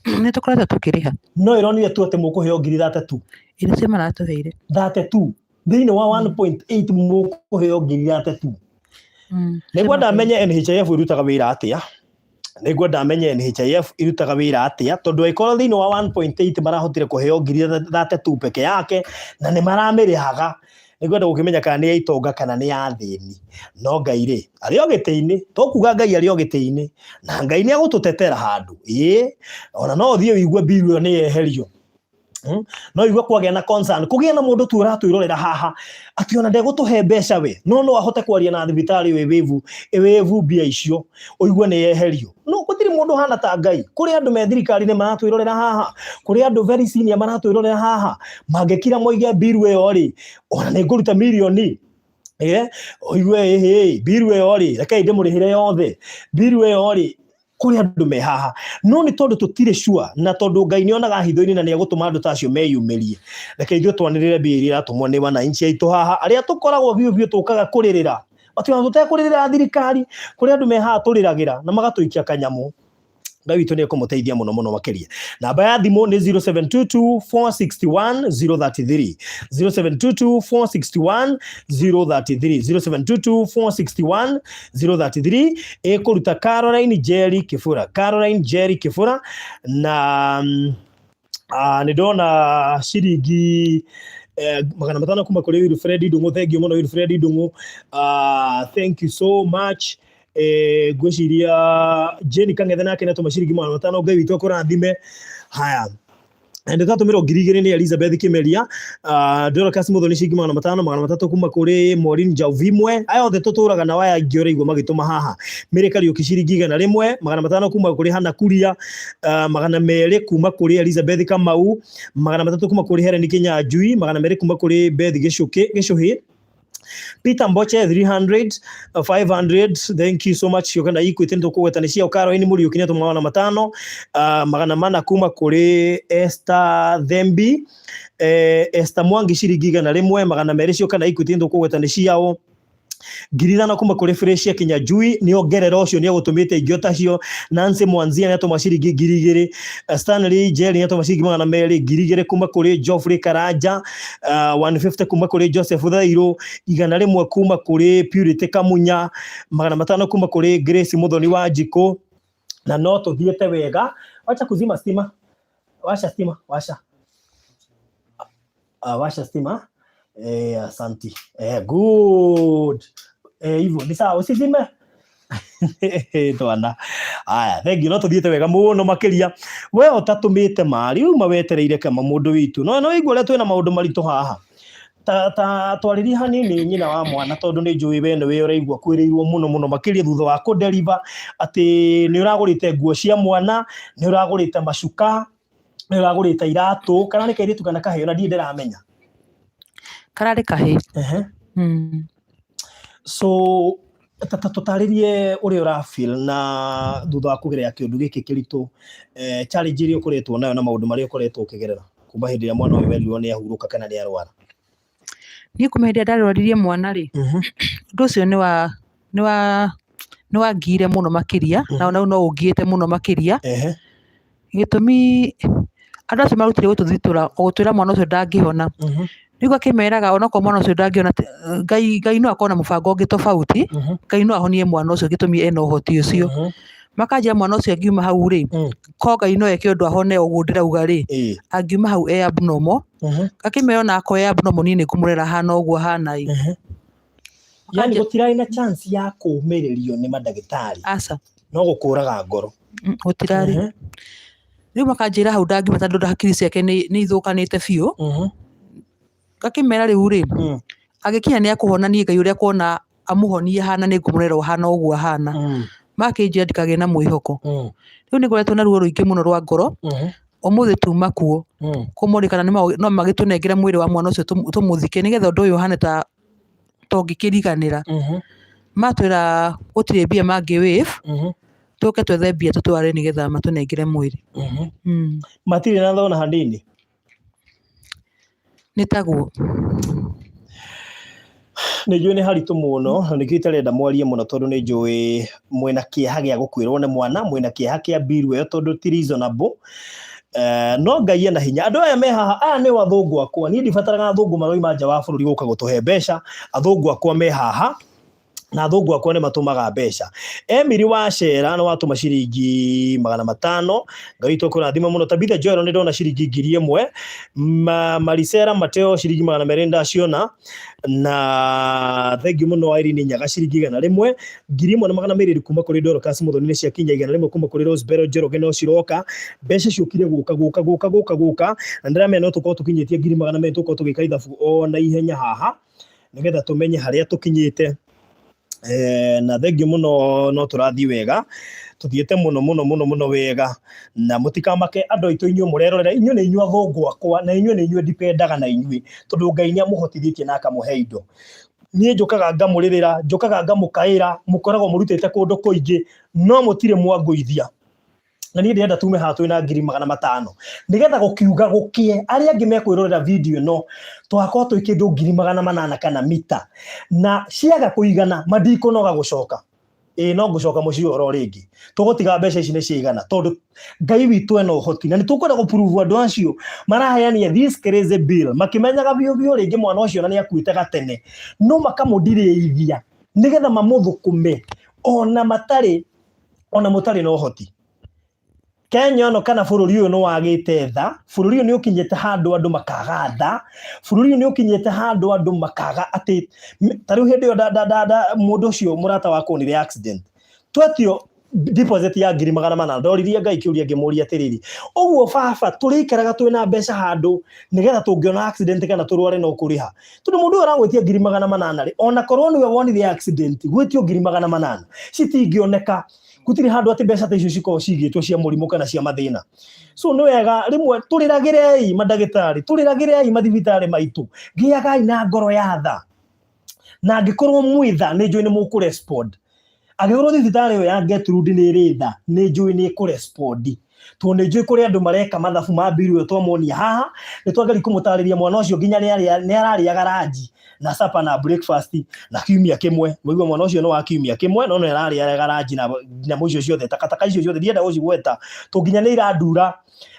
[SPEAKER 3] Nĩ tũkoretwo tũkĩrĩha.
[SPEAKER 1] No ĩronire tu atĩ mũkũheo 32,000.
[SPEAKER 3] Iria cio maratũheire.
[SPEAKER 1] 32 thĩinĩ wa 1.8 mũkũheo 32,000. Nĩngwenda menye NHIF ĩrutaga wĩra atĩa. Nĩngwenda menye NHIF ĩrutaga wĩra atĩa, tondũ angĩkorwo thĩinĩ wa 1.8 marahotire kũheo 32,000 peke yake na nĩ maramĩrĩhaga, nĩngwenda gũkĩmenya kana nĩ ya itonga kana nĩ ya athĩni. No Ngai rĩ, arĩ o gĩtĩ-inĩ, tũkuga Ngai arĩ o gĩtĩ-inĩ, na Ngai nĩ egũtũtetera handũ. Ĩĩ, ona no ũthiĩ ũigue bill ĩyo nĩ yeherio. No igue kwagĩa na concern, kũgĩe na mũndũ tu ũratwĩrorera haha atĩ ona ndegũtũhe mbeca we, no no ahote kwaria na thibitarĩ ĩwĩvu ĩwĩvu mbia icio, ũigue nĩ yeherio. No gũtirĩ mũndũ hana ta Ngai. Kũrĩ andũ me thirikari-inĩ maratwĩrorera haha, kũrĩ andũ very senior maratwĩrorera haha, mangĩkira moige bill ĩyo rĩ, ona nĩ ngũruta mirioni. Ũigue ĩhĩ, bill ĩyo rĩ, rekei ndĩmũrĩhĩre yothe, bill ĩyo rĩ, kũrĩ andũ me haha. No nĩ tondũ tũtirĩ sure, na tondũ Ngai nĩ onaga hitho-inĩ na nĩ egũtũma andũ ta acio meyumĩrie, reke ithuĩ twanĩrĩre mbia iria iratũmwo nĩ wananchi aitũ haha, arĩa tũkoragwo biũ biũ tũkaga kũrĩrĩra, atĩ ona tũtekũrĩrĩra thirikari, kũrĩ andũ me haha tũrĩragĩra na magatũikia kanyamũ. Ngai witũ nĩ ekũmũteithia mũno mũno makĩria. Namba ya thimũ nĩ 0722 461 033, 0722 461 033, 0722 461 033, ĩkũruta Caroline Jerry Kĩbũra, Caroline Jerry Kĩbũra. Na nĩ ndona ciringi 500 kuma kũrĩ Wilfred Ndung'u. Thank you mũno Wilfred Ndung'u, thank you so much. Ngwĩciria Jane Kang'ethe nake nĩ atũma ciringi 500, Ngai witũ akũrathime. Haya. Nĩ twatũmĩrwo 2000 nĩ Elizabeth Kimeria, Dorcas Muthoni ciringi 500, 300 kuma kũrĩ Maureen Njauvimwe. Aya othe tũtũraga nao, aya aingĩ ũraigua magĩtũma haha. Mary Kariũki ciringi 100, 500 kuma kũrĩ Hannah Kuria, 200 kuma kũrĩ Elizabeth Kamau, 300 kuma kũrĩ Helen Kinyanjui, 200 kuma kũrĩ Beth Gĩcũkĩ Gĩcũhĩ. Peter Mboche 300, 500, thank you so much. Cioka na Equity nĩ tũkũgweta nĩ ciao. Caroline Mũriũki nĩ atũma 500, 400 kuma kũrĩ Esther Thembi, Esther Mwangi ciringi 100, 200 cioka na Equity nĩ tũkũgweta nĩ ciao. 5000 kuma kũrĩ Fresia Kinyanjui nĩ ongerera ũcio nĩ egũtũmĩte ingĩ o tacio. Nancy Mwanzia nĩ atũma ciringi 2000, Stanley Njeri nĩ atũma ciringi 200, 2000 kuma kũrĩ Geoffrey Karanja, 150 kuma kũrĩ Joseph Thairũ, 100 kuma kũrĩ Purity Kamunya, 500 kuma kũrĩ Grace Muthoni wa Njikũ. Na no tũthiĩte wega. Wacha kuzima stima, washa stima, washa washa stima. Asanti. Good. Hivyo ni sawa, usizime twana. Aya, thank you. No tuthiĩte wega mũno makĩria. We ũtatũmĩte mari uma wetereire kama mũndũ witũ no igua ũrĩa twĩna maũndũ maritũ haha. Ta twarĩrie hanini nyina wa mwana, tondũ nĩ njũĩ we nĩwe ũraigua kwĩrĩirwo mũno mũno makĩria thutha wa kũ-deliver atĩ nĩ ũragũrĩte nguo cia mwana, nĩ ũragũrĩte macuka, nĩ ũragũrĩte iratũ, kana nĩ kairĩtu kana kahĩĩ, ona ndirĩ ndĩramenya.
[SPEAKER 3] Kararĩ kahĩĩ.
[SPEAKER 1] So ta tũtarĩrie ũrĩa ũra feel na thutha wa kũgerera kĩũndũ gĩkĩ kĩritũ, challenge iria ũkoretwo nayo na maũndũ marĩa ũkoretwo ũkĩgerera kuma hĩndĩ ĩrĩa mwana ũyũ werirwo nĩ ahurũka kana nĩ arwara.
[SPEAKER 3] Niĩ kuma hĩndĩ ĩrĩa ndarwaririe mwana rĩ, ũndũ ũcio nĩ wangiire mũno makĩria, na ona rĩu no ũngiĩte mũno makĩria. Gĩtũmi andũ acio marutire gũtũthitũra, gũtwĩra mwana ũcio ndangĩhona. Rĩu ngakĩmeraga onokorwo mwana ũcio ndangĩhona, Ngai no akorwo na mũbango ũngĩ tofauti, Ngai no ahonie mwana ũcio, gĩtũmi ena ũhoti ũcio. Makanjĩra mwana ũcio angiuma hau rĩ, ko Ngai no eke ũndũ ahone ũguo ndĩrauga rĩ, angiuma hau e abnormal. Ngakĩmera ona akorwo e abnormal niĩ nĩ ngũmũrera ahana ũguo ahana ĩ.
[SPEAKER 1] Yani gũtirarĩ na chance ya kũũmĩrĩrio nĩ mandagĩtarĩ?
[SPEAKER 3] Aca.
[SPEAKER 1] No gũkũraga ngoro?
[SPEAKER 3] Gũtirarĩ. Rĩu makanjĩra hau ndangiuma tondũ hakiri ciake nĩ ithũkanĩte biũ. Ngakĩmera rĩu rĩ, angĩkinya nĩ akũhona, niĩ Ngai ũrĩa kuona amũhonie ahana nĩ ngũmũrera ahana ũguo ahana. Makĩnjĩra ndikagĩe na mwĩhoko. Rĩu nĩ ngoretwo na ruo rũingĩ mũno rwa ngoro. Ũmũthĩ tuma kuo kũmoria kana no magĩtũnengere mwĩrĩ wa mwana ũcio tũmũthike nĩgetha ũndũ ũyũ ũhane ta ũngĩkĩriganĩra. Matwĩra gũtirĩ mbia mangĩ waive, tũke twethe mbia tũtware nĩgetha matũnengere mwĩrĩ.
[SPEAKER 1] Matirĩ na thona hanini?
[SPEAKER 3] Nĩ taguo.
[SPEAKER 1] Nĩ njũĩ nĩ haritũ mũno, na nĩkĩo itarenda mwarie mũno, tondũ nĩ njũĩ mwĩna kĩeha gĩa gũkuĩrwo nĩ mwana, mwĩna kĩeha kĩa bill ĩyo, tondũ ti reasonable. No Ngai ena hinya. Andũ aya me haha, aya nĩo athũngũ akwa. Niĩ ndibataraga athũngũ maroima nja wa bũrũri gũka gũtũhe mbeca. Athũngũ akwa me haha na athũngũ akwa nĩ matũmaga mbeca. Emily Wacera nĩ watũma ciringi 500, Ngai witũ akũrathime mũno. Tabitha Joel nĩ ndona ciringi 1000. Marisera Mateo ciringi 200 ndaciona, na thank you mũno. Irene Nyaga ciringi 100, 1200 kuma kũrĩ Dorcas Muthoni nĩ ciakinya, 100 kuma kũrĩ Rose Bell Njoroge no ciroka. Mbeca ciũkire gũka gũka gũka gũka gũka, na ndĩramenya no tũkorwo tũkinyĩtie 200,000, tũkorwo tũgĩka ithabu o na ihenya haha nĩgetha tũmenye harĩa tũkinyĩte. Na thengiũ mũno, no tũrathiĩ wega, tũthiĩte mũno mũno mũno mũno wega, na mũtikamake andũ aitũ inyuĩ mũrerorera, inyuĩ nĩ inyuĩ athũngũ akwa, na inyuĩ nĩ inyuĩ ndipendaga na inyuĩ, tondũ Ngai nĩ amũhotithĩtie na akamũhe indo. Niĩ njũkaga ngamũrĩrĩra, njũkaga ngamũkaĩra, mũkoragwo mũrutĩte kũndũ kũingĩ, no mũtirĩ mwangũithia. Na niĩ ndĩrenda tume haha twĩna 500,000, nĩgetha gũkiuga gũkĩe arĩa angĩ mekwĩrorera video ĩno twakorwo twĩ kĩndũ 800,000 kana mita, na ciaga kũigana mandikũnoga gũcoka. Ĩĩ, no ngũcoka mũciĩ ũhoro rĩngĩ, tũgũtiga mbeca ici nĩ ciaigana, tondũ Ngai witũ ena ũhoti, na nĩ tũkwenda gũprove andũ acio maraheania this crazy bill makĩmenyaga biũ biũ rĩngĩ mwana ũcio na nĩ akuĩte gatene, no makamũndirĩithia nĩgetha mamũthũkũme ona matarĩ ona mũtarĩ na ũhoti. Kenya ĩno kana bũrũri ũyũ nĩ wagĩte tha, bũrũri ũyũ nĩ ũkinyĩte handũ andũ makaga tha, bũrũri ũyũ nĩ ũkinyĩte handũ andũ makaga atĩ ta rĩu hĩndĩ ĩyo mũndũ ũcio mũrata wakwa onire accident, twetio Deposit ya 400,000. Ndoririe Ngai kĩũria ngĩmũria atĩrĩrĩ, ũguo baba tũrĩikaraga twĩna mbeca handũ nĩgetha tũngĩona accident kana tũrware no kũrĩha? Tondũ mũndũ ũyũ aragwĩtia 400,000 rĩ, ona korwo nĩwe wonire accident, gwĩtio 400,000 citingĩoneka. Gũtirĩ handũ atĩ mbeca ta icio cikoragwo cigĩtwo cia mũrimũ kana cia mathĩna. So nĩ wega rĩmwe tũrĩragĩrei mandagĩtarĩ, tũrĩragĩrei mathibitarĩ maitũ, gĩagai na ngoro ya tha. Na angĩkorwo mwĩ tha, nĩ njũĩ nĩ mũkũrespond. Angĩkorwo thibitarĩ ĩyo ya Gertrude nĩ ĩrĩ tha, nĩ njũĩ nĩ ĩkũrespond. Tondũ nĩ njũĩ kũrĩ andũ mareka mathabu ma mbiru ĩyo twamonia haha, nĩ twageria kũmũtarĩria mwana ũcio nginya nĩ ararĩaga ranji na supper na breakfast na kiumia kĩmwe. Mũigua mwana ũcio nĩ wa kiumia kĩmwe, no nĩ ararĩaga ranji na nyamũ icio ciothe, takataka icio ciothe, ndienda gũcigweta, tondũ nginya nĩ irandura.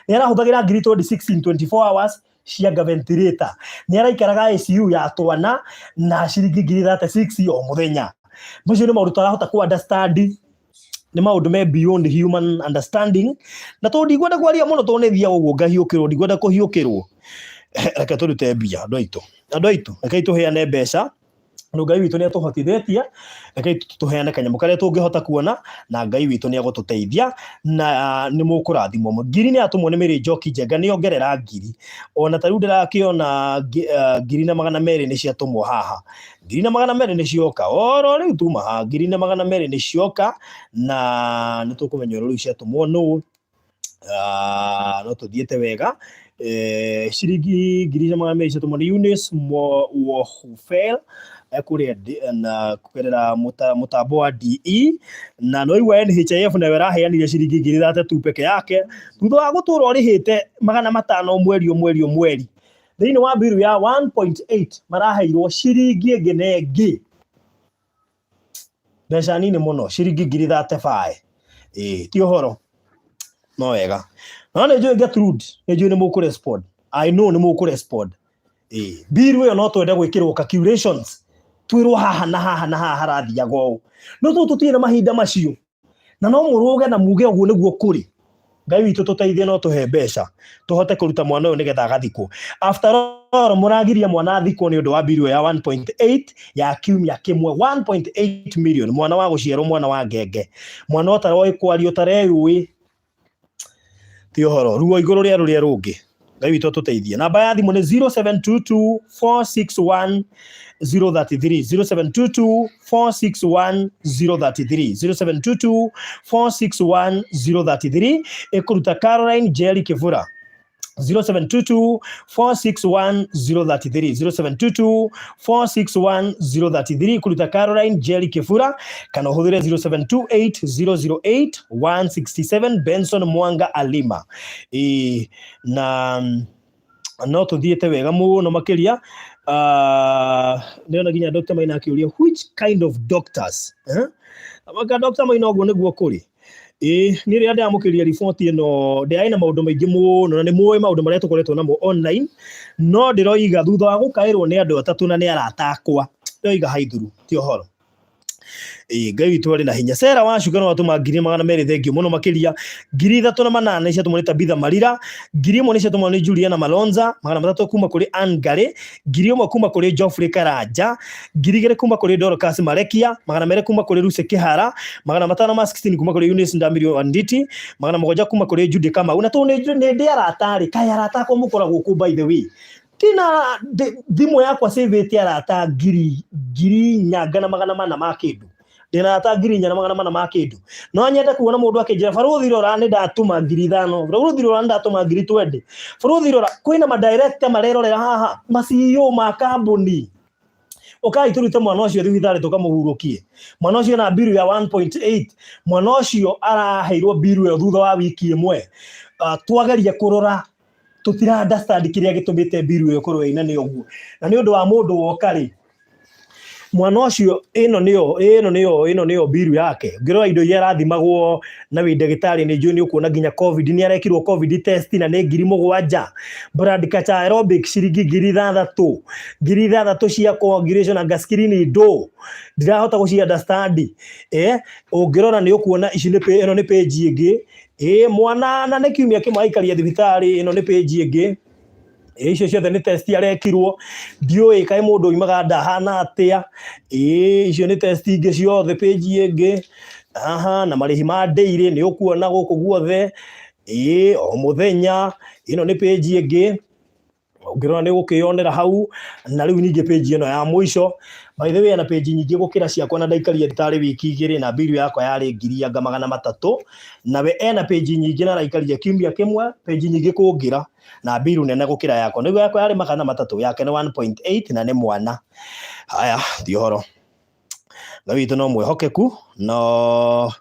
[SPEAKER 1] Nĩ arahũthagĩra 26,000 in 24 hours cia ventilator. Nĩ araikaraga ICU ya twana na ciringi 36,000 o mũthenya. Macio nĩ maũndũ tũtarahota kũ understand, nĩ maũndũ me beyond human understanding. Na tondũ ndikwenda kwaria mũno, tondũ nĩ thiaga ũguo ngahiũkĩrwo, ndikwenda kũhiũkĩrwo. Reke tũrute mbia, andũ aitũ, andũ aitũ, rekei tũheane mbeca. No Ngai witũ nĩ atũhotithĩtie, rekei tũheane kanyamũ karĩa tũngĩhota kuona, na Ngai witũ nĩ egũtũteithia na nĩ mũkũrathimwo. Ngiri nĩ atũmwo nĩ Mary Njoki Njenga, nĩ ongerera ngiri. Ona ta rĩu ndĩrakĩona 1,200 nĩ ciatũmwo haha. 1,200 nĩ cioka oro rĩu tuma haha, 1,200 nĩ cioka, na nĩ tũkũmenya oro rĩu ciatũmwo nũ. No tũthiĩte wega. Ciringi 1,200 ciatũmwo nĩ Eunice Wohufel kũrĩa na kũgerera mũtambo wa DE. Na no igua NHIF nayo ĩraheanire ciringi 32,000 peke yake thutha wa gũtũra ũrĩhĩte 500 mweri o mweri o mweri. Thĩinĩ wa biru ya 1.8 maraheirwo ciringi ĩngĩ na ĩngĩ, mbeca nini mũno, ciringi 35,000. Ĩĩ, ti ũhoro no wega. No nĩ njũĩ Gertrude, nĩ njũĩ nĩ mũkũrespond. I know nĩ mũkũrespond. Ĩĩ, biru ĩyo no twende gwĩkĩrwo calculations, twĩrwo haha na haha na haha harathiaga ũũ, no tũ tũtirĩ na mahinda macio, na no mũrũge na muge ũguo nĩguo kũrĩ. Ngai witũ tũteithie, no tũhe mbeca tũhote kũruta mwana ũyũ nĩgetha agathikwo. After all, mũragiria mwana athikwo nĩ ũndũ wa biru ya 1.8 ya kiumia kĩmwe, 1.8 million. Mwana wa gũciarwo, mwana wa ngenge, mwana ũtaroĩ kwaria, ũtareyũĩ. Ti ũhoro, ruo igũrũ rĩa rũrĩa rũngĩ. Ngai witũ atũteithie. Namba ya thimũ nĩ 0722 461 033, 0722 461 033, 0722 461 033. Ĩkũruta Caroline Jerry Kĩbura. 0722 461 033, 0722 461 033, kũruta Caroline Jerry Kĩbura, kana ũhũthĩre 0728 008 167, Benson Mwanga Alima. Ĩ, na no tũthiĩte wega mũno makĩria. Ndĩrona nginya Dr. Maina akĩũria, "Which kind of doctors?" Eh? Maka Dr. Maina, ũguo nĩguo kũrĩ. Ĩĩ, niĩ rĩrĩa ndĩramũkĩria riboti ĩno ndĩrarĩ na maũndũ maingĩ mũno, na nĩ mũĩ maũndũ marĩa tũkoretwo namo online, no ndĩroiga thutha wa gũkaĩrwo nĩ andũ atatũ na nĩ arata akwa, ndĩroiga haithuru ti ũhoro. Ĩĩ, Ngai witũ arĩ na hinya. Sera wa Shuga no atũma 200,000, thengiũ mũno makĩria. 3,800 nĩ ciatũmwo nĩ Tabitha Marira, 1,000 nĩ ciatũmwo nĩ Juliana Malonza, 300 kuma kũrĩ Ann Ngari, 1,000 kuma kũrĩ Geoffrey Karanja, 2,000 kuma kũrĩ Dorcas Marekia, 200 kuma kũrĩ Lucy Kĩhara, 516 kuma kũrĩ Eunice Ndamirio Wanditi, 700 kuma kũrĩ Judy Kamau. Na tondũ nĩ ndĩ arata rĩ, kaĩ arata akwa mũkoragwo kũ? By the way, tina thimũ yakwa save arata 4,400 ma kĩndũ. Ndĩna arata 4,400 ma kĩndũ. No nyende kuona mũndũ akĩnjĩra, "Barũthi, rora, nĩ ndatũma 5,000. Barũthi, rora, nĩ ndatũma 20,000. Barũthi, rora." Kwĩna madirector marerorera haha, ma CEO ma kambuni. Ũkai tũrute mwana ũcio thibitarĩ tũkamũhurũkie. Mwana ũcio na mbiru ya 1.8, mwana ũcio araheirwo mbiru ĩyo thutha wa wiki ĩmwe. Twageria kũrora, tũtira understand kĩrĩa gĩtũmĩte mbiru ĩyo ĩkorwo ĩ nene ũguo, na nĩ ũndũ wa mũndũ woka rĩ, mwana ũcio, ĩno nĩyo mbiru yake. Ũngĩrora indo iria arathimagwo na wĩ ndagĩtarĩ, nĩ njũĩ nĩ ũkuona nginya COVID, nĩ arekirwo COVID test na nĩ 7,000. Blood culture aerobic ciringi 6,000, 6,000 cia coagulation, anga screen ndo ndirahota gũci understand. Ũngĩrora nĩ ũkuona ici nĩ ĩno nĩ page ĩngĩ. Ĩ mwana na nĩ kiumia kĩmwe aikaria thibitarĩ. Ĩno nĩ page ĩngĩ. Ĩ icio ciothe nĩ test arekirwo, ndiũĩ kaĩ mũndũ oimaga ndahana atĩa. Ĩ icio nĩ test ingĩ ciothe, page ĩngĩ. Aha, na marĩhi ma daily nĩ ũkuona gũkũ guothe, ĩĩ o mũthenya. Ĩno nĩ page ĩngĩ ũngĩrora nĩ ũgũkĩyonera hau. Na rĩu ningĩ page ĩno ya mũico, by the way, ena page nyingĩ gũkĩra ciakwa, na ndaikarire tarĩ wiki 2 na bill yakwa yarĩ 300,000. Nawe ena page nyingĩ na araikarire kiumia kĩmwe, page nyingĩ kũngĩra na bill nene gũkĩra yakwa. Nĩguo yakwa yarĩ 300, yake nĩ 1.8 na nĩ mwana. Haya, ti ũhoro. Ngai witũ no mwĩhokeku, no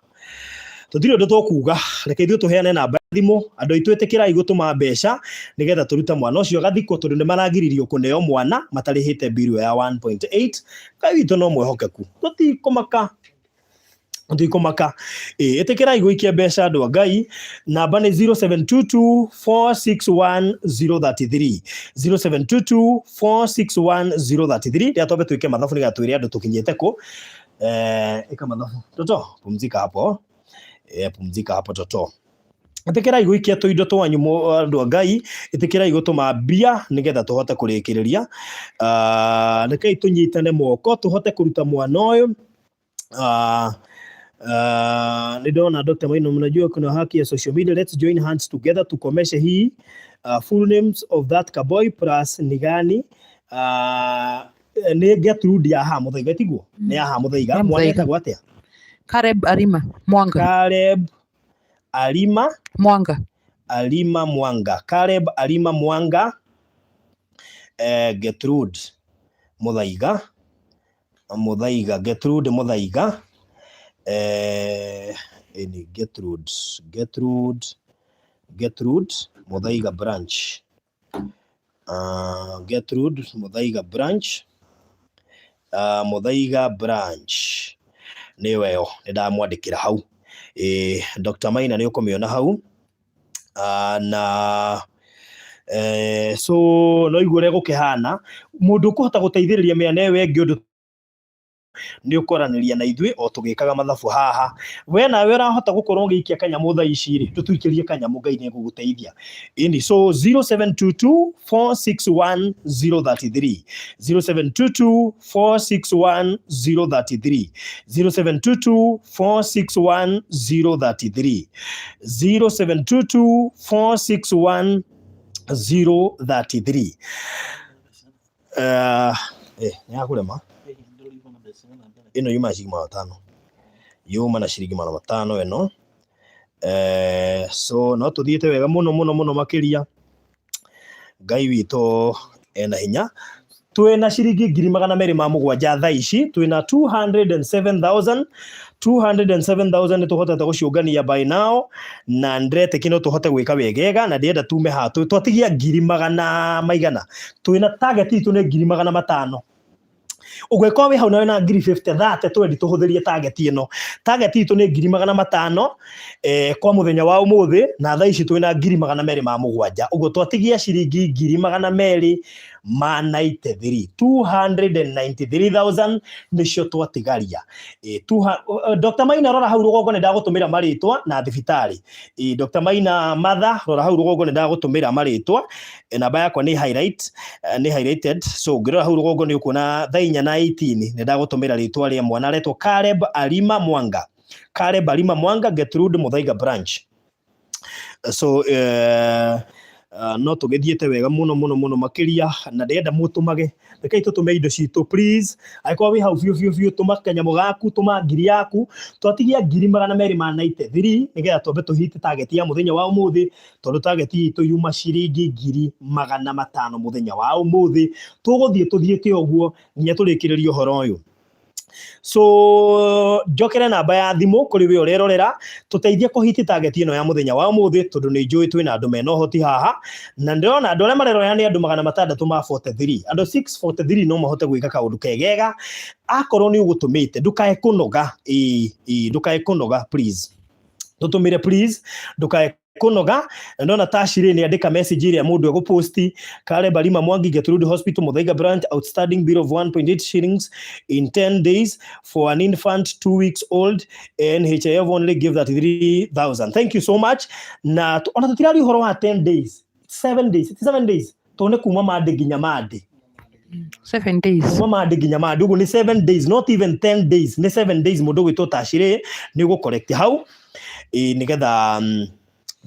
[SPEAKER 1] tũtirĩ ũndũ tũkuga. Reke ithuĩ tũheane namba ya thimũ. Andũ aitũ, ĩtĩkĩrai gũtũma mbeca nĩgetha tũrute mwana ũcio gathikwo, tondũ nĩ maragiririo kũneo mwana matarĩhĩte bill ya 1.8. Ngai witũ no mwĩhokeku, tũtikũmaka, tũtikũmaka. Ĩ ĩtĩkĩrai gũikia mbeca, andũ a Ngai. Namba nĩ 0722 461 033, 0722 461 033. Rĩa twambe twĩke mathabu nĩgetha twĩre andũ tũkinyĩte kũ. Ĩka mathabu, toto, pumzika hapo. Pumzika hapo, toto. Ĩtĩkĩrai gũikia tũindo twanyu, andũ a Ngai. Ĩtĩkĩrai gũtũma mbia nĩgetha tũhote kũrĩkĩrĩria. Rekei tũnyitane moko tũhote kũruta mwana ũyũ. Nĩ ndona Dr. Maino, mnajua kuna haki ya social media. Let's join hands together tukomeshe hii. Full names of that kaboy plus ni gani? Nĩ Gertrude ya haha Muthaiga, tiguo? Nĩ ya haha Muthaiga.
[SPEAKER 3] Ya
[SPEAKER 1] Mwana
[SPEAKER 3] Muthaiga.
[SPEAKER 1] etagwo atĩa?
[SPEAKER 3] Caleb Arima Mwanga.
[SPEAKER 1] Caleb Arima
[SPEAKER 3] Mwanga.
[SPEAKER 1] Alima Mwanga. Caleb Alima Mwanga, Gertrude Muthaiga, Muthaiga, Gertrude Muthaiga, ni Gertrude, Gertrude, Gertrude Muthaiga branch. Gertrude Muthaiga branch, Muthaiga branch nĩyo ĩyo nĩ ndamwandĩkĩra hau. Dr. Maina nĩ ũkũmĩona hau. Na so no igu ũrĩa gũkĩhana, mũndũ ũkũhota gũteithĩrĩria mĩena ĩyo ĩngĩ, ũndũ nĩ ũkwaranĩria na ithuĩ o tũgĩkaga mathabu haha. We nawe ũrahota gũkorwo ũgĩikia kanyamũ thaa ici rĩ, tũtũikĩrie kanyamũ, Ngai nĩ egũgũteithia. Ĩni, so 0722 461 033, 0722 461 033, 0722 461 033, 0722 461 033. Nĩ yakũrema ĩno yuma na ciringi 500, yuma na ciringi 500 ĩno. So no tũthiĩte wega mũno mũno mũno makĩria. Ngai witũ ena hinya. Twĩna ciringi 207,000 thaa ici, twĩna 207,000, 207,000 nĩ tũhotete gũciũngania by now, na ndĩretĩkia no tũhote gwĩka wegega, na ndĩrenda tume haha twatigia ngiri magana maigana. Twĩna target itũ nĩ 500,000. Ũngĩkorwo wĩ hau nawe na ngiri 50, 30, 20, tũhũthĩrie target ĩno. Target itũ nĩ 500,000 kwa mũthenya wa ũmũthĩ, na thaa ici twĩna 207,000. Ũguo twatigia ciringi 293,000, 293,000 nĩcio twatigaria. Dr. Maina, rora hau rũgongo, nĩ ndagũtũmĩra marĩtwa na thibitarĩ. Dr. Maina Matha, rora hau rũgongo, nĩ ndagũtũmĩra marĩtwa. Namba yakwa nĩ highlight, nĩ highlighted. So ũngĩrora hau rũgongo nĩ ũkuona thaa 4 na 18 nĩ ndagũtũmĩra rĩtwa rĩa mwana aretwo Caleb Alima Mwanga, Caleb Alima Mwanga, Gertrude Muthaiga branch. So no tũgĩthiĩte wega mũno mũno mũno makĩria, na ndĩrenda mũtũmage. Rekei tũtũme indo citũ, please. Angĩkorwo wĩ hau biũ biũ biũ, tũma kanyamũ gaku, tũma ngiri yaku. Twatigia 293,000 nĩgetha twambe tũhite target ya mũthenya wa ũmũthĩ, tondũ target itũ yuma ciringi 500,000 mũthenya wa ũmũthĩ. Tũgũthiĩ tũthiĩte ũguo nginya tũrĩkĩrĩrie ũhoro ũyũ. So njokere namba ya thimũ kũrĩ we ũrerorera, tũteithie kũhiti target ĩno ya mũthenya wa ũmũthĩ, tondũ nĩ njũĩ twĩna andũ mena ũhoti haha, na ndĩrona andũ arĩa marerorera nĩ andũ 643, andũ 643 no mahote gwĩka kaũndũ kegega. Akorwo nĩ ũgũtũmĩte, ndũkae kũnoga. Ĩĩ ĩĩ, ndũkae kũnoga, please tũtũmĩre, please, ndũkae kũnoga. Na ndona Tashirĩ nĩ andĩka message ĩrĩa mũndũ egũposti: Caleb Alima Mwangi, Gertrude Hospital Muthaiga branch, outstanding bill of 1.8 shillings in 10 days for an infant 2 weeks old. NHIF only give 33,000. Thank you so much. Na ona tũtiraria ũhoro wa 10 days, 7 days, 7 days, tondũ nĩ kuma Monday nginya Monday.
[SPEAKER 3] 7 days.
[SPEAKER 1] Kuma Monday nginya Monday, ũguo nĩ 7 days, not even 10 days, nĩ 7 days. Mũndũ ũgwĩtwo Tacirĩ nĩ ũgũ correct hau, ĩ nĩgetha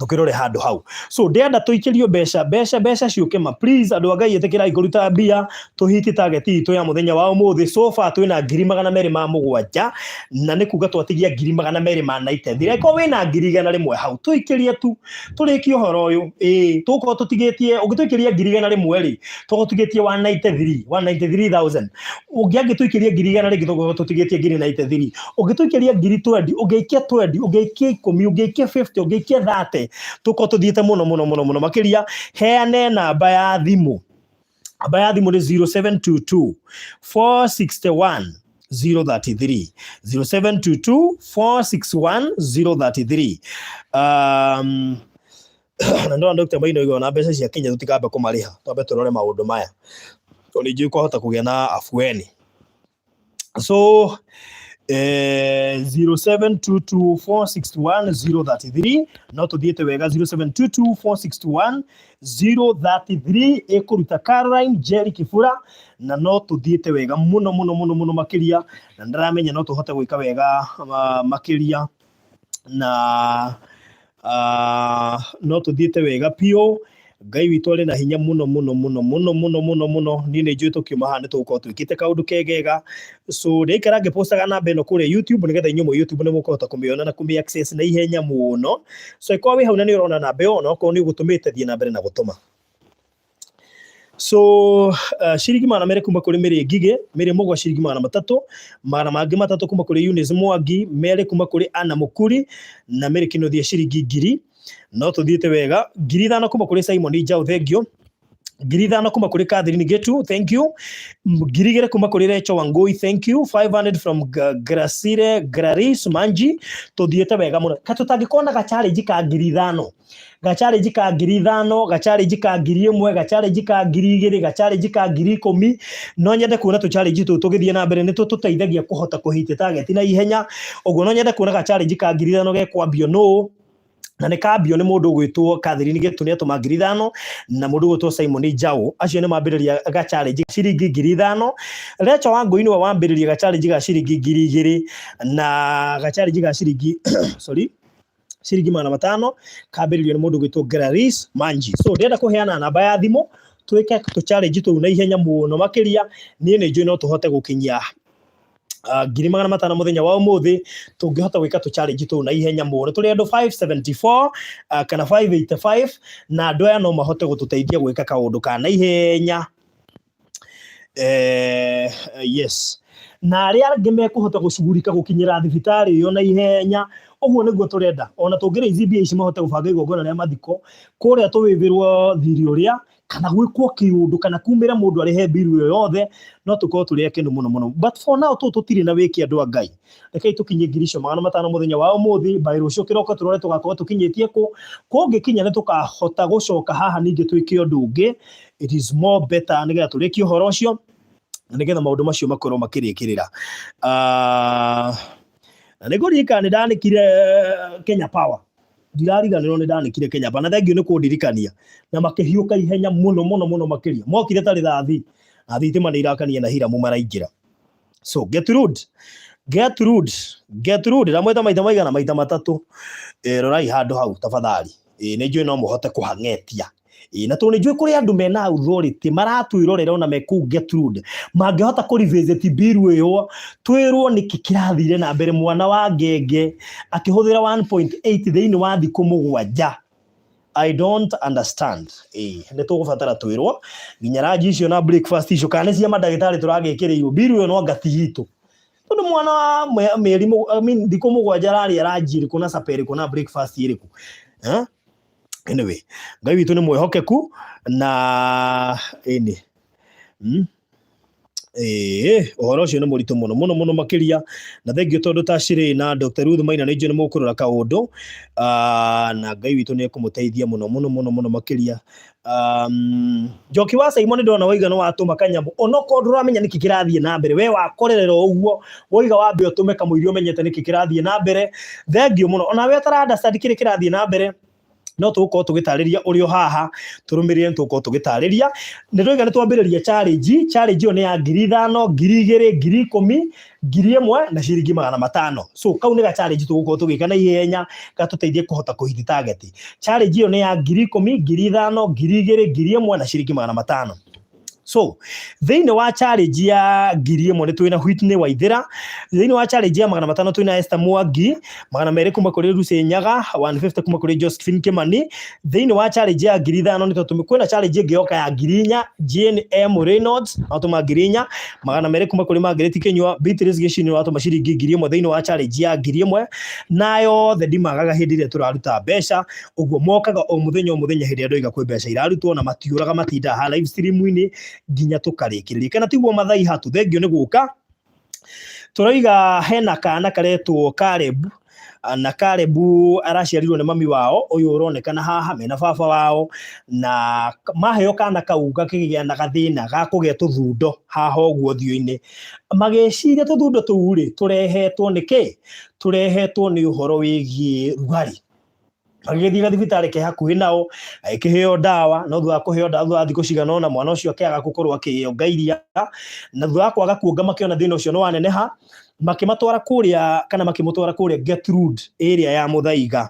[SPEAKER 1] tũkĩrore handũ hau. So ndĩrenda tũikĩrio mbeca, mbeca, mbeca ciũke ma. Please, andũ a Ngai, ĩtĩkĩrai kũruta mbia tũhiti target itũ ya mũthenya wa ũmũthĩ. So far twĩna 207,000, na nĩ kuga twatigia 293,000. Angĩkorwo wĩna 100,000 hau, tũikĩrie tu tũrĩkie ũhoro ũyũ. Ĩĩ, tũgũkorwo tũtigĩtie, ũngĩtũikĩria 100,000 rĩ, tũgũkorwo tũtigĩtie 193 193,000. Ũngĩ angĩtũikĩria 100,000 rĩngĩ, tũgũkorwo tũtigĩtie 93,000. Ũngĩtũikĩria 20,000, ũngĩikia 20, ũngĩikia 10, ũngĩikia 50, ũngĩikia 30, tũkorwo tũthiĩte mũno mũno mũno mũno makĩria. Heane namba ya thimũ. Namba ya thimũ nĩ 0722 461 033, 0722 461 033. Na ndona Dr. Maina oiga ona mbeca cia Kenya tũtikambe kũmarĩha, twambe tũrore maũndũ maya, tondũ ningĩ kwahota kũgĩa na afueni. So 0722461033, no tuthiĩte wega. 0722461033 ĩkũruta Caroline Jerry Kibura, na no tuthiĩte wega mũno mũno mũno mũno makĩria, na ndĩramenya no tũhote gwĩka wega makĩria, na no tũthiĩte wega biũ. Ngai witũ arĩ na hinya mũno mũno mũno mũno mũno mũno mũno. Niĩ nĩ njũĩ tũkiuma haha nĩ tũgũkorwo twĩkĩte kaũndũ kegega. So ndĩikara ngĩpostaga namba ĩno kũrĩa YouTube, nĩgetha inyuĩ mwĩ YouTube nĩ mũkũhota kũmĩona na kũmĩ access na ihenya mũno. So ĩkorwo wĩ hau na nĩ ũrona namba ĩyo, ona okorwo nĩ ũgũtũmĩte, thiĩ na mbere na gũtũma. So ciringi 200 kuma kũrĩ Mĩrĩ Ngigĩ, Mĩrĩ Mũgwa ciringi 300, magana mangĩ matatũ kuma kũrĩ Eunice Mwangi, merĩ kuma kũrĩ Anna Mũkuri, na Mĩrĩ Kĩnuthia ciringi 1,000. No tũthiĩte wega. 5,000 kuma kũrĩ Simon Njau, thank you. 5,000 kuma kũrĩ Catherine Getu, thank you. 2,000 kuma kũrĩ Recho Wangui, thank you. 500 from Gracire Graris Manji. Tũthiĩte wega mũno. Ka tũtangĩkorwo na ga challenge ka 5,000, ga challenge ka 5,000, ga challenge ka 1,000, ga challenge ka 2,000, ga challenge ka 10,000. No nyende kuona tũ challenge tũtũ tũgĩthiĩ na mbere, nĩ tũtũteithagia kũhota kũhit target na ihenya. Ũguo no nyende kuona ga challenge ka 5,000 gekwambio nũ, na nĩ kambio nĩ mũndũ ũgwĩtwo Catherine Gĩtu, nĩ atũma 5,000, na mũndũ ũgwĩtwo Simon Njau. Acio nĩ mambĩrĩria ga challenge ciringi 5,000. Recho Wangui nĩwe wambĩrĩria ga challenge ga ciringi 2,000, na ga challenge ga ciringi, sorry, ciringi 500 kambĩrĩrio nĩ mũndũ ũgwĩtwo Graris Manji. So ndĩrenda kũheana namba ya thimũ twĩke tũ challenge tũu na ihenya mũno makĩria. Niĩ nĩ njũĩ no tũhote gũkinyia 500,000 mũthenya wa ũmũthĩ, tũngĩhota gwĩka tũ challenge tũu na ihenya mũno. Tũrĩ andũ 574 kana 585, na andũ aya no mahote gũtũteithia gwĩka kaũndũ ka na ihenya. Yes, na arĩa angĩ mekũhota gũcugurika gũkinyĩra thibitarĩ ĩyo na ihenya. Ũguo nĩguo tũrenda. Ona tũngĩrĩa ici mbia ici, mahote gũbanga igongona rĩa mathiko kũrĩa, tũwĩvĩrwo thirĩ ũrĩa, kana gwĩkwo kĩũndũ, kana kumĩre mũndũ arĩhe mbiru ĩyo yothe, no tũkorwo tũrĩ akenu mũno mũno. But for now tũ tũtirĩ na wĩki. Andũ a Ngai, rekei tũkinyie 5,500 mũthenya wa ũmũthĩ. By rũciũ kĩroko tũrore tũgakorwo tũkinyĩtie kũ. Kũngĩkinya nĩ tũkahota gũcoka haha ningĩ twĩke ũndũ ũngĩ. It is more better nĩgetha tũrĩkie ũhoro ũcio, na nĩgetha maũndũ macio makorwo makĩrĩkĩrĩra. Na nĩ ngũririkana nĩ ndanĩkire Kenya Power, ndirariganĩrwo nĩ ndanĩkire Kenya Power, na thengio nĩ kũndirikania, na makĩhiũka ihenya mũno mũno mũno makĩria. Mokire tarĩ thathi, na thitima nĩ irakania na hiramu maraingĩra. So get rude, get rude, get rude. Ndamwĩta maita maigana? Maita matatũ. Rorai handũ hau tafadhali. Nĩ njũĩ no mũhote kũhang'etia. Na tondũ nĩ njũĩ kũrĩ andũ mena authority maratwĩrorera ona me kũu Gertrude, mangĩhota kũ revisit bill ĩyo, twĩrwo nĩkĩ kĩrathire na mbere, mwana wa ngenge akĩhũthĩra 1.8 thĩinĩ wa thikũ 7. I don't understand. Nĩ tũgũbatara twĩrwo nginya ranji icio na breakfast icio kana nĩ cia mandagĩtarĩ tũragĩkĩrĩirwo. Bill ĩyo no anga ti itũ, tondũ mwana wa mĩeri I mean, thikũ 7 ararĩa ranji ĩrĩkũ na supper ĩrĩkũ na breakfast ĩrĩkũ, eh? Anyway, Ngai witũ nĩ mwĩhokeku na ĩni. Ĩĩ, ũhoro ũcio nĩ mũritũ mũno mũno mũno makĩria, na thengio tondũ Tacirĩ na Dr. Ruth Maina, nĩ njũĩ nĩ mũkũrora kaũndũ, na Ngai witũ nĩ ekũmũteithia mũno mũno mũno mũno makĩria. Njoki wa Simon, ndona waiga nĩ watũma kanyamũ, onokorwo ndũramenya nĩkĩ kĩrathiĩ na mbere, we wakorerera ũguo woiga wambe ũtũme kamũiria ũmenyete nĩkĩ kĩrathiĩ na mbere. Thengio mũno onawe ũtara understand kĩrĩa kĩrathiĩ na mbere. No tũgũkorwo tũgĩtarĩria ũrĩ o haha, tũrũmĩrĩre, nĩ tũgũkorwo tũgĩtarĩria. Nĩ tũiga nĩ twambĩrĩria challenge. Challenge ĩyo nĩ ya 5,000, 2,000, 10,000, 1,000 na ciringi 500. So kau nĩ ga challenge tũgũkorwo tũgĩka na ihenya gatũteithie kũhota kũhit target. Challenge ĩyo nĩ ya 10,000, 5,000, 2,000, 1,000 na ciringi 500. So thĩinĩ wa challenge ya 1,000 nĩ twĩna Whitney Waithĩra. Thĩinĩ wa challenge ya 500 twĩna Esther Mwangi, 200 kuma kũrĩ Lucy Nyaga, 150 kuma kũrĩ Josephine Kimani. Thĩinĩ wa challenge ya 5,000 nĩ tũtũmi kwĩna challenge ĩngĩ yoka ya 4,000, Jane M Reynolds watũma 4,000, 200 kuma kũrĩ Margaret Kinyua, Beatrice Gĩcini watũma ciringi 1,000 thĩinĩ wa challenge ya 1,000. Na yothe ndimagaga hĩndĩ ĩrĩa tũraruta mbeca ũguo, mokaga o mũthenya o mũthenya hĩndĩ ĩrĩa ndoiga kwĩ mbeca irarutwo, na matiũraga, matindaga ha live stream-inĩ nginya tũkarĩkĩrĩria. Kana tiguo Mathai hatu? Thengio nĩ gũka. Tũroiga hena kana karetwo Caleb, na Caleb araciarirwo nĩ mami wao ũyũ ũronekana haha mena baba wao, na maheo kana kau gakĩgĩa na gathĩna ga kũgĩa tũthundo haha ũguo ũthiũ-inĩ. Magĩciria tũthundo tũu rĩ tũrehetwo nĩ kĩ? Tũrehetwo nĩ ũhoro wĩgiĩ rugarĩ. Agĩgĩthiĩ gathibitarĩ ke hakuhĩ nao, agĩkĩheo ndawa, no thutha wa kũheo ndawa, thutha wa thikũ cigana ũna, mwana ũcio akĩaga gũkorwo akĩonga iria, na thutha wa kwaga kuonga makĩona thĩna ũcio nĩ waneneha, makĩmatwara kũrĩa kana makĩmũtwara kũrĩa Gertrude ĩrĩa ya Mũthaiga.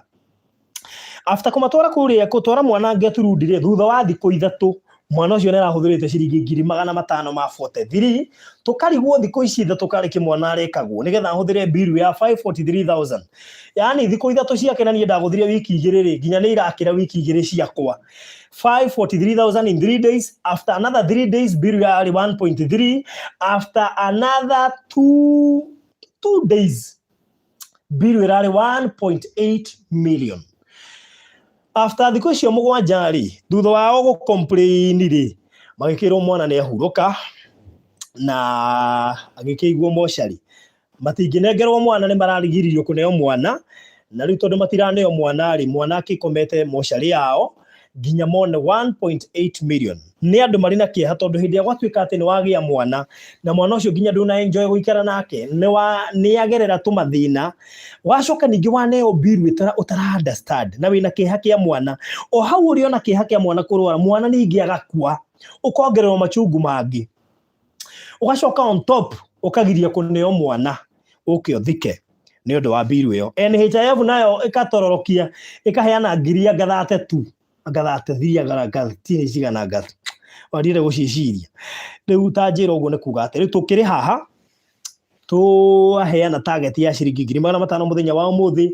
[SPEAKER 1] After kũmatwara kũrĩa, gũtwara mwana Gertrude rĩ, thutha wa thikũ 3 mwana ũcio nĩ arahũthĩrĩte ciringi 543,000. Tũkarigwo thikũ ici 3 karĩ kĩ mwana arekagwo nĩgetha ahũthĩre mbiru ya 543,000? Yani thikũ 3 ciake, na niĩ ndagũthire wiki 2 rĩ, nginya nĩ irakĩra wiki 2 ciakwa. 543,000 in 3 days. After another 3 days, bill yarĩ 1.3. After another 2 days, bill ĩrarĩ 1.8 million. After thikũ icio 7 rĩ, thutha wao gũ complain rĩ, magĩkĩrwo mwana nĩ ahurũka na agĩkĩigwo mocarĩ. Matingĩnengerwo mwana, nĩ mararigiririo kũneo mwana, na rĩu tondũ matiraneo mwana rĩ, mwana akĩkomete mocarĩ yao nginya mone 1.8 million. Nĩ andũ marĩ na kĩeha, tondũ hĩndĩ ĩrĩa gwatuĩka atĩ nĩ wagĩa mwana na mwana ũcio nginya ndũna enjoy gũikara nake, nĩ wa nĩ agerera tũmathĩna, wacoka ningĩ waneo bill ũtara understand na wĩna kĩeha kĩa mwana o hau ũrĩ ona kĩeha kĩa mwana kũrwara, mwana ningĩ agakua, ũkongererwo machungu mangĩ, ũgacoka on top ũkagiria kũneo mwana ũke ũthike nĩ ũndũ wa bill ĩyo. NHIF nayo ĩkatororokia, ĩkaheana ngiri anga 32, anga 33, anga 30 cigana, anga wariire gũciciria rĩu. Ta njĩra ũguo nĩ kuga atĩ rĩu tũkĩrĩ haha twaheana target ya ciringi 500,000 mũthenya wa ũmũthĩ.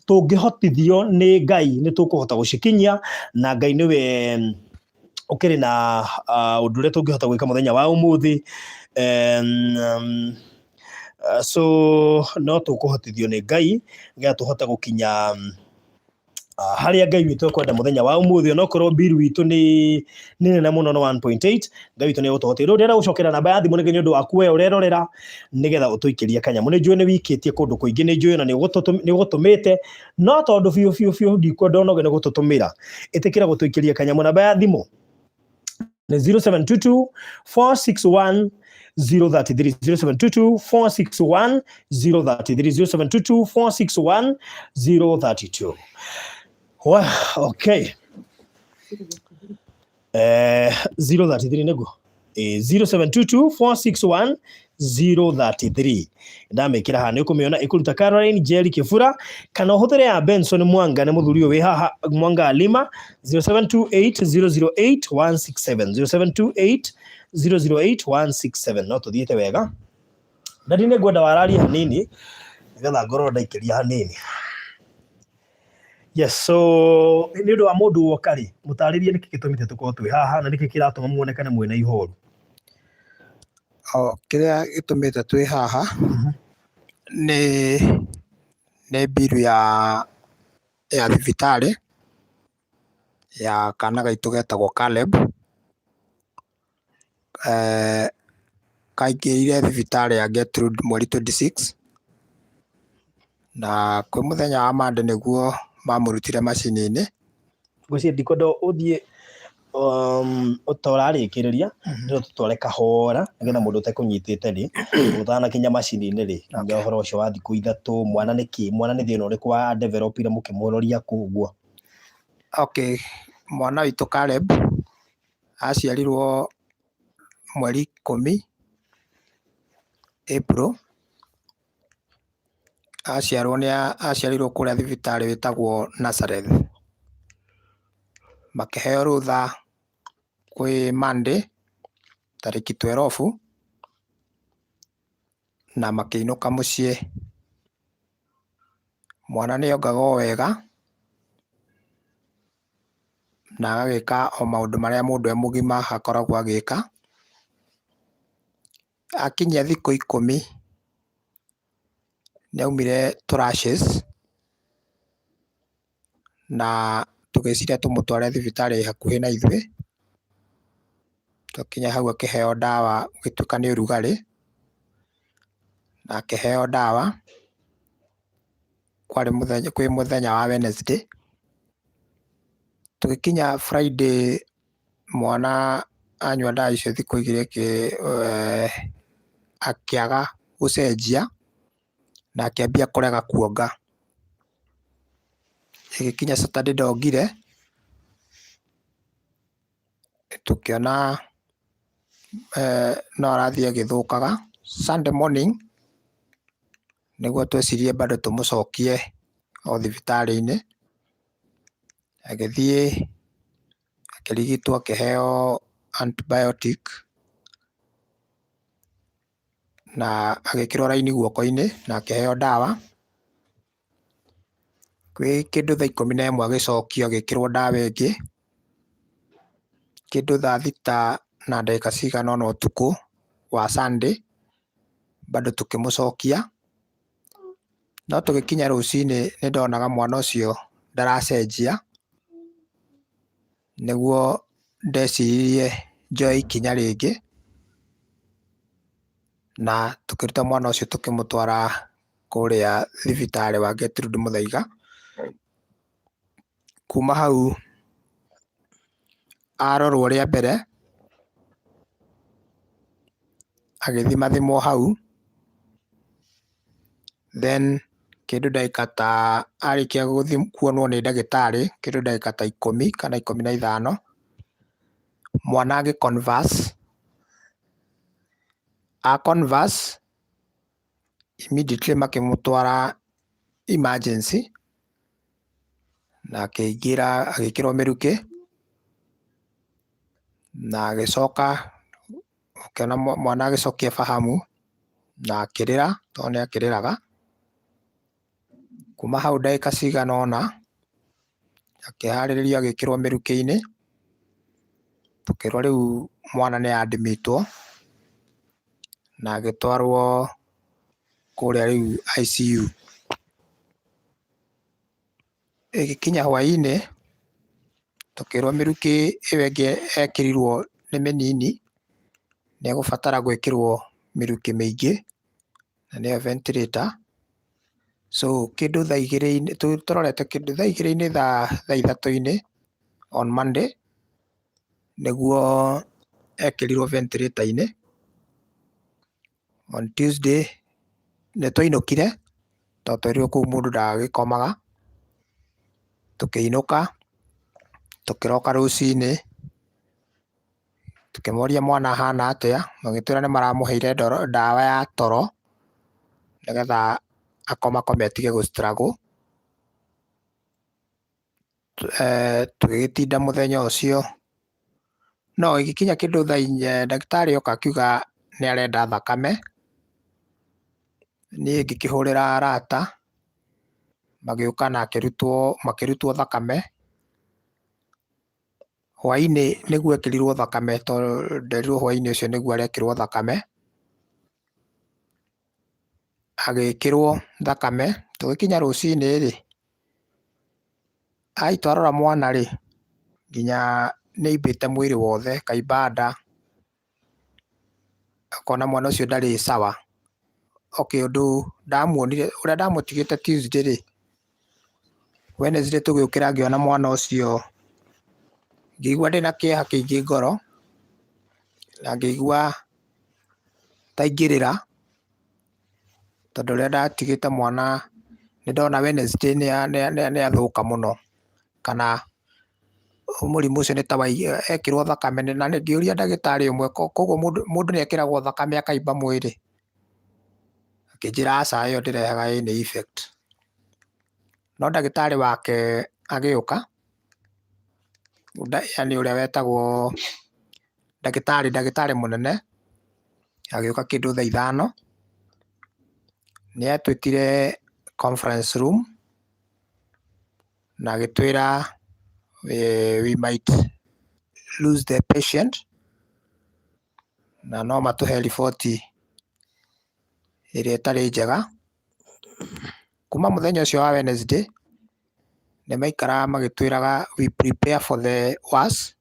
[SPEAKER 1] Tũngĩhotithio nĩ Ngai, nĩ tũkũhota gũcikinyia, na Ngai nĩwe ũkĩrĩ na ũndũ ũrĩa tũngĩhota gwĩka mũthenya wa ũmũthĩ. So no tũkũhotithio nĩ Ngai nĩgetha tũhote gũkinya harĩa Ngai witũ ekwenda mũthenya wa ũmũthĩ, onokorwo bill witũ nĩ nene mũno, no 1.8. Ngai witũ nĩ egũtũhotia. Rĩu ndĩrenda gũcokera namba ya thimũ nĩngĩ nĩ ũndũ waku we ũrerorera, nĩgetha ũtũikĩrie kanyamũ. Nĩ njũĩ nĩ wikĩtie kũndũ kũingĩ, nĩ njũĩ ona nĩ ũgũtũmĩte, no tondũ biũ biũ biũ ndikwenda ũnoge nĩ gũtũtũmĩra, ĩtĩkĩra gũtũikĩria kanyamũ. Namba ya thimũ nĩ 0722 461 033, 0722 461 033, 0722 461 032. Well, okay, 033 nĩguo. 0722 461 033 ndamĩkĩra haha, nĩ ũkũmĩona ĩkũruta Caroline Jerry Kĩbura, kana ũhũthĩre ya Benson Mwanga, nĩ mũthuri ũyũ wĩ haha, Mwanga Alima, 0728 008 167, 0728 008 167. No tũthiĩte wega na ndĩ ngwenda wararie hanini nĩgetha ngorwo ndaikĩria hanini. Yes, so nĩ ũndũ wa mũndũ woka rĩ, mũtarĩrie nĩkĩ gĩtũmĩte tũkorwo twĩ haha na nĩkĩ kĩratũma muonekane mwĩna ihoru.
[SPEAKER 2] O kĩrĩa gĩtũmĩte twĩ haha nĩ mbiru ya thibitarĩ ya kana gaitũ getagwo Caleb. Kaingĩrire thibitarĩ ya Gertrude mweri 26, na kwĩ mũthenya wa Monday nĩguo mamũrutire macini-inĩ.
[SPEAKER 1] Ngwĩciria ndikwenda ũthiĩ ta ũrarĩkĩrĩria, nĩgetha tũtware kahora, nĩgetha mũndũ ũtekũnyitĩte rĩ, ũtanakinya macini-inĩ rĩ, nginya ũhoro ũcio wa thikũ 3, mwana nĩ kĩ, mwana nĩ thĩna ũrĩkũ wa developire mũkĩmũroria kũu ũguo.
[SPEAKER 2] Okay, mwana witũ Caleb aciarirwo mweri 10 April, aciarwo nĩ aciarirwo kũrĩa thibitarĩ wĩtagwo Nazareth. Makĩheo rũtha kwĩ Monday tarĩki 12 na makĩinũka mũciĩ. Mwana nĩ ongaga o wega na agagĩka o maũndũ marĩa mũndũ e mũgima akoragwo agĩka. Akinyia thikũ 10 nĩ aumire tũ rashes na tũgĩciria tũmũtware thibitarĩ hakuhĩ na ithuĩ. Twakinya hau akĩheo ndawa gũgĩtuĩka nĩ ũrugarĩ, na akĩheo ndawa, kwarĩ mũthenya, kwĩ mũthenya wa Wednesday. Tũgĩkinya Friday mwana anyua ndawa icio thikũ 2 akĩaga gũcenjia na akĩambia kũrega kuonga. Ĩgĩkinya Saturday ndongire, tũkĩona no arathiĩ agĩthũkaga. Sunday morning nĩguo twecirie bado tũmũcokie o thibitarĩ-inĩ, agĩthiĩ akĩrigitwo akĩheo antibiotic na agĩkĩrwo raini guoko-inĩ na akĩheo ndawa. Kwĩ kĩndũ thaa 11 agĩcokio agĩkĩrwo ndawa ĩngĩ, kĩndũ thaa 6 na ndagĩka cigana ũna ũtukũ wa Sunday bado tũkĩmũcokia. No tũgĩkinya rũcinĩ nĩ ndonaga mwana ũcio ndaracenjia, nĩguo ndeciririe njoe ikinya rĩngĩ, na tũkĩruta mwana ũcio tũkĩmũtwara kũrĩa thibitarĩ wa Gertrude Muthaiga. Kuma hau arorwo rĩa mbere, agĩthimathimwo hau, then kĩndũ ndagĩka ta arĩkia kuonwo nĩ ndagĩtarĩ kĩndũ ndagĩka ta 10 kana 15, mwana agĩ converse, a converse immediately makĩmũtwara emergency na akĩingĩra agĩkĩrwo mĩrukĩ na agĩcoka ũkĩona mwana agĩcokia fahamu na akĩrĩra tondũ nĩ akĩrĩraga. Kuma hau ndagĩka cigana ũna akĩharĩrĩrio agĩkĩrwo mĩrukĩ-inĩ, tũkĩrwo rĩu mwana nĩ admitwo na agĩtwarwo kũrĩa rĩu ICU. Ĩgĩkinya hwaĩ-inĩ tũkĩrwo mĩrukĩ ĩyo ĩngĩ ekĩrirwo nĩ mĩnini, nĩ egũbatara gwĩkĩrwo mĩrukĩ mĩingĩ na nĩyo ventilator. So kĩndũ thaa 2, tũrorete kĩndũ thaa 2-inĩ thaa 3-inĩ on Monday nĩguo ekĩrirwo ventilator-inĩ. On Tuesday nĩ twainũkire tondũ twerirwo kũu mũndũ ndagĩkomaga, tũkĩinũka tũkĩroka rũcinĩ tũkĩmoria mwana ahana atĩa, magĩtwĩra nĩ maramũheire ndawa ya toro nĩgetha akomakome atige gũ struggle. Tũgĩgĩtinda mũthenya ũcio, no ĩgĩkinya kĩndũ thaa 4 ndagĩtarĩ oka akiuga nĩ arenda thakame, niĩ ngĩkĩhũrĩra arata magĩũka na makĩrutwo thakame. Hwaĩ-inĩ nĩguo ekĩrirwo thakame tondũ nderirwo hwaĩ-inĩ ũcio nĩguo arekĩrwo thakame, agĩkĩrwo thakame. Tũgĩkinya rũcinĩ rĩ, ai twarora mwana rĩ, nginya nĩ aimbĩte mwĩrĩ wothe, kaimba nda, ũkona mwana ũcio ndarĩ sawa. Okay, ũndũ ndamuonire, ũrĩa ndamũtigĩte Tuesday rĩ, Wednesday tũgĩũkĩra ngĩona mwana ũcio, ngĩigua ndĩna kĩeha kĩingĩ ngoro, na ngĩigua ta ingĩrĩra, tondũ ũrĩa ndatigĩte mwana nĩ ndona Wednesday nĩ athũka mũno, kana Mũrimũ ũcio nĩ ta ekĩrwo thakame, na ngĩũria ndagĩtarĩ ũmwe, koguo mũndũ nĩ ekĩragwo thakame akaimba mwĩrĩ? Akĩnjĩra aca, ĩyo ndĩrehaga any effect. No ndagĩtarĩ wake agĩũka, yani ũrĩa wetagwo ndagĩtarĩ mũnene, agĩũka kĩndũ thaa 5, nĩ atwĩtire conference room na agĩtwĩra we might lose the patient, na no matũhe riboti ĩrĩa ĩtarĩ njega. Kuma mũthenya ũcio wa Wednesday nĩ maikaraga magĩtwĩraga we prepare for the worst.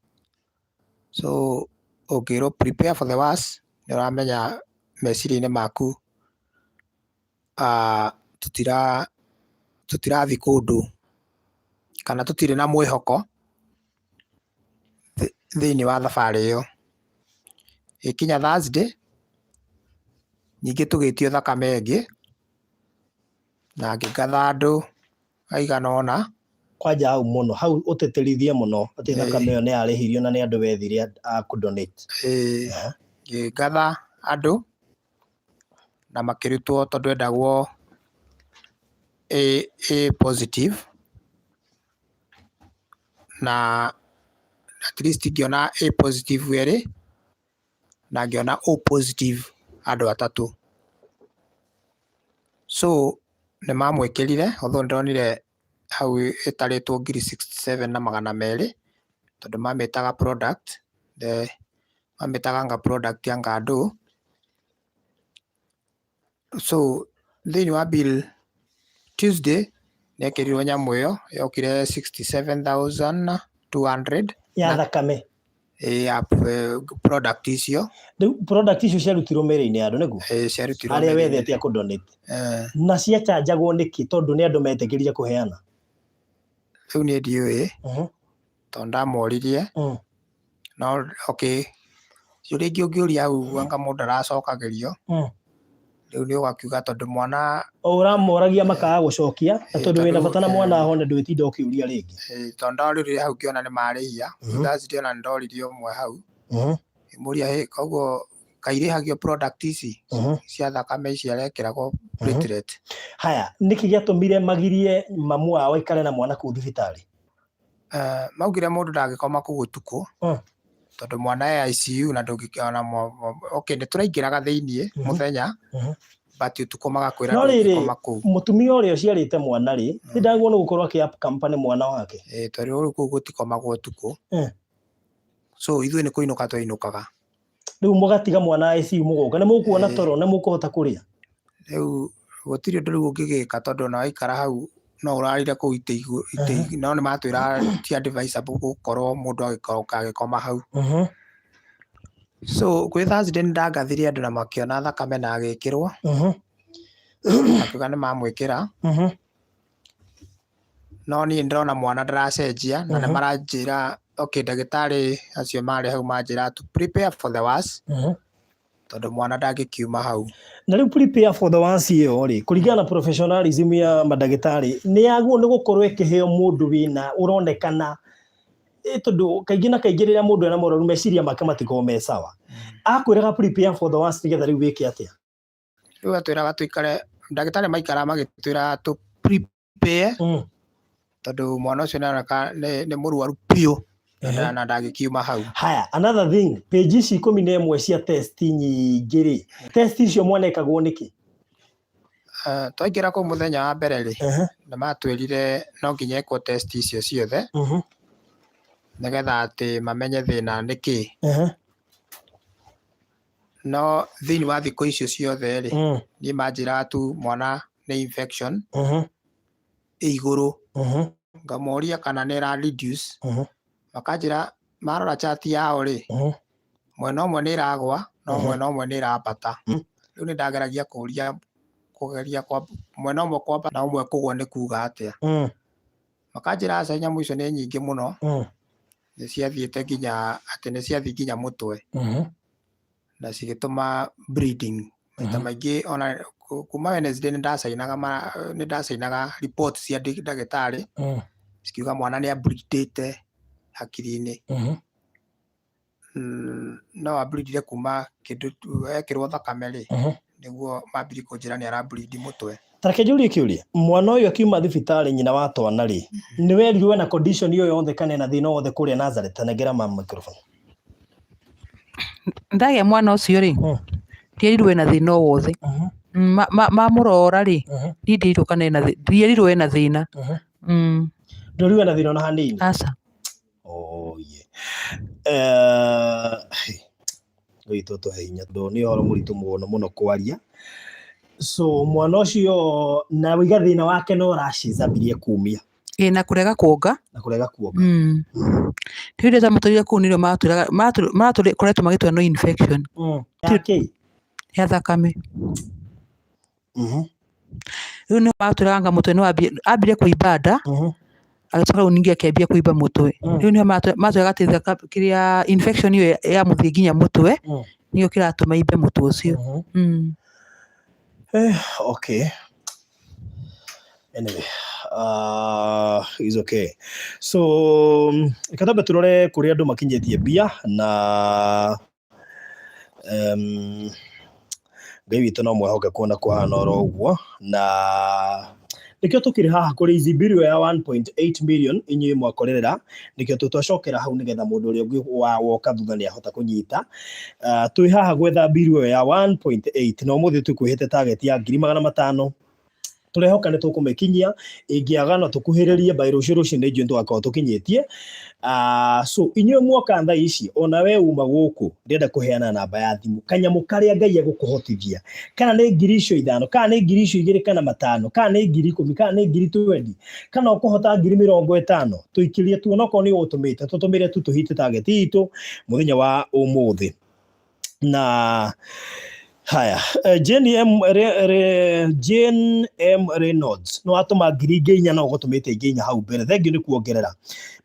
[SPEAKER 2] So ũngĩrwo prepare for the worst, nĩ ũramenya meciria-inĩ maku tũtirathiĩ kũndũ kana tũtirĩ na mwĩhoko thĩinĩ wa thabarĩ ĩyo. Ĩkinya Thursday, ningĩ tũgĩtio thakame ĩngĩ na ngĩngatha andũ aigana ũna.
[SPEAKER 1] Kwanja hau mũno, hau ũtĩtĩrithie mũno atĩ thakame ĩyo nĩ yarĩhirio na nĩ andũ wethire a kũ donate.
[SPEAKER 2] Ngĩngatha andũ na makĩrutwo tondũ endagwo A positive, na at least ngĩona A positive erĩ na ngĩona O positive andũ atatũ. So nĩ mamwĩkĩrire, although ndonire hau ĩtarĩtwo 67,200, tondũ mamĩtaga product, mamĩtaga anga product anga ndũ. So thĩinĩ wa bill Tuesday nĩ ekĩrirwo nyamũ ĩyo yokire 67,200
[SPEAKER 1] ya thakame
[SPEAKER 2] ya product icio.
[SPEAKER 1] Rĩu product icio ciarutirwo mĩĩrĩ-inĩ ya andũ nĩguo?
[SPEAKER 2] Ciarutirwo
[SPEAKER 1] arĩa wethete a kũ donate. Na ciachanjagwo nĩkĩ tondũ nĩ andũ metĩkĩrire kũheana?
[SPEAKER 2] Rĩu niĩ ndiũĩ tondũ ndamoririe. No okay, ciũria ingĩ ũngĩũria hau anga mũndũ aracokagĩrio. Rĩu nĩ ũgakiuga tondũ mwana
[SPEAKER 1] o ũramoragia makaga gũcokia, na tondũ wĩna bata na mwana ahone ndwĩtinda ũkĩũria rĩngĩ.
[SPEAKER 2] Tondũ ndorire hau ngĩona nĩ marĩhia. Thursday ona nĩ ndoririe ũmwe hau. Ngĩmũria, hĩ, koguo kairĩhagio product ici cia thakame ici arekĩragwo platelet?
[SPEAKER 1] Haya, nĩkĩ gĩatũmire magirie mamu wao aikare na mwana kũu thibitarĩ?
[SPEAKER 2] Maugire mũndũ ndangĩkoma kũu ũtukũ tondũ mwana e ICU na ndũngĩkĩona. Okay, nĩ tũraingĩraga thĩiniĩ mũthenya, but ũtukũ magakwĩra
[SPEAKER 1] No rĩrĩ,
[SPEAKER 2] ndũngĩkoma kũu.
[SPEAKER 1] Mũtumia ũrĩa ũciarĩte mwana rĩ, nĩ ndagwo nĩ gũkorwo akĩ accompany mwana wake.
[SPEAKER 2] Tondũ rĩu kũu gũtikomagwo ũtukũ. So ithuĩ nĩ kũinũka twainũkaga.
[SPEAKER 1] Rĩu mũgatiga mwana ICU mũgoka, nĩ mũkuona toro, nĩ mũkũhota kũrĩa?
[SPEAKER 2] Rĩu gũtirĩ ũndũ rĩu ũngĩgĩka tondũ ona waikara hau no ũrarire kũu itĩ, no nĩ matwĩra ti advisable gũkorwo mũndũ agĩkoma hau. So gwĩ Thursday nĩ ndangathire andũ na makĩona thakame na agĩkĩrwo, makiuga nĩ mamwĩkĩra. No niĩ ndĩrona mwana ndaracenjia na nĩ maranjĩra okay, ndagĩtarĩ acio marĩ hau manjĩra to prepare for the worst tondũ mwana ndangĩkiuma hau.
[SPEAKER 1] Na rĩu prepare for the worst ĩyo rĩ, kũringana na professionalism ya mandagĩtarĩ, nĩ yagwo nĩ gũkorwo ĩkĩheo mũndũ wĩna ũronekana, tondũ kaingĩ na kaingĩ rĩrĩa mũndũ ena mũrwaru meciria make matikoragwo me sawa. Akwĩraga prepare for the worst nĩgetha rĩu wĩke atĩa?
[SPEAKER 2] Rĩu atwĩraga tũikare, ndagĩtarĩ maikaraga magĩtwĩra tũ prepare tondũ mwana ũcio nĩaroneka nĩ mũrwaru biũ na ndangĩkiuma hau.
[SPEAKER 1] Haya, another thing, page ici 11 cia test nyingĩ rĩ, test icio mwanekagwo nĩkĩ?
[SPEAKER 2] Twaingĩra kũu mũthenya wa mbere rĩ, nĩ matwĩrire no nginya ekwo test icio ciothe nĩgetha atĩ mamenye thĩna nĩ kĩ. No thĩinĩ wa thikũ icio ciothe rĩ, niĩ manjĩraga tu mwana nĩ infection ĩ igũrũ. Ngamoria kana nĩ ĩra reduce, makanjĩra marora chart yao rĩ, mwena ũmwe nĩ ĩragwa no mwena ũmwe nĩ ĩrambata. Rĩu nĩ ndageragia kũria, kũgeria mwena ũmwe kwambata na ũmwe kũgwa nĩ kuga atĩa. Makanjĩra aca, nyamũ icio nĩ nyingĩ mũno, nĩ ciathiĩte nginya atĩ nĩ ciathiĩ nginya mũtwe na cigĩtũma bleeding maita maingĩ. Ona kuma Wednesday nĩ ndacainaga report cia ndagĩtarĩ cikiuga mwana nĩ ableedĩte. Hakiri-inĩ. No ambleedire kuma kĩndũ ekĩrwo thakame rĩ, nĩguo mambirie kũnjĩra nĩ arambleed mũtwe.
[SPEAKER 1] Ta reke njũrie kĩũria, mwana ũyũ akiuma thibitarĩ nyina wa twana rĩ, nĩ werirwo ena condition ĩyo yothe kana ena thĩna wothe kũrĩa Nazareth? Nengera mama microphone.
[SPEAKER 3] Ndagĩa mwana ũcio rĩ, ndierirwo ena thĩna o wothe. Mamũrora rĩ, niĩ ndierirwo kana ena thĩna, ndierirwo ena thĩna.
[SPEAKER 1] Ndwerirwo ena thĩna ona hanini?
[SPEAKER 3] Aca.
[SPEAKER 1] Oh, yeah. Ngai witũ atũhe hinya tondũ nĩ ũhoro mũritũ mũno mũno kwaria. So mwana ũcio na wĩiga thĩna wake no rashes ambirie kumia.
[SPEAKER 3] Ĩ na kũrega kuonga.
[SPEAKER 1] Na kũrega kuonga.
[SPEAKER 3] Rĩu rĩrĩa twamũtwarire kũu nĩrĩo matwĩraga, makoretwo magĩtwĩra no infection.
[SPEAKER 1] Ya kĩ?
[SPEAKER 3] Ya thakame. Rĩu nĩo matwĩraga anga mũtwe nĩ wambia, ambire kũimba nda, agĩcoka rĩu ningĩ akĩambia kũimba mũtwe. Rĩu nĩo matwĩraga atĩ kĩrĩa infection ĩyo yamũthiĩ nginya mũtwe, nĩyo kĩratũma aimbe mũtwe ũcio.
[SPEAKER 1] Okay. Anyway, it's okay. So, reke twambe tũrore kũrĩa andũ makinyĩtie mbia na Ngai witũ no mwĩhokeku ona kũhana oro ũguo, na nĩkĩo tũkĩrĩ haha kũrĩ ici bill ya 1.8 million inyuĩ mwakorerera, nĩkĩo twacokera hau nĩgetha mũndũ ũrĩa ũngĩ wa woka thutha nĩ ahota kũnyita. Twĩ haha gwetha bill ĩyo ya 1.8 na ũmũthĩ tũkwĩhĩte target ya 500,000. Tũrehoka nĩ tũkũmĩkinyia, ĩngĩaga no tũkuhĩrĩrie by rũciũ rũcinĩ nĩ njũĩ tũgakorwo tũkinyĩtie. So inyuĩ mwoka thaa ici, ona we uma gũkũ, ndĩrenda kũheana namba ya thimũ, kanyamũ karĩa Ngai egũkũhotithia, kana nĩ 5,000, kana nĩ 2,000 kana 5, kana nĩ 10,000, kana nĩ 20,000, kana ũkũhota 50,000, tũikĩrie tu, onokorwo nĩ ũgũtũmĩte, tũtũmĩre tu tũhite target itũ mũthenya wa ũmũthĩ. Na haya, Jane M Re, Re, Jane M Reynolds no atũma 4,000 no ũgũtũmĩte ingĩ inya hau mbere, thengiũ nĩ kuongerera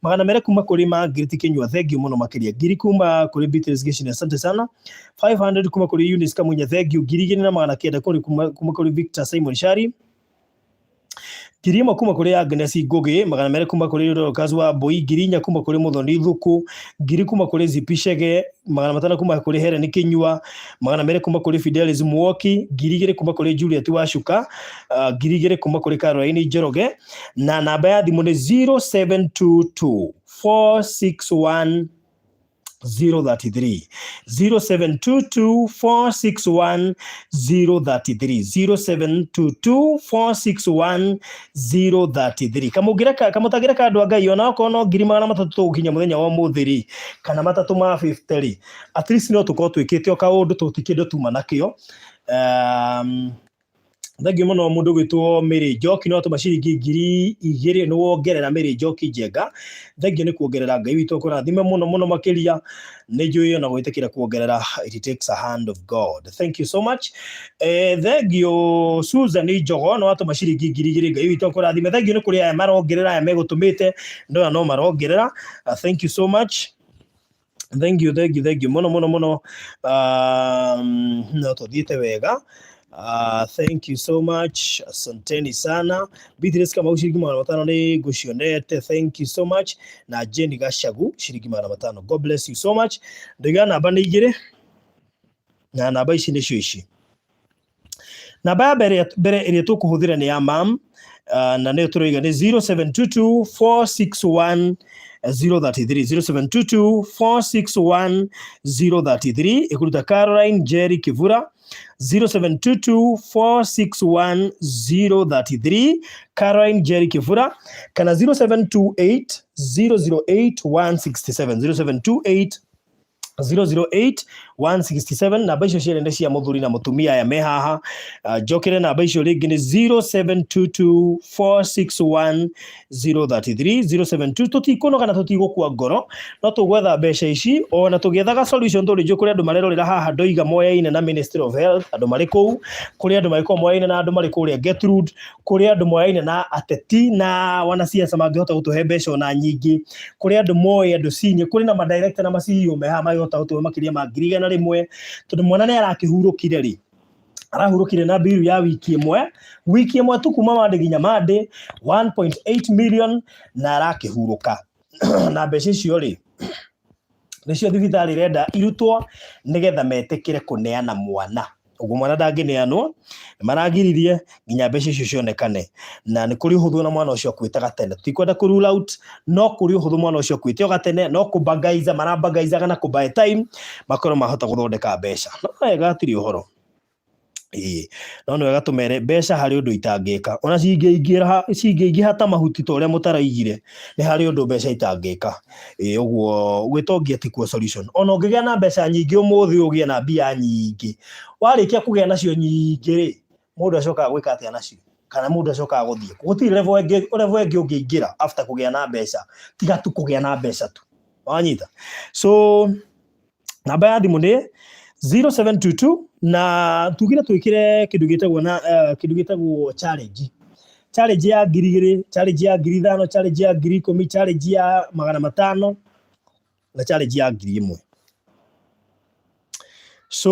[SPEAKER 1] 200 kuma kũrĩ Margaret Kinyua, thengiũ mũno makĩria, 1,000 kuma kũrĩ Beatrice Gĩcine, asante sana, 500 kuma kũrĩ Eunice Kamunya, thengiũ, 2,900 kũrĩ kuma kũrĩ Victor Simon Shari, 1,000 kuma kũrĩ Agnes Ngũgĩ, 200 kuma kũrĩ Dorcas wa Mbui, 4,000 kuma kũrĩ Mũthoni Thuku, 1,000 kuma kũrĩ Zipi Chege, 500 kuma kũrĩ Helen Kinyua, 200 kuma kũrĩ Fidelis Muoki, 2,000 kuma kũrĩ Juliet Wacuka, 2,000 kuma kũrĩ Caroline Njoroge, na namba ya thimũ nĩ 0722 461 033, 0722 461 033, 0722 461 033. Kamũngĩreka, kamũtangĩreka andũ a Ngai, ona okorwo no 300,000 tũgũkinya mũthenya wa ũmũthĩ rĩ, kana matatũ ma 50 rĩ, at least no tũkorwo twĩkĩte o kaũndũ, tũtikĩndũ tuma nakĩo. Thengiũ mũno mũndũ ũgwĩtwo Mary Njoki, no atũma ciringi 2,000 nĩ wongerera Mary Njoki Njenga. Thengiũ nĩ kuongerera, Ngai witũ akũrathime mũno mũno makĩria. Nĩ njũĩ ona gwĩtĩkĩra kuongerera, it takes a hand of God. Thank you so much. Thengiũ Susan Njogo, no atũma ciringi 2,000, Ngai witũ akũrathime. Thengiũ nĩ kũrĩ aya marongerera, aya megũtũmĩte, ndoya no marongerera. Thank you so much. Thank you, thank you, thank you mũno mũno mũno. No tũthiĩte wega. Thank you so much, asanteni sana. Beatrice Kamau ciringi 500 nĩ ngũcionete, thank you so much. Na Jenny Gacagu ciringi 500, God bless you so much. Ndoiga namba nĩ igĩrĩ, na namba ici nĩcio ici. Namba ya mbere ĩrĩa tũkũhũthĩra nĩ ya mam, na nĩyo tũroiga nĩ 0722 461 033, 0722 461 033, ĩkũruta Caroline Jerry Kivura. 0722 461 033, Caroline Jerry Kivura, kana 0728 008 167, 0728 008 167. Namba icio cierĩ nĩ cia mũthuri na mũtumia aya me haha. Njokere namba icio rĩngĩ nĩ 0722 461 033, 072. Tũtikũnoga na tũtigũkua ngoro, no tũgwetha mbeca ici ona tũgĩethaga solution. Tondũ njũĩ kũrĩ andũ marerorera haha, ndoiga moyaine na Ministry of Health, andũ marĩ kũu, kũrĩ andũ magĩkorwo moyaine na andũ marĩ kũrĩa Gertrude, kũrĩ andũ moyaine na ateti na wanasiasa mangĩhota gũtũhe mbeca ona nyingĩ, kũrĩ andũ moĩ andũ senior, kũrĩ na madirector na ma CEO me haha mangĩhota gũtũhe makĩria ma 100,000, tondũ mwana nĩ arakĩhurũkire rĩ, arahurũkire na biru ya wiki ĩmwe, wiki ĩmwe tu kuma Monday nginya Monday, 1.8 million, na arakĩhurũka. Na mbeca icio rĩ, nĩcio thibitarĩ ĩrenda irutwo nĩgetha metĩkĩre kũneana mwana. Ũguo mwana ndangĩneanwo, nĩ maragiririe nginya mbeca icio cionekane. Na nĩ kũrĩ ũhũthũ na mwana ũcio akuĩte gatene. Tutikwenda kũ rule out, no kũrĩ ũhũthũ mwana ũcio akuĩte o gatene, no kũbangaiza marabangaizaga na kũ buy time, makorwo mahota gũthondeka mbeca. No wega hatirĩ ũhoro. Ĩĩ, no nĩ wega tũmere mbeca harĩ ũndũ itangĩka. Ona cingĩingĩha cingĩingĩha ta mahuti ta ũrĩa mũtaraigire, nĩ harĩ ũndũ mbeca itangĩka. Ĩĩ ũguo gwĩtongia tikuo solution. Ona ũngĩgĩa na mbeca nyingĩ ũmũthĩ ũgĩe na mbia nyingĩ, warĩkia kũgĩa nacio nyingĩ rĩ, mũndũ acokaga gwĩka atĩa nacio? Kana mũndũ acokaga gũthiĩ kũ? Gũtirĩ level ĩngĩ level ĩngĩ ũngĩingĩra after kũgĩa na mbeca, tiga tu kũgĩa na mbeca tu. Wanyita? So namba ya thimũ nĩ 0722 na tugire twĩkĩre kĩndũ gĩtagwo na kĩndũ gĩtagwo challenge. Challenge ya 2000, challenge ya 5000, challenge ya 10000, challenge ya 500 na challenge ya 1000. So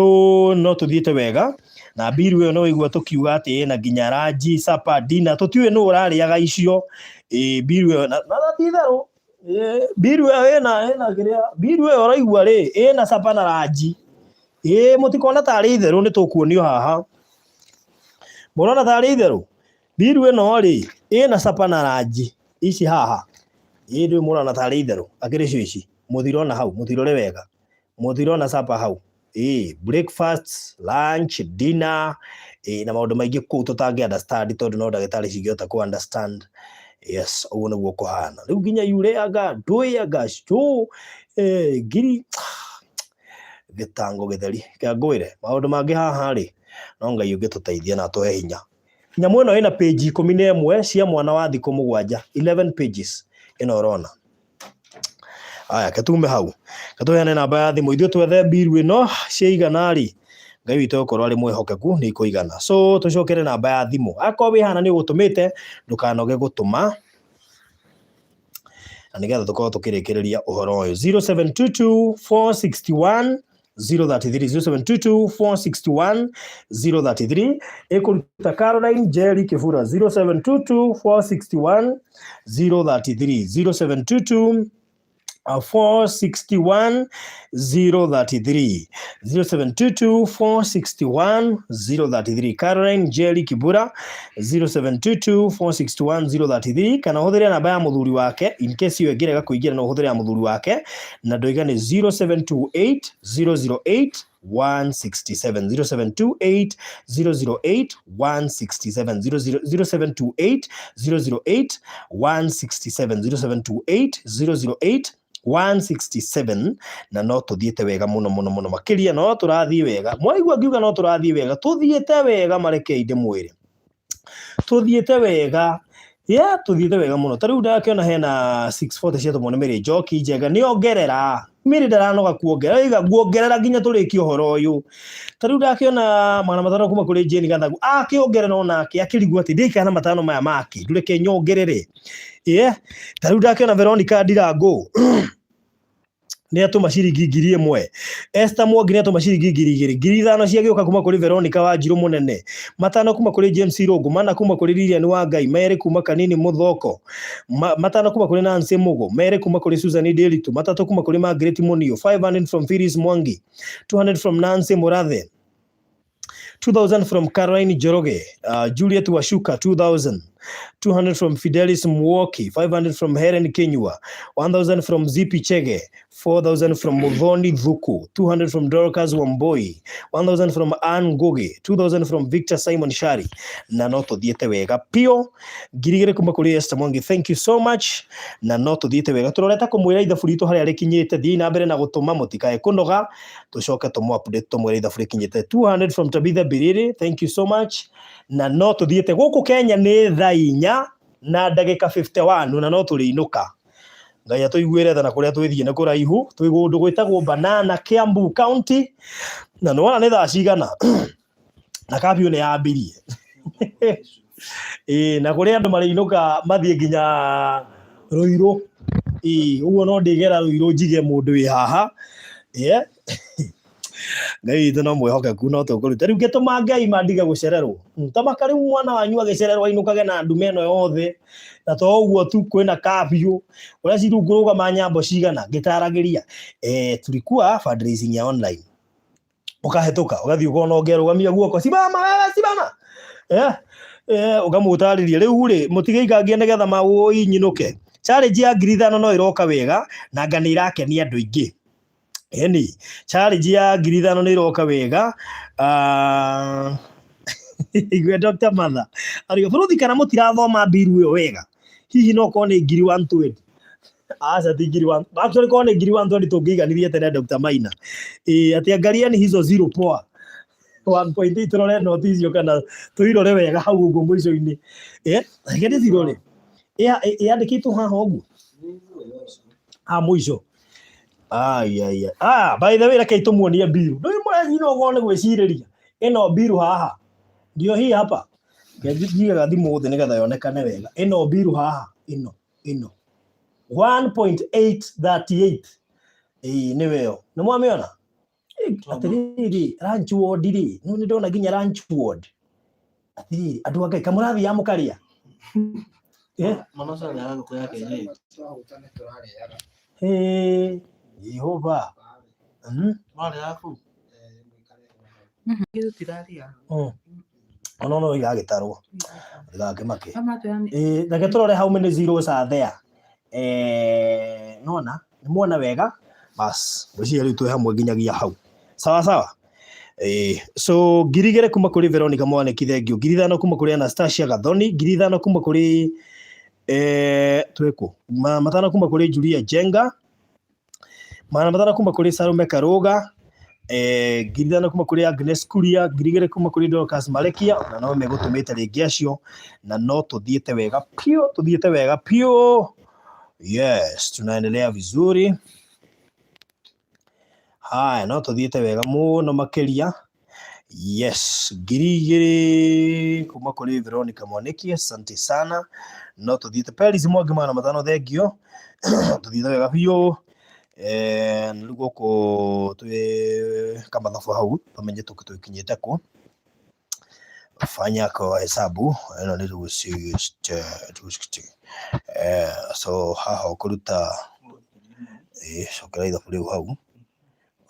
[SPEAKER 1] no tũthiĩte wega na mbiru ĩyo no igua tũkiuga atĩ ĩna nginya ranji, supper, dinner, tũtiũĩ nũ ũrarĩaga icio. Ĩ mbiru ĩyo na na ti itherũ mbiru ĩyo ĩna ĩna kĩrĩa mbiru ĩyo ũraigua rĩ ĩna supper na ranji. Ĩ mũtikona tarĩ itherũ nĩ tũkuonio haha. Mũrona tarĩ itherũ? Mbiru ĩno rĩ ĩna supper na ranji ici haha. Ĩ ndũĩ mũrona tarĩ itherũ akĩrĩ cio ici. Mũtirona hau, mũtirore wega. Mũtirona supper hau. Ĩ breakfast, lunch, dinner, ĩ na maũndũ maingĩ kũu tũtangĩ understand tondũ no ndagĩtarĩ cingĩhota kũ understand. Yes, ũguo nĩguo kũhana. Rĩu nginya yure anga ndũĩ anga stew, ngiri gĩtango gĩtheri. Reke ngwĩre maũndũ mangĩ haha rĩ, no Ngai ũngĩtũteithia na atũhe hinya. Nyamũ ĩno ĩna page 11 cia mwana wa thikũ 7, 11 pages ĩno ũrona. Aya, ke tume hau. Ke tũheane namba ya thimũ ithuĩ twethe mbiru ĩno ciaigana rĩ, Ngai witũ egũkorwo arĩ mwĩhokeku nĩ ikũigana. So tũcokere namba ya thimũ. Akorwo wĩ haha na nĩ ũgũtũmĩte, ndũkanoge gũtũma. Na nĩgetha tũkorwo tũkĩrĩkĩrĩria ũhoro ũyũ. 0722 461 033 0722 461 033 ĩkũruta Caroline Njeri Kĩbura 0722 461 033 0722 461 033 0722 461 033 Caroline Njeri Kibura 0722 461 033 kana ũhũthĩre namba ya mũthuri wake in case ĩyo ĩngĩrega kũingĩra no ũhũthĩre ya mũthuri wake na ndoiga nĩ 0728 008 167 0728 008 167 0728 008 167 0728 008 167 na no tũthiĩte wega mũno mũno mũno makĩria no tũrathiĩ wega mwaigua ngiuga no tũrathiĩ wega tũthiĩte wega marekei ndĩmwĩre tũthiĩte wega yeah, tũthiĩte wega mũno ta rĩu ndakĩona hena 640 ciatũmwo nĩ Mary Njoki Njega nĩ ongerera Mary ndaranoga kuongerera oiga nguongerera nginya tũrĩkie ũhoro ũyũ ta rĩu ndakĩona 500 kuma kũrĩ Jane Gathagu akĩongerera onake akĩrigwo atĩ ndĩikara na matano maya make ndũreke nyongerere yeah. Ta rĩu ndakĩona Veronica Ndirango nĩ atũma ciringi 1000. Esther Mwangi nĩ atũma ciringi 2000. 5000 ciagĩũka kuma kũrĩ Veronica Wanjirũ Mũnene. 5 kuma kũrĩ James Irũngũ. 4 kuma kũrĩ Lilian Wangai. 2 kuma Kanini Mũthoko. 5 kuma kũrĩ Nancy Mũgo. 2 kuma kũrĩ Susan Nderitu. 3 kuma kũrĩ Margaret Munio. 500 from Phyllis Mwangi. 200 from Nancy Murathe. 2000 from Caroline Njoroge, Juliet Washuka 2000, 200 from Fidelis Muoki, 500 from Helen Kenyua, 1000 from Zipi Chege, 4000 from Muthoni Thuku, 200 from Dorcas Wamboi, 1000 from Ann Ngugi, 2000 from Victor Simon Shari. Na no tuthiĩte wega pio 2000 kuma kũrĩ Esther Mwangi, thank you so much. Na no tuthiĩte wega tũrorete kũmwĩra ithabu ritũ harĩa rĩkinyĩte. Thiĩi na mbere na gũtũma, mũtikae kũnoga, tũcoke tũmũ update tũmwĩre ithabu rĩkinyĩte. 200 from Tabitha Biriri, thank you so much. Na no tũthiĩte gũkũ Kenya nĩ thaa inya na ndagĩka 51 na no tũrĩinũka. Ngai atũiguĩre tha na kũrĩa twĩthiĩ nĩ kũraihu, twĩ kũndũ gwĩtagwo Banana, Kiambu County, na nĩwona nĩ thaa cigana na curfew nĩ yambirie. Ĩĩ, na kũrĩ andũ marĩinũka mathiĩ nginya Ruiru. Ĩĩ, ũguo no ndĩgera Ruiru njige mũndũ wĩ haha. Yeah. Ngai witũ no mwĩhokeku no tũkũruta. Rĩu ngĩtũma Ngai mandige gũcererwo. Tamaka rĩu mwana wanyu agĩcererwo ainũkage na ndume ĩno yothe. Na to ũguo tu kwĩna curfew. Ũreciria rĩu ngũrũgama nyambo cigana ngĩtaragĩria. Eh, tulikuwa fundraising ya online. Ũkahĩtũka ũgathiĩ ũkona ũngĩ arũgamia guoko, simama wewe simama. Eh, eh, ũkamũtarĩria rĩu rĩ mũtigĩikangie nĩgetha mawũi nyinũke. Challenge ya 5,000 no ĩroka wega na anga nĩ ĩrakenia andũ aingĩ. Ĩni, challenge ya 5,000 nĩ ĩroka wega. Ah, igwe Dr. Mother. Ariga bũrũthi kana mũtirathoma mbiru ĩyo wega. Hihi no korwo nĩ ngiri 120. Aca ti ngiri 1. Actually korwo nĩ ngiri 120 tũngĩiganirie tene Dr. Maina. Ĩĩ atĩ angalieni hizo zero poa. 1.8 tũrore noti icio kana tũirore wega hau ũguo mũico-inĩ. Eh, reke ndĩcirore. Ĩyandĩkĩtwo haha ũguo. Ha mũico. Ai, ai, ai. Ah, by the way, reke tũmuonie mbiru. Ndũĩ mũranyina ũguo nĩ gwĩcirĩria. Ĩno mbiru haha. Ndio hii hapa. Reke njigaga thimũ thĩ nĩgetha yonekane wega. Ĩno mbiru haha. Ĩno, ĩno. 1.838. Ĩĩ nĩwe ĩyo. Nĩ mwamĩona? Atĩrĩrĩ, lunch ward rĩ, nĩ ndona nginya lunch ward. Atĩrĩrĩ, andũ a Ngai, kamũrathiaga mũkarĩa? Eh?
[SPEAKER 4] Mwana ũcio arĩaga ngũkũ ya kienyeji.
[SPEAKER 1] Hĩ, Jehova.
[SPEAKER 4] Marĩaga kũu?
[SPEAKER 3] Tũtirarĩa.
[SPEAKER 1] Ona no igagĩtarwo. Ndigakĩmake.
[SPEAKER 3] Amatwĩra nĩ
[SPEAKER 1] Ĩĩ, reke tũrore how many zeros are there. Eh, nona, nĩ muona wega? Bas, ngwĩciria rĩu twĩ hamwe nginyagia hau. Sawa sawa. Ĩĩ, so 2,000 kuma kũrĩ Veronica Mwaniki thengiũ, 5,000 kuma kũrĩ Anastasia Gathoni, 5,000 kuma kũrĩ eh, twĩkũ? 500 kuma kũrĩ Julia Jenga, 500 kuma kũrĩ Salome Karuga, eh, 5,000 kuma kũrĩ Agnes Kuria, 2,000 kuma kũrĩ Dorcas Marekia, na no megũtũmĩte rĩngĩ acio, na no tũthiĩte wega piũ, tũthiĩte wega piũ. Yes, tunaendelea vizuri. Haya, no tũthiĩte wega mũno makĩria. Yes, 2,000 kuma kũrĩ Veronica Mwaniki, asante sana. No tũthiĩte Peris Mwangi 500 thengio. Tũthiĩte wega biũ. Eh, na rĩu gũkũ twĩ kamathabu hau tũmenye tũkinyĩte kũ. Fanya kwa hesabu ĩno nĩ 260, 260. Eh, so haha ũkũruta ĩĩ cokera ithabu rĩu hau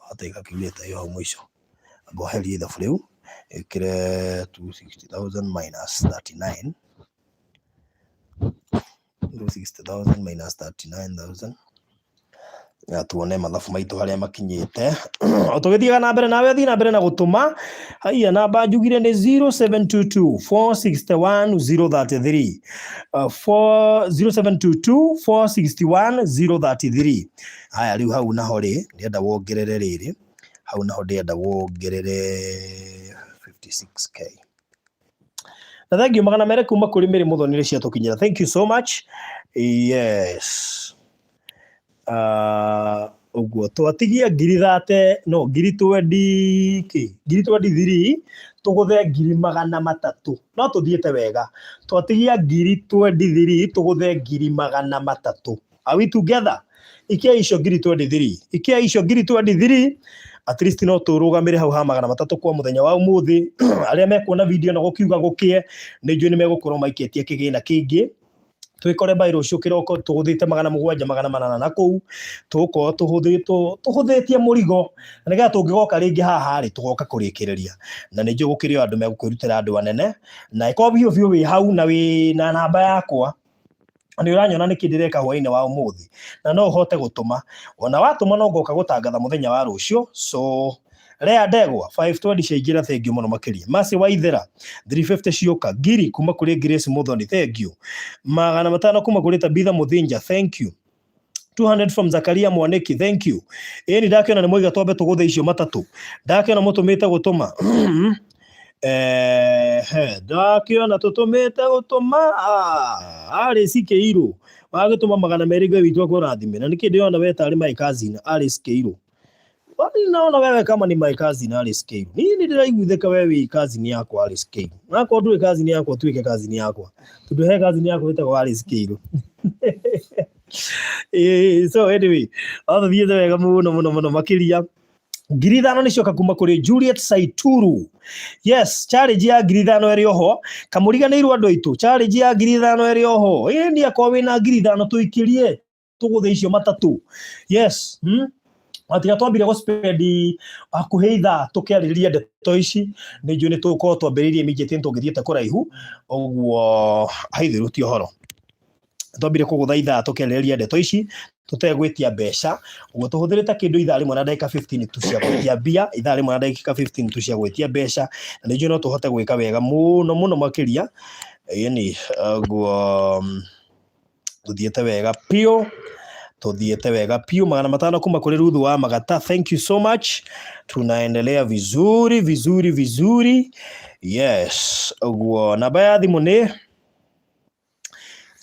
[SPEAKER 1] wate calculator ĩyo hau mũico amba ũherie ithabu rĩu ĩkĩre 260,000 minus 39 260,000 minus 39,000 na tuone mathabu maitũ harĩa makinyĩte. O tũgĩthiaga na mbere nawe thiĩ na mbere na gũtũma. Haiya, namba njugire nĩ 0722 461 033. 0722 461 033. Haya rĩu hau naho rĩ, ndĩrenda wongerere rĩrĩ, hau naho ndĩrenda wongerere 56K. Na thank you 200 kuma kũrĩ Mary Muthoni nĩ ciatũkinyĩra. Thank you so much. Yes. Ũguo twatigia ngiri thate no ngiri twendi kĩ ngiri twendi thiri tũgũthe 300,000 no tũthiĩte wega twatigia ngiri twendi thiri tũgũthe 300,000. Are we together? Ikia icio ngiri twendi thiri, ikia icio ngiri twendi thiri, at least no tũrũgamĩre hau ha 300 kwa mũthenya wa ũmũthĩ. Arĩa mekuona video ĩno gũkiuga gũkĩe nĩ njũĩ nĩ megũkorwo maikĩtie kĩgĩna kĩingĩ. Twĩkore by rũciũ kĩroko tũgũthĩte 700 800 na kũu tũgũkorwo tũhũthĩtie mũrigo na nĩgetha tũngĩgoka rĩngĩ haha rĩ tũgoka kũrĩkĩrĩria na nĩ njũĩ gũkĩrĩ o andũ megũkwĩrutĩra andũ anene na ĩkorwo biũ biũ wĩ hau na wĩ na namba yakwa nĩ ũranyona nĩkĩ ndĩreka hwainĩ wa ũmũthĩ na no ũhote gũtũma ona watũma no ngoka gũtangatha mũthenya wa rũciũ. So Lea Ndegwa 520 ciaingĩra, thank you mũno makĩria. Mercy Waithera 350 cioka, ngiri kuma kũrĩ Grace Muthoni, thank you. 500 kuma kũrĩ Tabitha Mũthinja, thank you. 200 from Zakaria Mwaniki, thank you. Ĩni ndakĩona nĩ mwaiga twambe tũgũthe icio matatũ, ndakĩona mũtũmĩte gũtũma. Ndakĩona tũtũmĩte gũtũma. Alice Kĩirũ wagĩtũma 200, Ngai witũ akũrathime. Na nĩkĩ ndĩrona we tarĩ my cousin Alice Kĩirũ? Kwani naona wewe kama ni my cousin Alice Kĩirũ. Niĩ ndĩraiguithĩka we wĩ cousin yakwa Alice Kĩirũ. Nakorwo ndũrĩ cousin yakwa tuĩke cousin yakwa. Tondũ he cousin yakwa ĩtagwo Alice Kĩirũ. So anyway, othe thiĩte wega mũno mũno mũno makĩria. 5,000 nĩ cioka kuma kũrĩ Juliet Saituru. Yes, challenge ya 5,000 ĩrĩ oho. Kamũriganĩirwo andũ aitũ, challenge ya 5,000 ĩrĩ oho. Ĩĩ ni akorwo wĩna 5,000 tũikĩrie tũgũthe icio matatũ. Yes. Matiga twambire gũspendi hakuhĩ ithaa tũkĩarĩrĩria ndeto ici, nĩ njũĩ nĩ tũgũkorwo twambĩrĩirie immediately nĩ tũngĩthiĩte kũraihu ũguo haithĩru ti ũhoro. Twambire kũgũtha ithaa tũkĩarĩrĩria ndeto ici tũtegwĩtia mbeca, ũguo tũhũthĩrĩte kĩndũ ithaa rĩmwe na ndagĩka 15 tu cia gwĩtia mbia, ithaa rĩmwe na ndagĩka 15 tu cia gwĩtia mbeca, na nĩ njũĩ no tũhote gwĩka wega mũno mũno makĩria. Ĩni ũguo tũthiĩte wega piũ, tũthiĩte wega piũ. 500 kuma kũrĩ Ruthu wa Magata, thank you so much. Tunaendelea vizuri vizuri vizuri. Yes, ũguo namba ya thimũ nĩ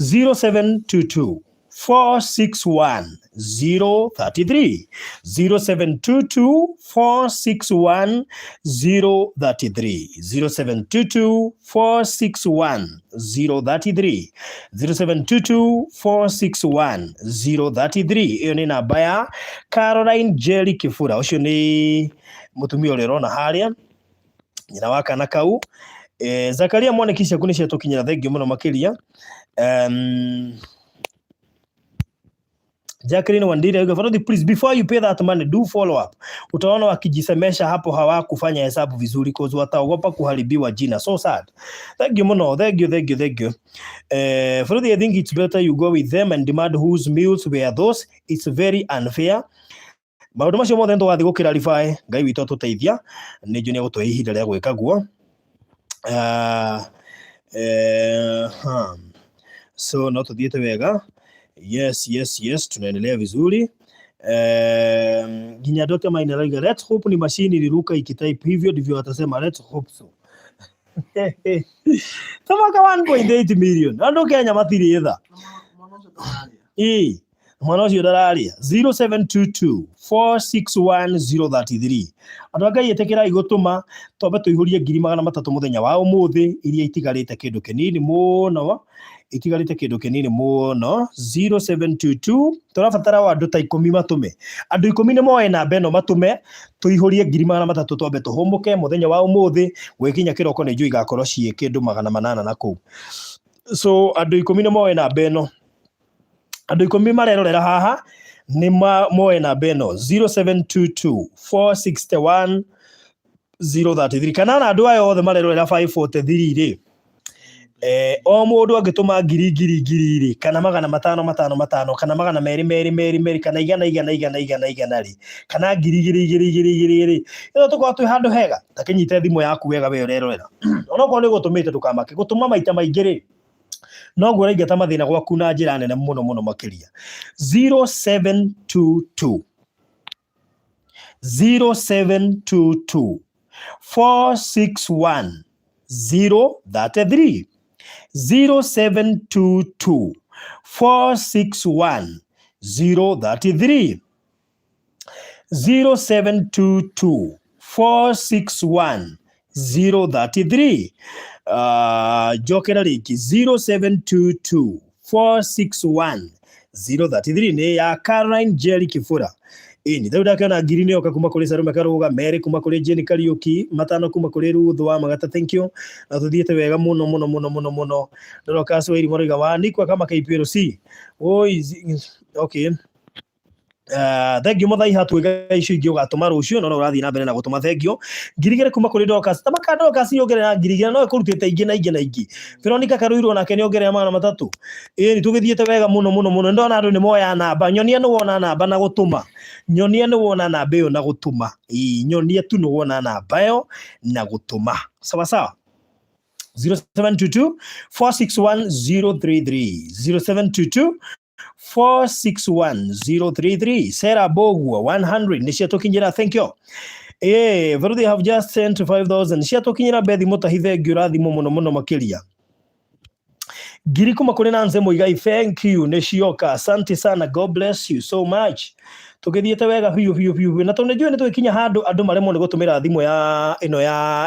[SPEAKER 1] 0722 461 033, 0722 461 033, 0722 461 033, 0722 461 033. Ĩyo nĩ namba ya Caroline Jerry Kĩbura, ũcio nĩ mũtumia ũrĩa ũrona harĩa, nyina wa kana kau. Zakaria Mwaniki, ciaku nĩ ciatũkinyĩra, thengiũ mũno makĩria. Jacqueline Wandire auga, Farodhi, please, before you pay that money, do follow up. Utaona wakijisemesha hapo hawakufanya hesabu vizuri, cause wataogopa kuharibiwa jina. So sad. Thank you muno. Thank you, thank you, thank you. Farodhi, I think it's better you go with them and demand whose meals were those. It's very unfair. Maũndũ macio mothe nĩtũgathiĩ gũkĩrarify. Ngai witũ atũteithia, nĩ njũĩ nĩ egũtũhe ihinda rĩa gwĩka guo. So no tũthiĩte wega. Yes, tunaendelea vizuri. Nginya Dr. Maina arauga, let's hope ni machine iliruka ikitype, hivyo ndivyo watasema, let's hope so. Tamaka 1.8 million andũ Kenya matirĩ tha.
[SPEAKER 4] Mwana ũcio ndararia.
[SPEAKER 1] Ĩĩ, mwana ũcio ndararia. 0722 461 033. Andũ a Ngai, ĩtĩkĩrai gũtũma twambe tũihũrie 300,000 mũthenya wa ũmũthĩ, iria itigarĩte kĩndũ kĩnini mũno, itigarĩte kĩndũ kĩnini mũno. 0722, tũrabatara o andũ ta 10 matũme. Andũ 10 nĩ moe namba ĩno matũme, tũihũrie 300,000, twambe tũhũmũke mũthenya wa ũmũthĩ. Gwĩkinya kĩroko nĩ njũĩ igakorwo ciĩ kĩndũ 800 na kũu. So andũ 10 nĩ moe namba ĩno. Andũ 10 marerorera haha nĩ moe namba ĩno, 0722 461 033. Kana na andũ aya othe marerorera 543 rĩ, o mũndũ angĩtũma ngiri ngiri ngiri rĩ, kana 500 5 5, kana 200 2 2 2, kana 100 100 100 100 100 rĩ, kana 2,000 2 2 2 rĩ, ĩno tũkorwo twĩ handũ hega. Ta kĩnyite thimũ yaku wega we ũrerorera, onokorwo nĩ gũtũmĩte, ndũkamake. Gũtũma maita maingĩ rĩ, noguo ũraingata mathĩna gwaku na njĩra nene mũno mũno makĩria. 0722, 0722 461 033, 0722 461 033, 0722 461 033. Njokera rĩngĩ, 0722 461 033 nĩ ya Caroline Jerry Kibura. Ĩni rĩu ndakĩona ngiri nĩ yoka kuma kũrĩ Salome Karũga, 2 kuma kũrĩ Jane Kariũki, 5 kuma kũrĩ Ruth wa Magata, thank you. Na tũthiĩte wega mũno mũno mũno mũno mũno. Ndoroka Swahili maroiga wanikwa kama KPLC. Oi, okay. Thank you Muthai, hatuĩka icio ingĩ ũgatũma rũciũ, no no ũrathiĩ na mbere na gũtũma. Thank you. 2,000 kuma kũrĩ Dorcas. Tamaka Dorcas yongerera 2,000, no ĩkũrutĩte ingĩ na ingĩ na ingĩ. Veronica Karuirwo nake nĩ ongerera 300. Ĩĩ, tũgĩthiĩte wega mũno mũno mũno. Ndona andũ nĩ moya namba. Nyonia nĩ wona namba na gũtũma. Nyonia nĩ wona namba ĩyo na gũtũma. Ĩĩ, nyonia tu nĩ wona namba ĩyo na gũtũma. Sawa sawa. 0722 461 033, 0722 461033. Sarah Bogwa, 100 nĩ ciatũkinyĩra, thank you. They have just sent 5000 ciatũkinyĩra. Bethi Mũtahi, thank you, rathimo mũno mũno makĩria. Ngiri kuma kũrĩ Nancy Muigai, thank you, nĩ cioka, asante sana, God bless you so much. Tũgĩthiĩte wega biũ biũ biũ biũ, na tondũ nĩnjũĩ nĩ tũgĩkinya handũ andũ maremwo nĩ gũtũmĩra thimũ ya ĩno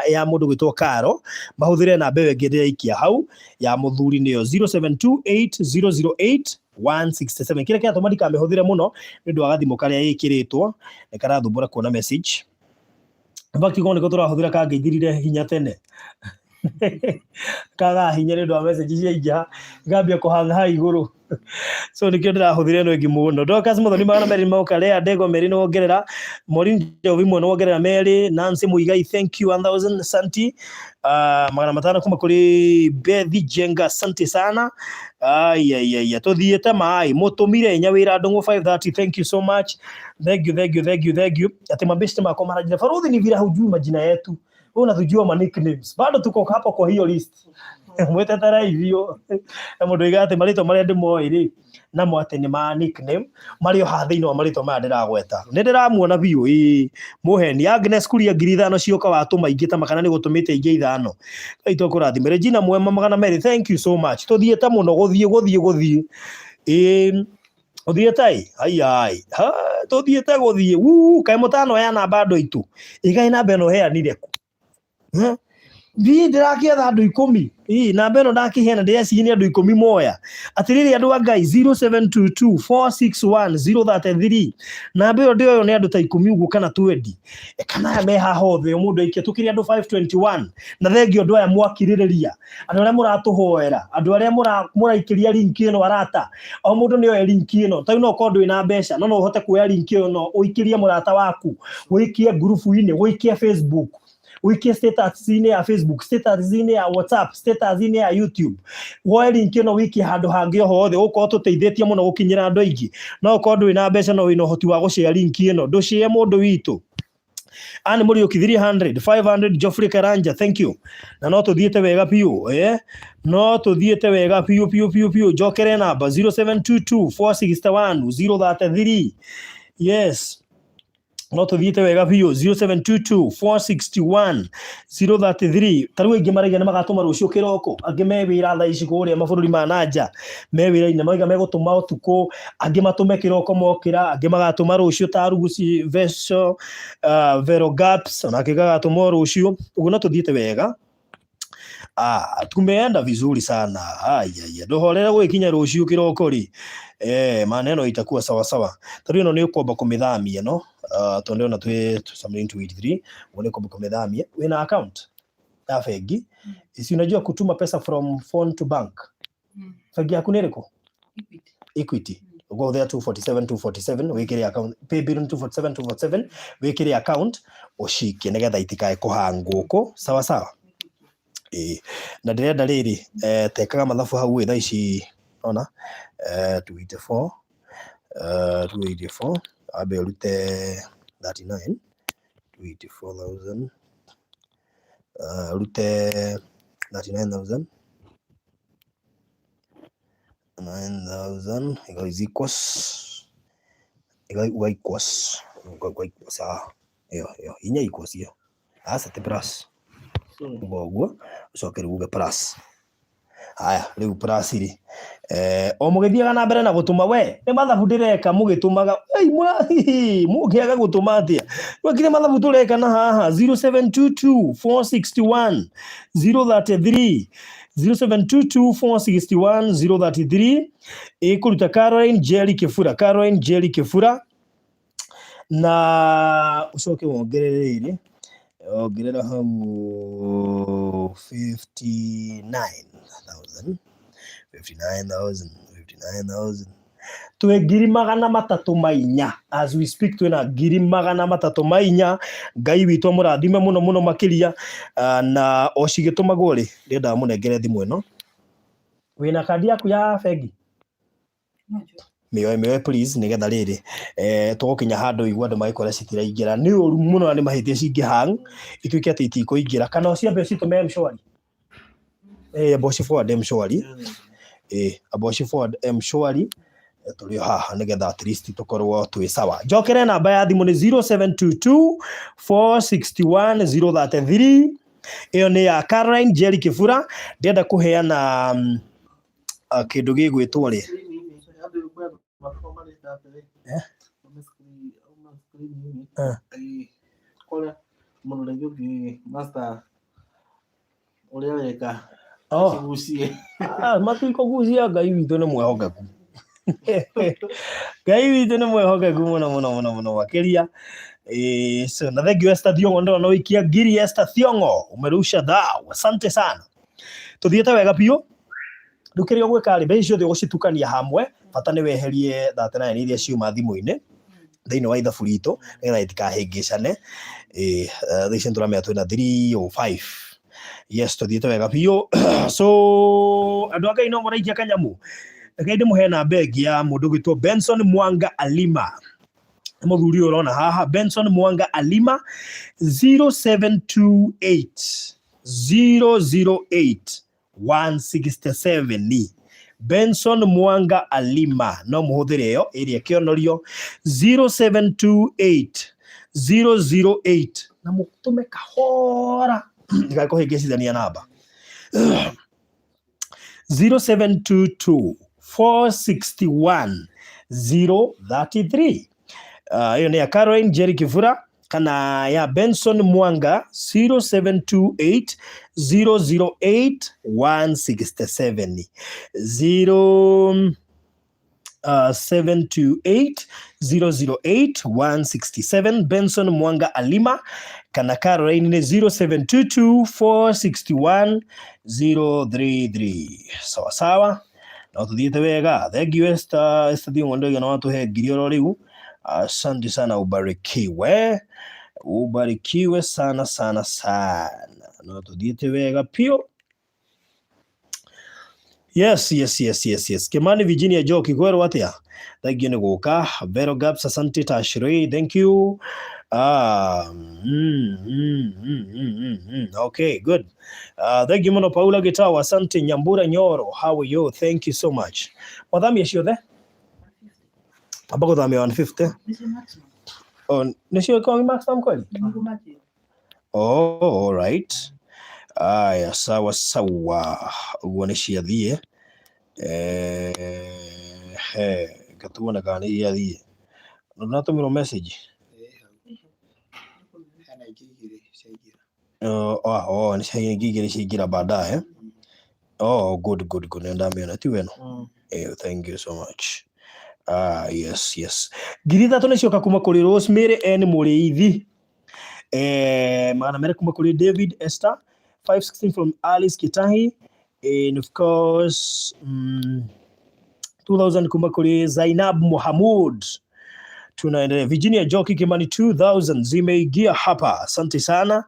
[SPEAKER 1] ya mũndũ gwĩtwo Karo, mahũthĩre namba ĩyo ĩngĩ ndĩraikia hau ya mũthuri, nĩyo 0728 008 167. Kĩrĩa kĩratũma ndikamĩhũthĩre mũno nĩ ũndũ wa gathimũ karĩa ĩkĩrĩtwo nĩ karathumbũra kuona message. In fact ko nĩko tũrahũthĩra kangĩithirire hinya tene kagaga hinya nĩ ũndũ wa message ciaingĩha gambia kũhanga haha igũrũ so nĩkĩo ndĩrahũthĩra ĩno ĩngĩ mũno. Dorcas Muthoni 200 moka, Lea Ndegwa merĩ nĩ wongerera, Maureen Njovi mwe nĩ wongerera merĩ, Nancy Muigai thank you 1000 santi, 500 kuma kũrĩ Bethi Jenga santi sana. Aiaiaia tũthiĩte maĩ mũtũmire Nyawĩra Ndũng'ũ 530 thank you so much, thank you, thank you, thank you, thank you. Ati mabeshte makwa marajira Faruthi ni vile hujui majina yetu, wewe unatujua ma nicknames, bado tuko hapo kwa hiyo list mwetetera ivio na mũndũ oigaga atĩ marĩtwa marĩa ndĩmoĩ rĩ namo atĩ nĩ ma nickname marĩ o haha thĩinĩ wa marĩtwa maya ndĩragweta. Nĩ ndĩramuona biũ ĩĩ mũheni Agnes Kuria 5000 cioka watũma ingĩ ta makana nĩ gũtũmĩte ingĩ ithano. Ngai tũkũrathime. Regina Mwema 200 thank you so much. Tũthiĩte mũno gũthiĩ gũthiĩ gũthiĩ ĩĩ ũthiĩte ĩ aiai tũthiĩte gũthiĩ wuu kaĩ mũtanoya namba andũ aitũ ĩgai namba ĩno heanire kũ? Niĩ ndĩrakĩetha andũ ikũmi ĩ namba ĩno ndakĩheana ndĩreciria nĩ andũ ikũmi moya. Atĩrĩrĩ andũ a Ngai 0722 461 033 namba ĩyo ndĩoyo nĩ andũ ta ikũmi ũguo kana twendi kana aya me haha othe o mũndũ aikia tũkĩrĩ andũ 521 na thengio andũ aya mwakirĩrĩria andũ arĩa mũratũhoera andũ arĩa mũraikĩria link ĩno arata o mũndũ nĩ oe link ĩno ta rĩu no ũkorwo ndũrĩ na mbeca no no ũhote kuoya link ĩyo no ũikĩrie mũrata waku ũikie ngurubu-inĩ ũikie Facebook ũikie status-inĩ ya Facebook, status-inĩ ya WhatsApp, status-inĩ ya YouTube. Woe link ĩno ũikie handũ hangĩ o hothe, ũgũkorwo tũteithĩtie mũno gũkinyĩra andũ aingĩ. No ũkorwo ndũrĩ na mbeca no wĩna ũhoti wa gũshare link ĩno, ndũshare mũndũ witũ. Anne Mũriũki 300, 500 Geoffrey Karanja, thank you. Na no tũthiĩte wega biũ, eh? No tũthiĩte wega biũ biũ biũ biũ. Njokere namba 0722 461 033. Yes. No tũthiĩte wega biũ 0722 461 033. Ta rĩu aingĩ maraiga nĩ magatũma rũciũ kĩroko, angĩ me wĩra thaa ici kũrĩa mabũrũri ma nanja, me wĩra-inĩ marauga megũtũma ũtukũ, angĩ matũme kĩroko mokĩra, angĩ magatũma rũciũ ta Rugusi Vesho, Vero Gaps, onake gagatũma o rũciũ. Ũguo no tũthiĩte wega. Ah, tumeenda vizuri sana. Ai, ndũhorere gũgĩkinya rũciũ kĩroko rĩ. Eh, maneno itakuwa sawa sawa. Ta rĩu ĩno nĩ ũkwamba kũmĩthamia no, tondũ ndĩrona twĩ something 283, ũguo nĩ ũkwamba kũmĩthamia. Wĩna account ya bengi? Si unajua kutuma pesa from phone to bank? Bengi yaku nĩ ĩrĩkũ? Equity. Go there 247 247 wĩkĩre account pay bill 247 247 wĩkĩre account ũcikie nĩgetha itikae kũhangwo kũ sawa sawa. Ĩĩ na ndĩrenda rĩrĩ tekaga mathabu hau ĩ thaa ici ona 284 284 wambe ũrute 39 284,000 ũrute 39,000 9,000 is equals uga equals uga equals ĩyo ĩyo inya equals ĩyo aca ti plus uga ũguo ũcoke rĩu uge plus. Haya rĩu plus rĩ o mũgĩthiaga na mbere na gũtũma we nĩ mathabu ndĩreka mũgĩtũmaga ei mũngĩaga gũtũma atĩa gwekire mathabu tũreka na haha 0722 461 033 0722 461 033 ĩkũruta Caroline Jerry Kĩbura, Caroline Jerry Kĩbura na ũcoke wongerere rĩrĩ ongerera hau 59,000 59,000 59,000 twĩ 304,000 as we speak twĩna 304,000. Ngai witũ amũrathime mũno mũno makĩria. Na o cigĩtũmagwo rĩ ndĩrendaga mũnengere thimũ ĩno. Wĩna kandi yaku ya bengi? Mĩoe mĩoe please nĩgetha rĩrĩ tũgũkinya handũ igua andũ magĩkora citiraingĩra nĩ ũru mũno na nĩ mahĩtia cingĩhang ituĩke atĩ itikũingĩra kana ũciambe ũcitũme M-Shwari. Amba ũci forward M-Shwari. Amba ũci forward M-Shwari tũrĩ o haha nĩgetha at least tũkorwo twĩ sawa. Njokere namba ya thimũ nĩ 0722 461 033 ĩyo nĩ ya Caroline Jerry Kĩbura. Ndĩrenda kũheana kĩndũ gĩgwĩtwo rĩ
[SPEAKER 4] Ũrĩa weka
[SPEAKER 1] Oh.
[SPEAKER 4] cigucie.
[SPEAKER 1] Matikũgucia Ngai witũ nĩ mwehokeku. Ngai witũ nĩ mwĩhokeku mũno mũno mũno mũno makĩria. So na thank you Esther Thiong'o, ndĩrona ũikia ngiri. Esther Thiong'o, umerusha thao, asante sana. Tũthiĩte wega biũ. Rĩu kĩrĩa ũgwĩka rĩ, mbeca ciothe ũgũcitukania hamwe, bata nĩ weherie 39 iria ciuma thimũ-inĩ thĩinĩ wa ithabu ritũ nĩgetha itikahĩngĩcane. Thaa ici nĩtũramenya twĩna 305. Yes, tũthiĩte wega biũ. So andũ a Ngai no mũraikia kanyamũ. Reke ndĩmũhe namba ĩngĩ ya mũndũ ũgwĩtwo Benson Mwanga Alima. Nĩ mũthuri ũyũ ũrona haha, Benson Mwanga Alima, 0728 008 167. Benson Mwanga Alima, no mũhũthĩre ĩyo ĩrĩa ĩkĩonorio 0728 008 na mũtũme kahora ndigakũhĩngĩcithania namba 0722 461 033. Ĩyo nĩ ya Caroline Jerry Kibura kana ya Benson Mwanga 0728 008 167 0 728 008 167 Benson Mwanga Alima kana Caroline nĩ 0722 461 033. Sawa sawa, no tuthiĩte wega. Thank you Esther. Esther Thiong'o ndoiga no atũhe ngiri oro rĩu. Asante sana, ubarikiwe, ubarikiwe sana sana sana. No tuthiĩte wega piũ. Yes. Kimani Virginia Njoki, kwerwo atia? Thank you nĩ gũka. Vero Gaps, asante. Tashrei, thank you. Okay, good. Thank you muno Paula Gitau, asante. Nyambura Nyoro, how are you? Thank you so much. Wathamia ciothe? Amba gũthamia 150. Oh, nĩcio ĩkoragwo maximum kweli? Oh, all right. Aya, sawa sawa. Ũguo nĩ ciathiĩ. He, ngatuona kana nĩ irathiĩ. Ndũnatũmĩrwo message?
[SPEAKER 2] Hena ingĩ igĩrĩ ciaingĩra.
[SPEAKER 1] Oh, nĩ cia ingĩ igĩrĩ ciaingĩra baadaye. Oh, good, good, good. Nĩ ndamĩona ti weno. Thank you so much. Ah, yes. 3,000 nĩ cioka kuma kũrĩ Rosemary N Mũrĩithi. 200 kuma kũrĩ David Esther. 516 from Alice Kitahi. And of course, 2000 kuma kũrĩ Zainab Muhammad. Tunaendelea. Virginia Njoki Kimani 2000 zimeingia hapa. Asante sana.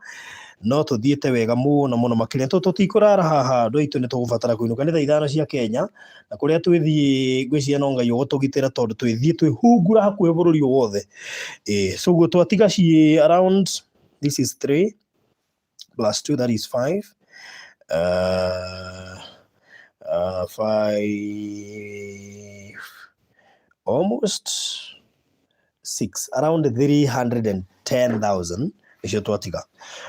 [SPEAKER 1] No tuthiĩte wega mũno mũno makĩria tondũ tũtikũrara haha andũ aitũ, nĩ tũgũbatara kũinũka nĩ thaa 5 cia Kenya na kũrĩa twĩthiĩ ngwĩciria no Ngai ũgũtũgitĩra tondũ twĩthiĩ twĩhungura hakuhĩ bũrũri o wothe. So ũguo twatiga ciĩ around, this is 3 plus 2, that is 5, 5, almost 6, around 310,000 nĩcio twatiga.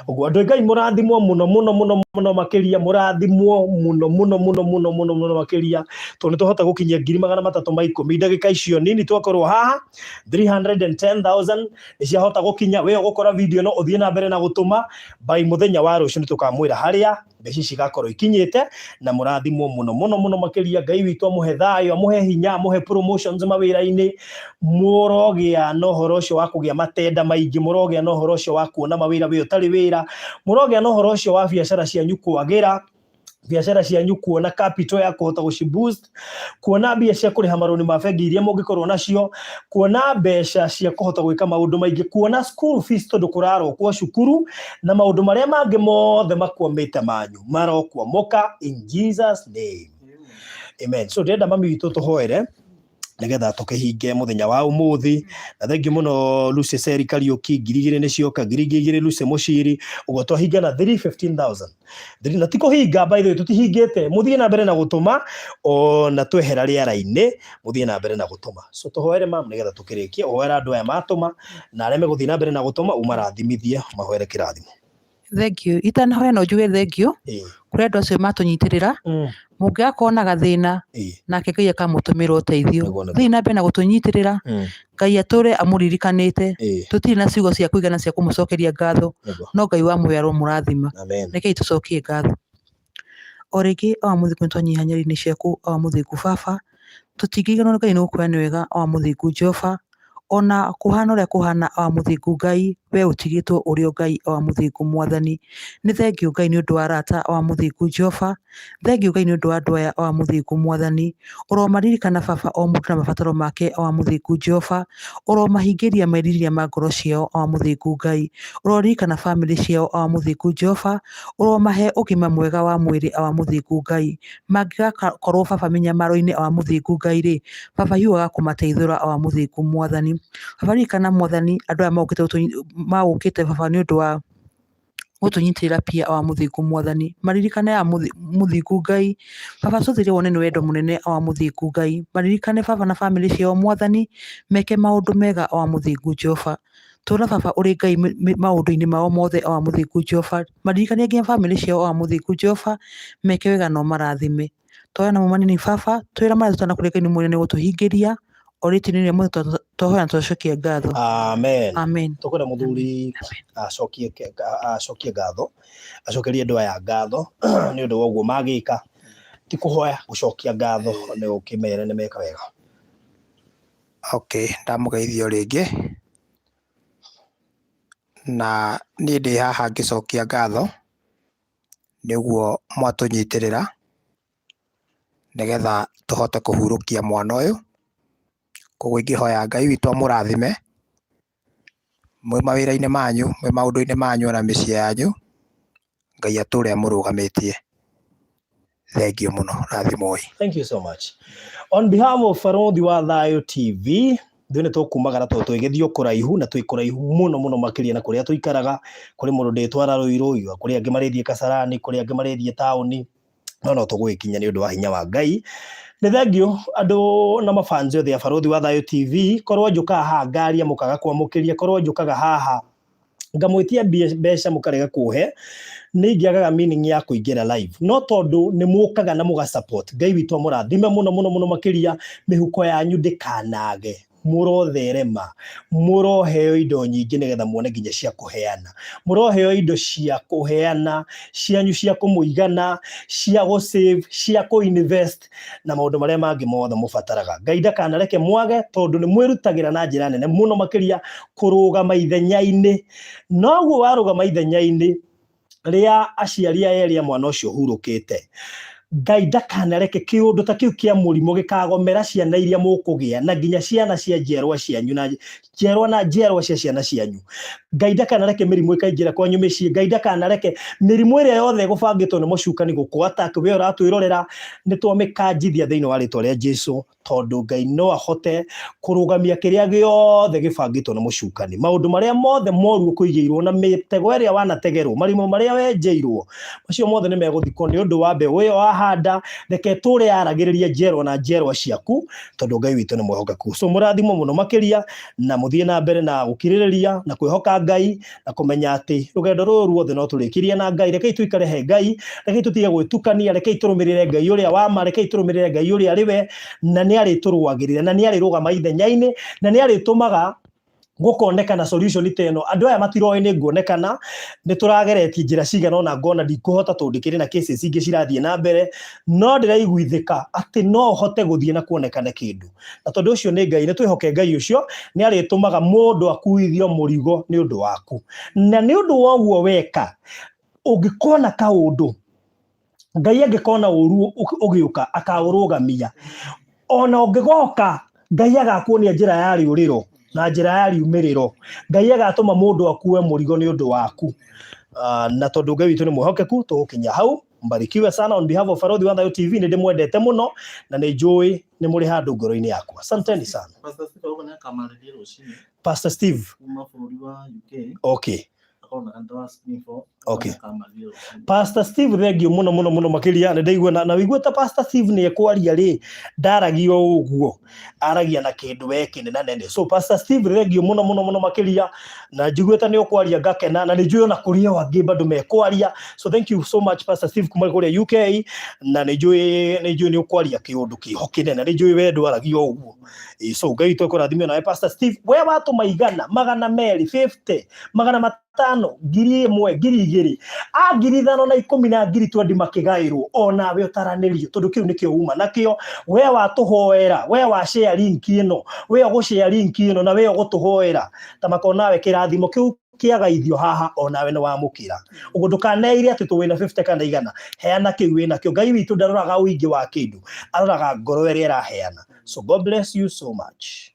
[SPEAKER 1] Ũguo andũ a Ngai, mũrathimwo mũno mũno mũno mũno makĩria, mũrathimwo mũno mũno mũno mũno mũno mũno makĩria tondũ nĩ twahota gũkinyia 310,000 ndagĩka icio nini twakorwo haha. 310,000 nĩ ciahota gũkinya. We ũgũkora video ĩno, ũthiĩ na mbere na gũtũma by mũthenya wa rũciũ nĩ tũkamwĩra harĩa mbeca ici igakorwo ikinyĩte. Na mũrathimwo mũno mũno mũno makĩria. Ngai witũ amũhe thayũ, amũhe hinya, amũhe promotions mawĩra-inĩ. Mũrogĩa na ũhoro ũcio wa kũgĩa matenda maingĩ, mũrogĩa na ũhoro ũcio wa kuona mawĩra wĩ ũtarĩ wĩra, mũrogĩa na ũhoro ũcio wa biacara cianyu kwagĩra, biacara cianyu kuona capital ya kũhota gũci boost, kuona mbia cia kũrĩha marũni ma bengi iria mũngĩkorwo nacio, kuona mbeca cia kũhota gwĩka maũndũ maingĩ, kuona school fees tondũ kũrarokwo cukuru, na maũndũ marĩa mangĩ mothe makwamĩte manyu marokwamoka in Jesus name, amen. So ndĩrenda mami witũ tũhoere nĩgetha tũkĩhinge mũthenya wa ũmũthĩ. Na thengiũ mũno Lucy Seri Kariũki, 2,000 nĩ cioka, 2,000 Lucy Mũciri. Ũguo twahinga na 315,000. Na ti kũhinga, by the way, tũtihingĩte. Mũthiĩ na mbere na gũtũma ona twehera rĩera-inĩ, mũthiĩ na mbere na gũtũma. So tũhoere mam nĩgetha tũkĩrĩkie. Ũhoere andũ aya matũma na arĩa megũthiĩ na mbere na gũtũma, ũmarathimithie, mahoere kĩrathimo.
[SPEAKER 3] Thank you. Itanahoya no njuge thank you kũrĩ andũ acio matũnyitĩrĩra. Mũngĩgakorwo na gathĩna, nake Ngai akamũtũmĩra ũteithio.
[SPEAKER 1] Nĩguo, nĩguo.
[SPEAKER 3] Thiĩ na mbere na gũtũnyitĩrĩra. Ngai atũre amũririkanĩte. Tũtirĩ na ciugo cia kũigana cia kũmũcokeria ngatho, no Ngai wa muoyo aromũrathima.
[SPEAKER 1] Amen.
[SPEAKER 3] Rekei tũcokie ngatho o rĩngĩ. Awa mũthingu, nĩ twanyiha nyeri-inĩ ciaku. Awa mũthingu, baba. Tũtingĩiganwo Ngai nĩ gũkwĩra nĩ wega wa mũthingu Jehova, ona kũhana ũrĩa kũhana wa mũthingu Ngai, we ũtigĩtwo ũrĩ o Ngai wa mũthingu Mwathani. Nĩ thengiũ Ngai nĩ ũndũ wa arata wa mũthingu Jehova, thengiũ Ngai nĩ ũndũ wa andũ aya wa mũthingu Mwathani. Ũromaririkana Baba o mũndũ na mabataro make wa mũthingu Jehova, ũromahingĩria merirĩria ma ngoro ciao wa mũthingu Ngai. Ũroririkana bamĩrĩ ciao wa mũthingu Jehova, ũromahe ũgima mwega wa mwĩrĩ wa mũthingu Ngai. Mangĩgakorwo baba mĩnyamaro-inĩ wa mũthingu Ngai rĩ, baba hiũhaga kũmateithũra wa mũthingu Mwathani. Baba ririkana Mwathani andũ aya magũkĩte baba nĩ ũndũ wa gũtũnyitĩrĩra pia wa mũthingu Mwathani. Maririkane aya mũthingu Ngai, baba tũthire wone nĩ wendo mũnene wa mũthingu Ngai. Maririkane baba na bamĩrĩ ciao Mwathani, meke maũndũ mega wa mũthingu Jehova. Tũra baba ũrĩ Ngai maũndũ-inĩ mao mothe wa mũthingu Jehova. Maririkanie nginya bamĩrĩ ciao wa mũthingu Jehova, meke wega na ũmarathime. Twoya namo manini baba, twĩra marĩa tũtanakũria Ngai nĩ mwene nĩ gũtũhingĩria, o rĩtwa-inĩ rĩa Mwathani twahoya na twacokia ngatho.
[SPEAKER 1] Amen.
[SPEAKER 3] Amen.
[SPEAKER 1] Tũkwenda mũthuri acokie acokie ngatho, acokerie andũ aya ngatho nĩ ũndũ wa ũguo magĩka, ti kũhoya, gũcokia ngatho nĩ ũkĩmere nĩ meka wega.
[SPEAKER 2] Okay, ndamũgeithia o rĩngĩ, na niĩ ndĩ haha ngĩcokia ngatho nĩ ũguo mwatũnyitĩrĩra, nĩgetha tũhote kũhurũkia mwana ũyũ. Koguo ingĩhoya Ngai witũ amũrathime, mwĩ mawĩra-inĩ manyu, mwĩ maũndũ-inĩ manyu ona mĩciĩ yanyu, Ngai atũre amũrũgamĩtie. Thengiũ mũno, rathimwoi.
[SPEAKER 1] Thank you so much. On behalf of Barothi wa Thayo TV, ithuĩ nĩ tũkumagara tondũ twĩgĩthiĩ o kũraihu na twĩ kũraihu mũno mũno makĩria na kũrĩa tũikaraga. Kũrĩ mũndũ ndĩtwara Ruiru, kũrĩ angĩ marĩthiĩ Kasarani, kũrĩ angĩ marĩthiĩ taũni, no no tũgũgĩkinya nĩ ũndũ wa hinya wa Ngai. Nĩ thengiũ andũ na mafanzi othe a Barothi wa Thayo TV, korwo njũkaga haha ngaria mũkaga kwamũkĩria, korwo njũkaga haha ngamwĩtia mbeca mũkarega kũhe, nĩ ingĩagaga meaning ya kũingĩra live, no tondũ nĩ mũkaga na mũga support, Ngai witũ amũrathime mũno mũno mũno makĩria, mĩhuko yanyu ndĩkanage, mũrotherema, mũroheo indo nyingĩ nĩgetha muone nginya cia kũheana, mũroheo indo cia kũheana cianyu cia kũmũigana, cia gũ save, cia kũ invest na maũndũ marĩa mangĩ mothe mũbataraga. Ngai ndakanareke mwage tondũ nĩ mwĩrutagĩra na njĩra nene mũno makĩria kũrũgama ithenya-inĩ. Noguo warũgama ithenya-inĩ rĩa aciari aya erĩ a mwana ũcio ũhurũkĩte, Ngai ndakanareke kĩũndũ ta kĩu kĩa mũrimũ gĩkagomera ciana iria mũkũgĩa na nginya ciana cia njiarwa cianyu na njiarwa na njiarwa cia ciana cianyu. Ngai ndakanareke mĩrimũ ĩkaingĩra kwanyu mĩciĩ. Ngai ndakanareke mĩrimũ ĩrĩa yothe ĩgũbangĩtwo nĩ mũcukani gũkũ attack we ũratwĩrorera, nĩ twamĩkanjithia thĩinĩ wa rĩtwa rĩa Jesu, tondũ Ngai no ahote kũrũgamia kĩrĩa gĩothe gĩbangĩtwo nĩ mũcukani. Maũndũ marĩa mothe moru ũkũigĩirwo na mĩtego ĩrĩa wanategerwo, marima marĩa wenjeirwo, macio mothe nĩ megũthikwo nĩ ũndũ wa mbeũ ĩyo wahanda. Reke ĩtũre yaragĩrĩria njiarwa na njiarwa ciaku, tondũ Ngai witũ nĩ mwĩhokeku. So mũrathimwo mũno makĩria, na mũthiĩ na mbere na gũkirĩrĩria na kwĩhoka Ngai na kũmenya atĩ rũgendo rũrũ ruothe no tũrĩkirie na Ngai. Rekei tũikare he Ngai, rekei tũtige gwĩtukania, rekei tũrũmĩrĩre Ngai ũrĩa wa ma, rekei tũrũmĩrĩre Ngai ũrĩa arĩ we, na nĩ arĩtũrũagĩrĩra, na nĩ arĩrũgama ithenya-inĩ, na nĩ arĩtũmaga gũkonekana solution ta ĩno. Andũ aya matiroĩ nĩ nguonekana, nĩ tũrageretie njĩra cigana ũna ngona ndikũhota tondũ ndĩkĩrĩ na cases ingĩ cirathiĩ na mbere, no ndĩraiguithĩka atĩ no hote gũthiĩ na kuonekane kĩndũ. Na tondũ ũcio nĩ Ngai, nĩ twĩhoke Ngai ũcio, nĩ arĩtũmaga mũndũ akuithio mũrigo nĩ ũndũ waku. Na nĩ ũndũ wa ũguo weka, ũngĩkona kaũndũ, Ngai angĩkona ũru ũgĩũka, akaũrũgamia. Ona ũngĩgoka, Ngai agakuonia njĩra ya rĩũrĩro na njĩra ya riumĩrĩro. Ngai agatũma mũndũ akue mũrigo nĩ ũndũ waku. Na tondũ Ngai witũ nĩ mwĩhokeku, tũgũkinya hau. Mbarikiwe sana on behalf of Barothi wa Thayo TV, nĩ ndĩmwendete mũno na nĩ njũĩ nĩ mũrĩ handũ ngoro-inĩ yakwa. Asanteni sana.
[SPEAKER 4] Pastor Steve auga nĩ akamarĩria rũcinĩ
[SPEAKER 1] Pastor Steve.
[SPEAKER 4] kuma bũrũri wa UK.
[SPEAKER 1] Okay.
[SPEAKER 4] Akorwo na kanitha wa Springfield.
[SPEAKER 1] Okay.
[SPEAKER 4] Akamarĩria rũcinĩ.
[SPEAKER 1] Pastor Steve thengiũ mũno mũno mũno makĩria, nĩ ndaigua na wĩiguĩte Pastor Steve nĩ ekwaria rĩ, ndaragia o ũguo, aragia na kĩndũ we kĩnene nene. So Pastor Steve thengiũ mũno mũno mũno makĩria, na njiguĩte nĩ ũkwaria ngakena, na nĩ njũĩ ona kũrĩ o angĩ bado mekwaria. So thank you so much Pastor Steve kuma kũrĩa UK, na nĩ njũĩ nĩ njũĩ nĩ ũkwaria kĩũndũ kĩho kĩnene, nĩ njũĩ we ndwaragia o ũguo. So Ngai witũ ekũrathime nawe Pastor Steve, we watũma igana, magana merĩ, 50, magana 500, 1000, 2000, a 5,010 na 20,000 makĩgaĩrwo, onawe ũtaranĩrio, tondũ kĩu nĩkĩo uma nakĩo. We watũhoera, we wa share link ĩno, we ũgũshare link ĩno, na we ũgũtũhoera ta makonawe kĩrathimo kĩu kĩagaithio haha, onawe nĩ wamũkĩra. Ũguo ndũkaneire atĩ tũ wĩna 50 kana 100, heana kĩu wĩnakĩo. Ngai witũ ndaroraga ũingĩ wa kĩndũ, aroraga ngoro ĩrĩa ĩraheana. So God bless you so much.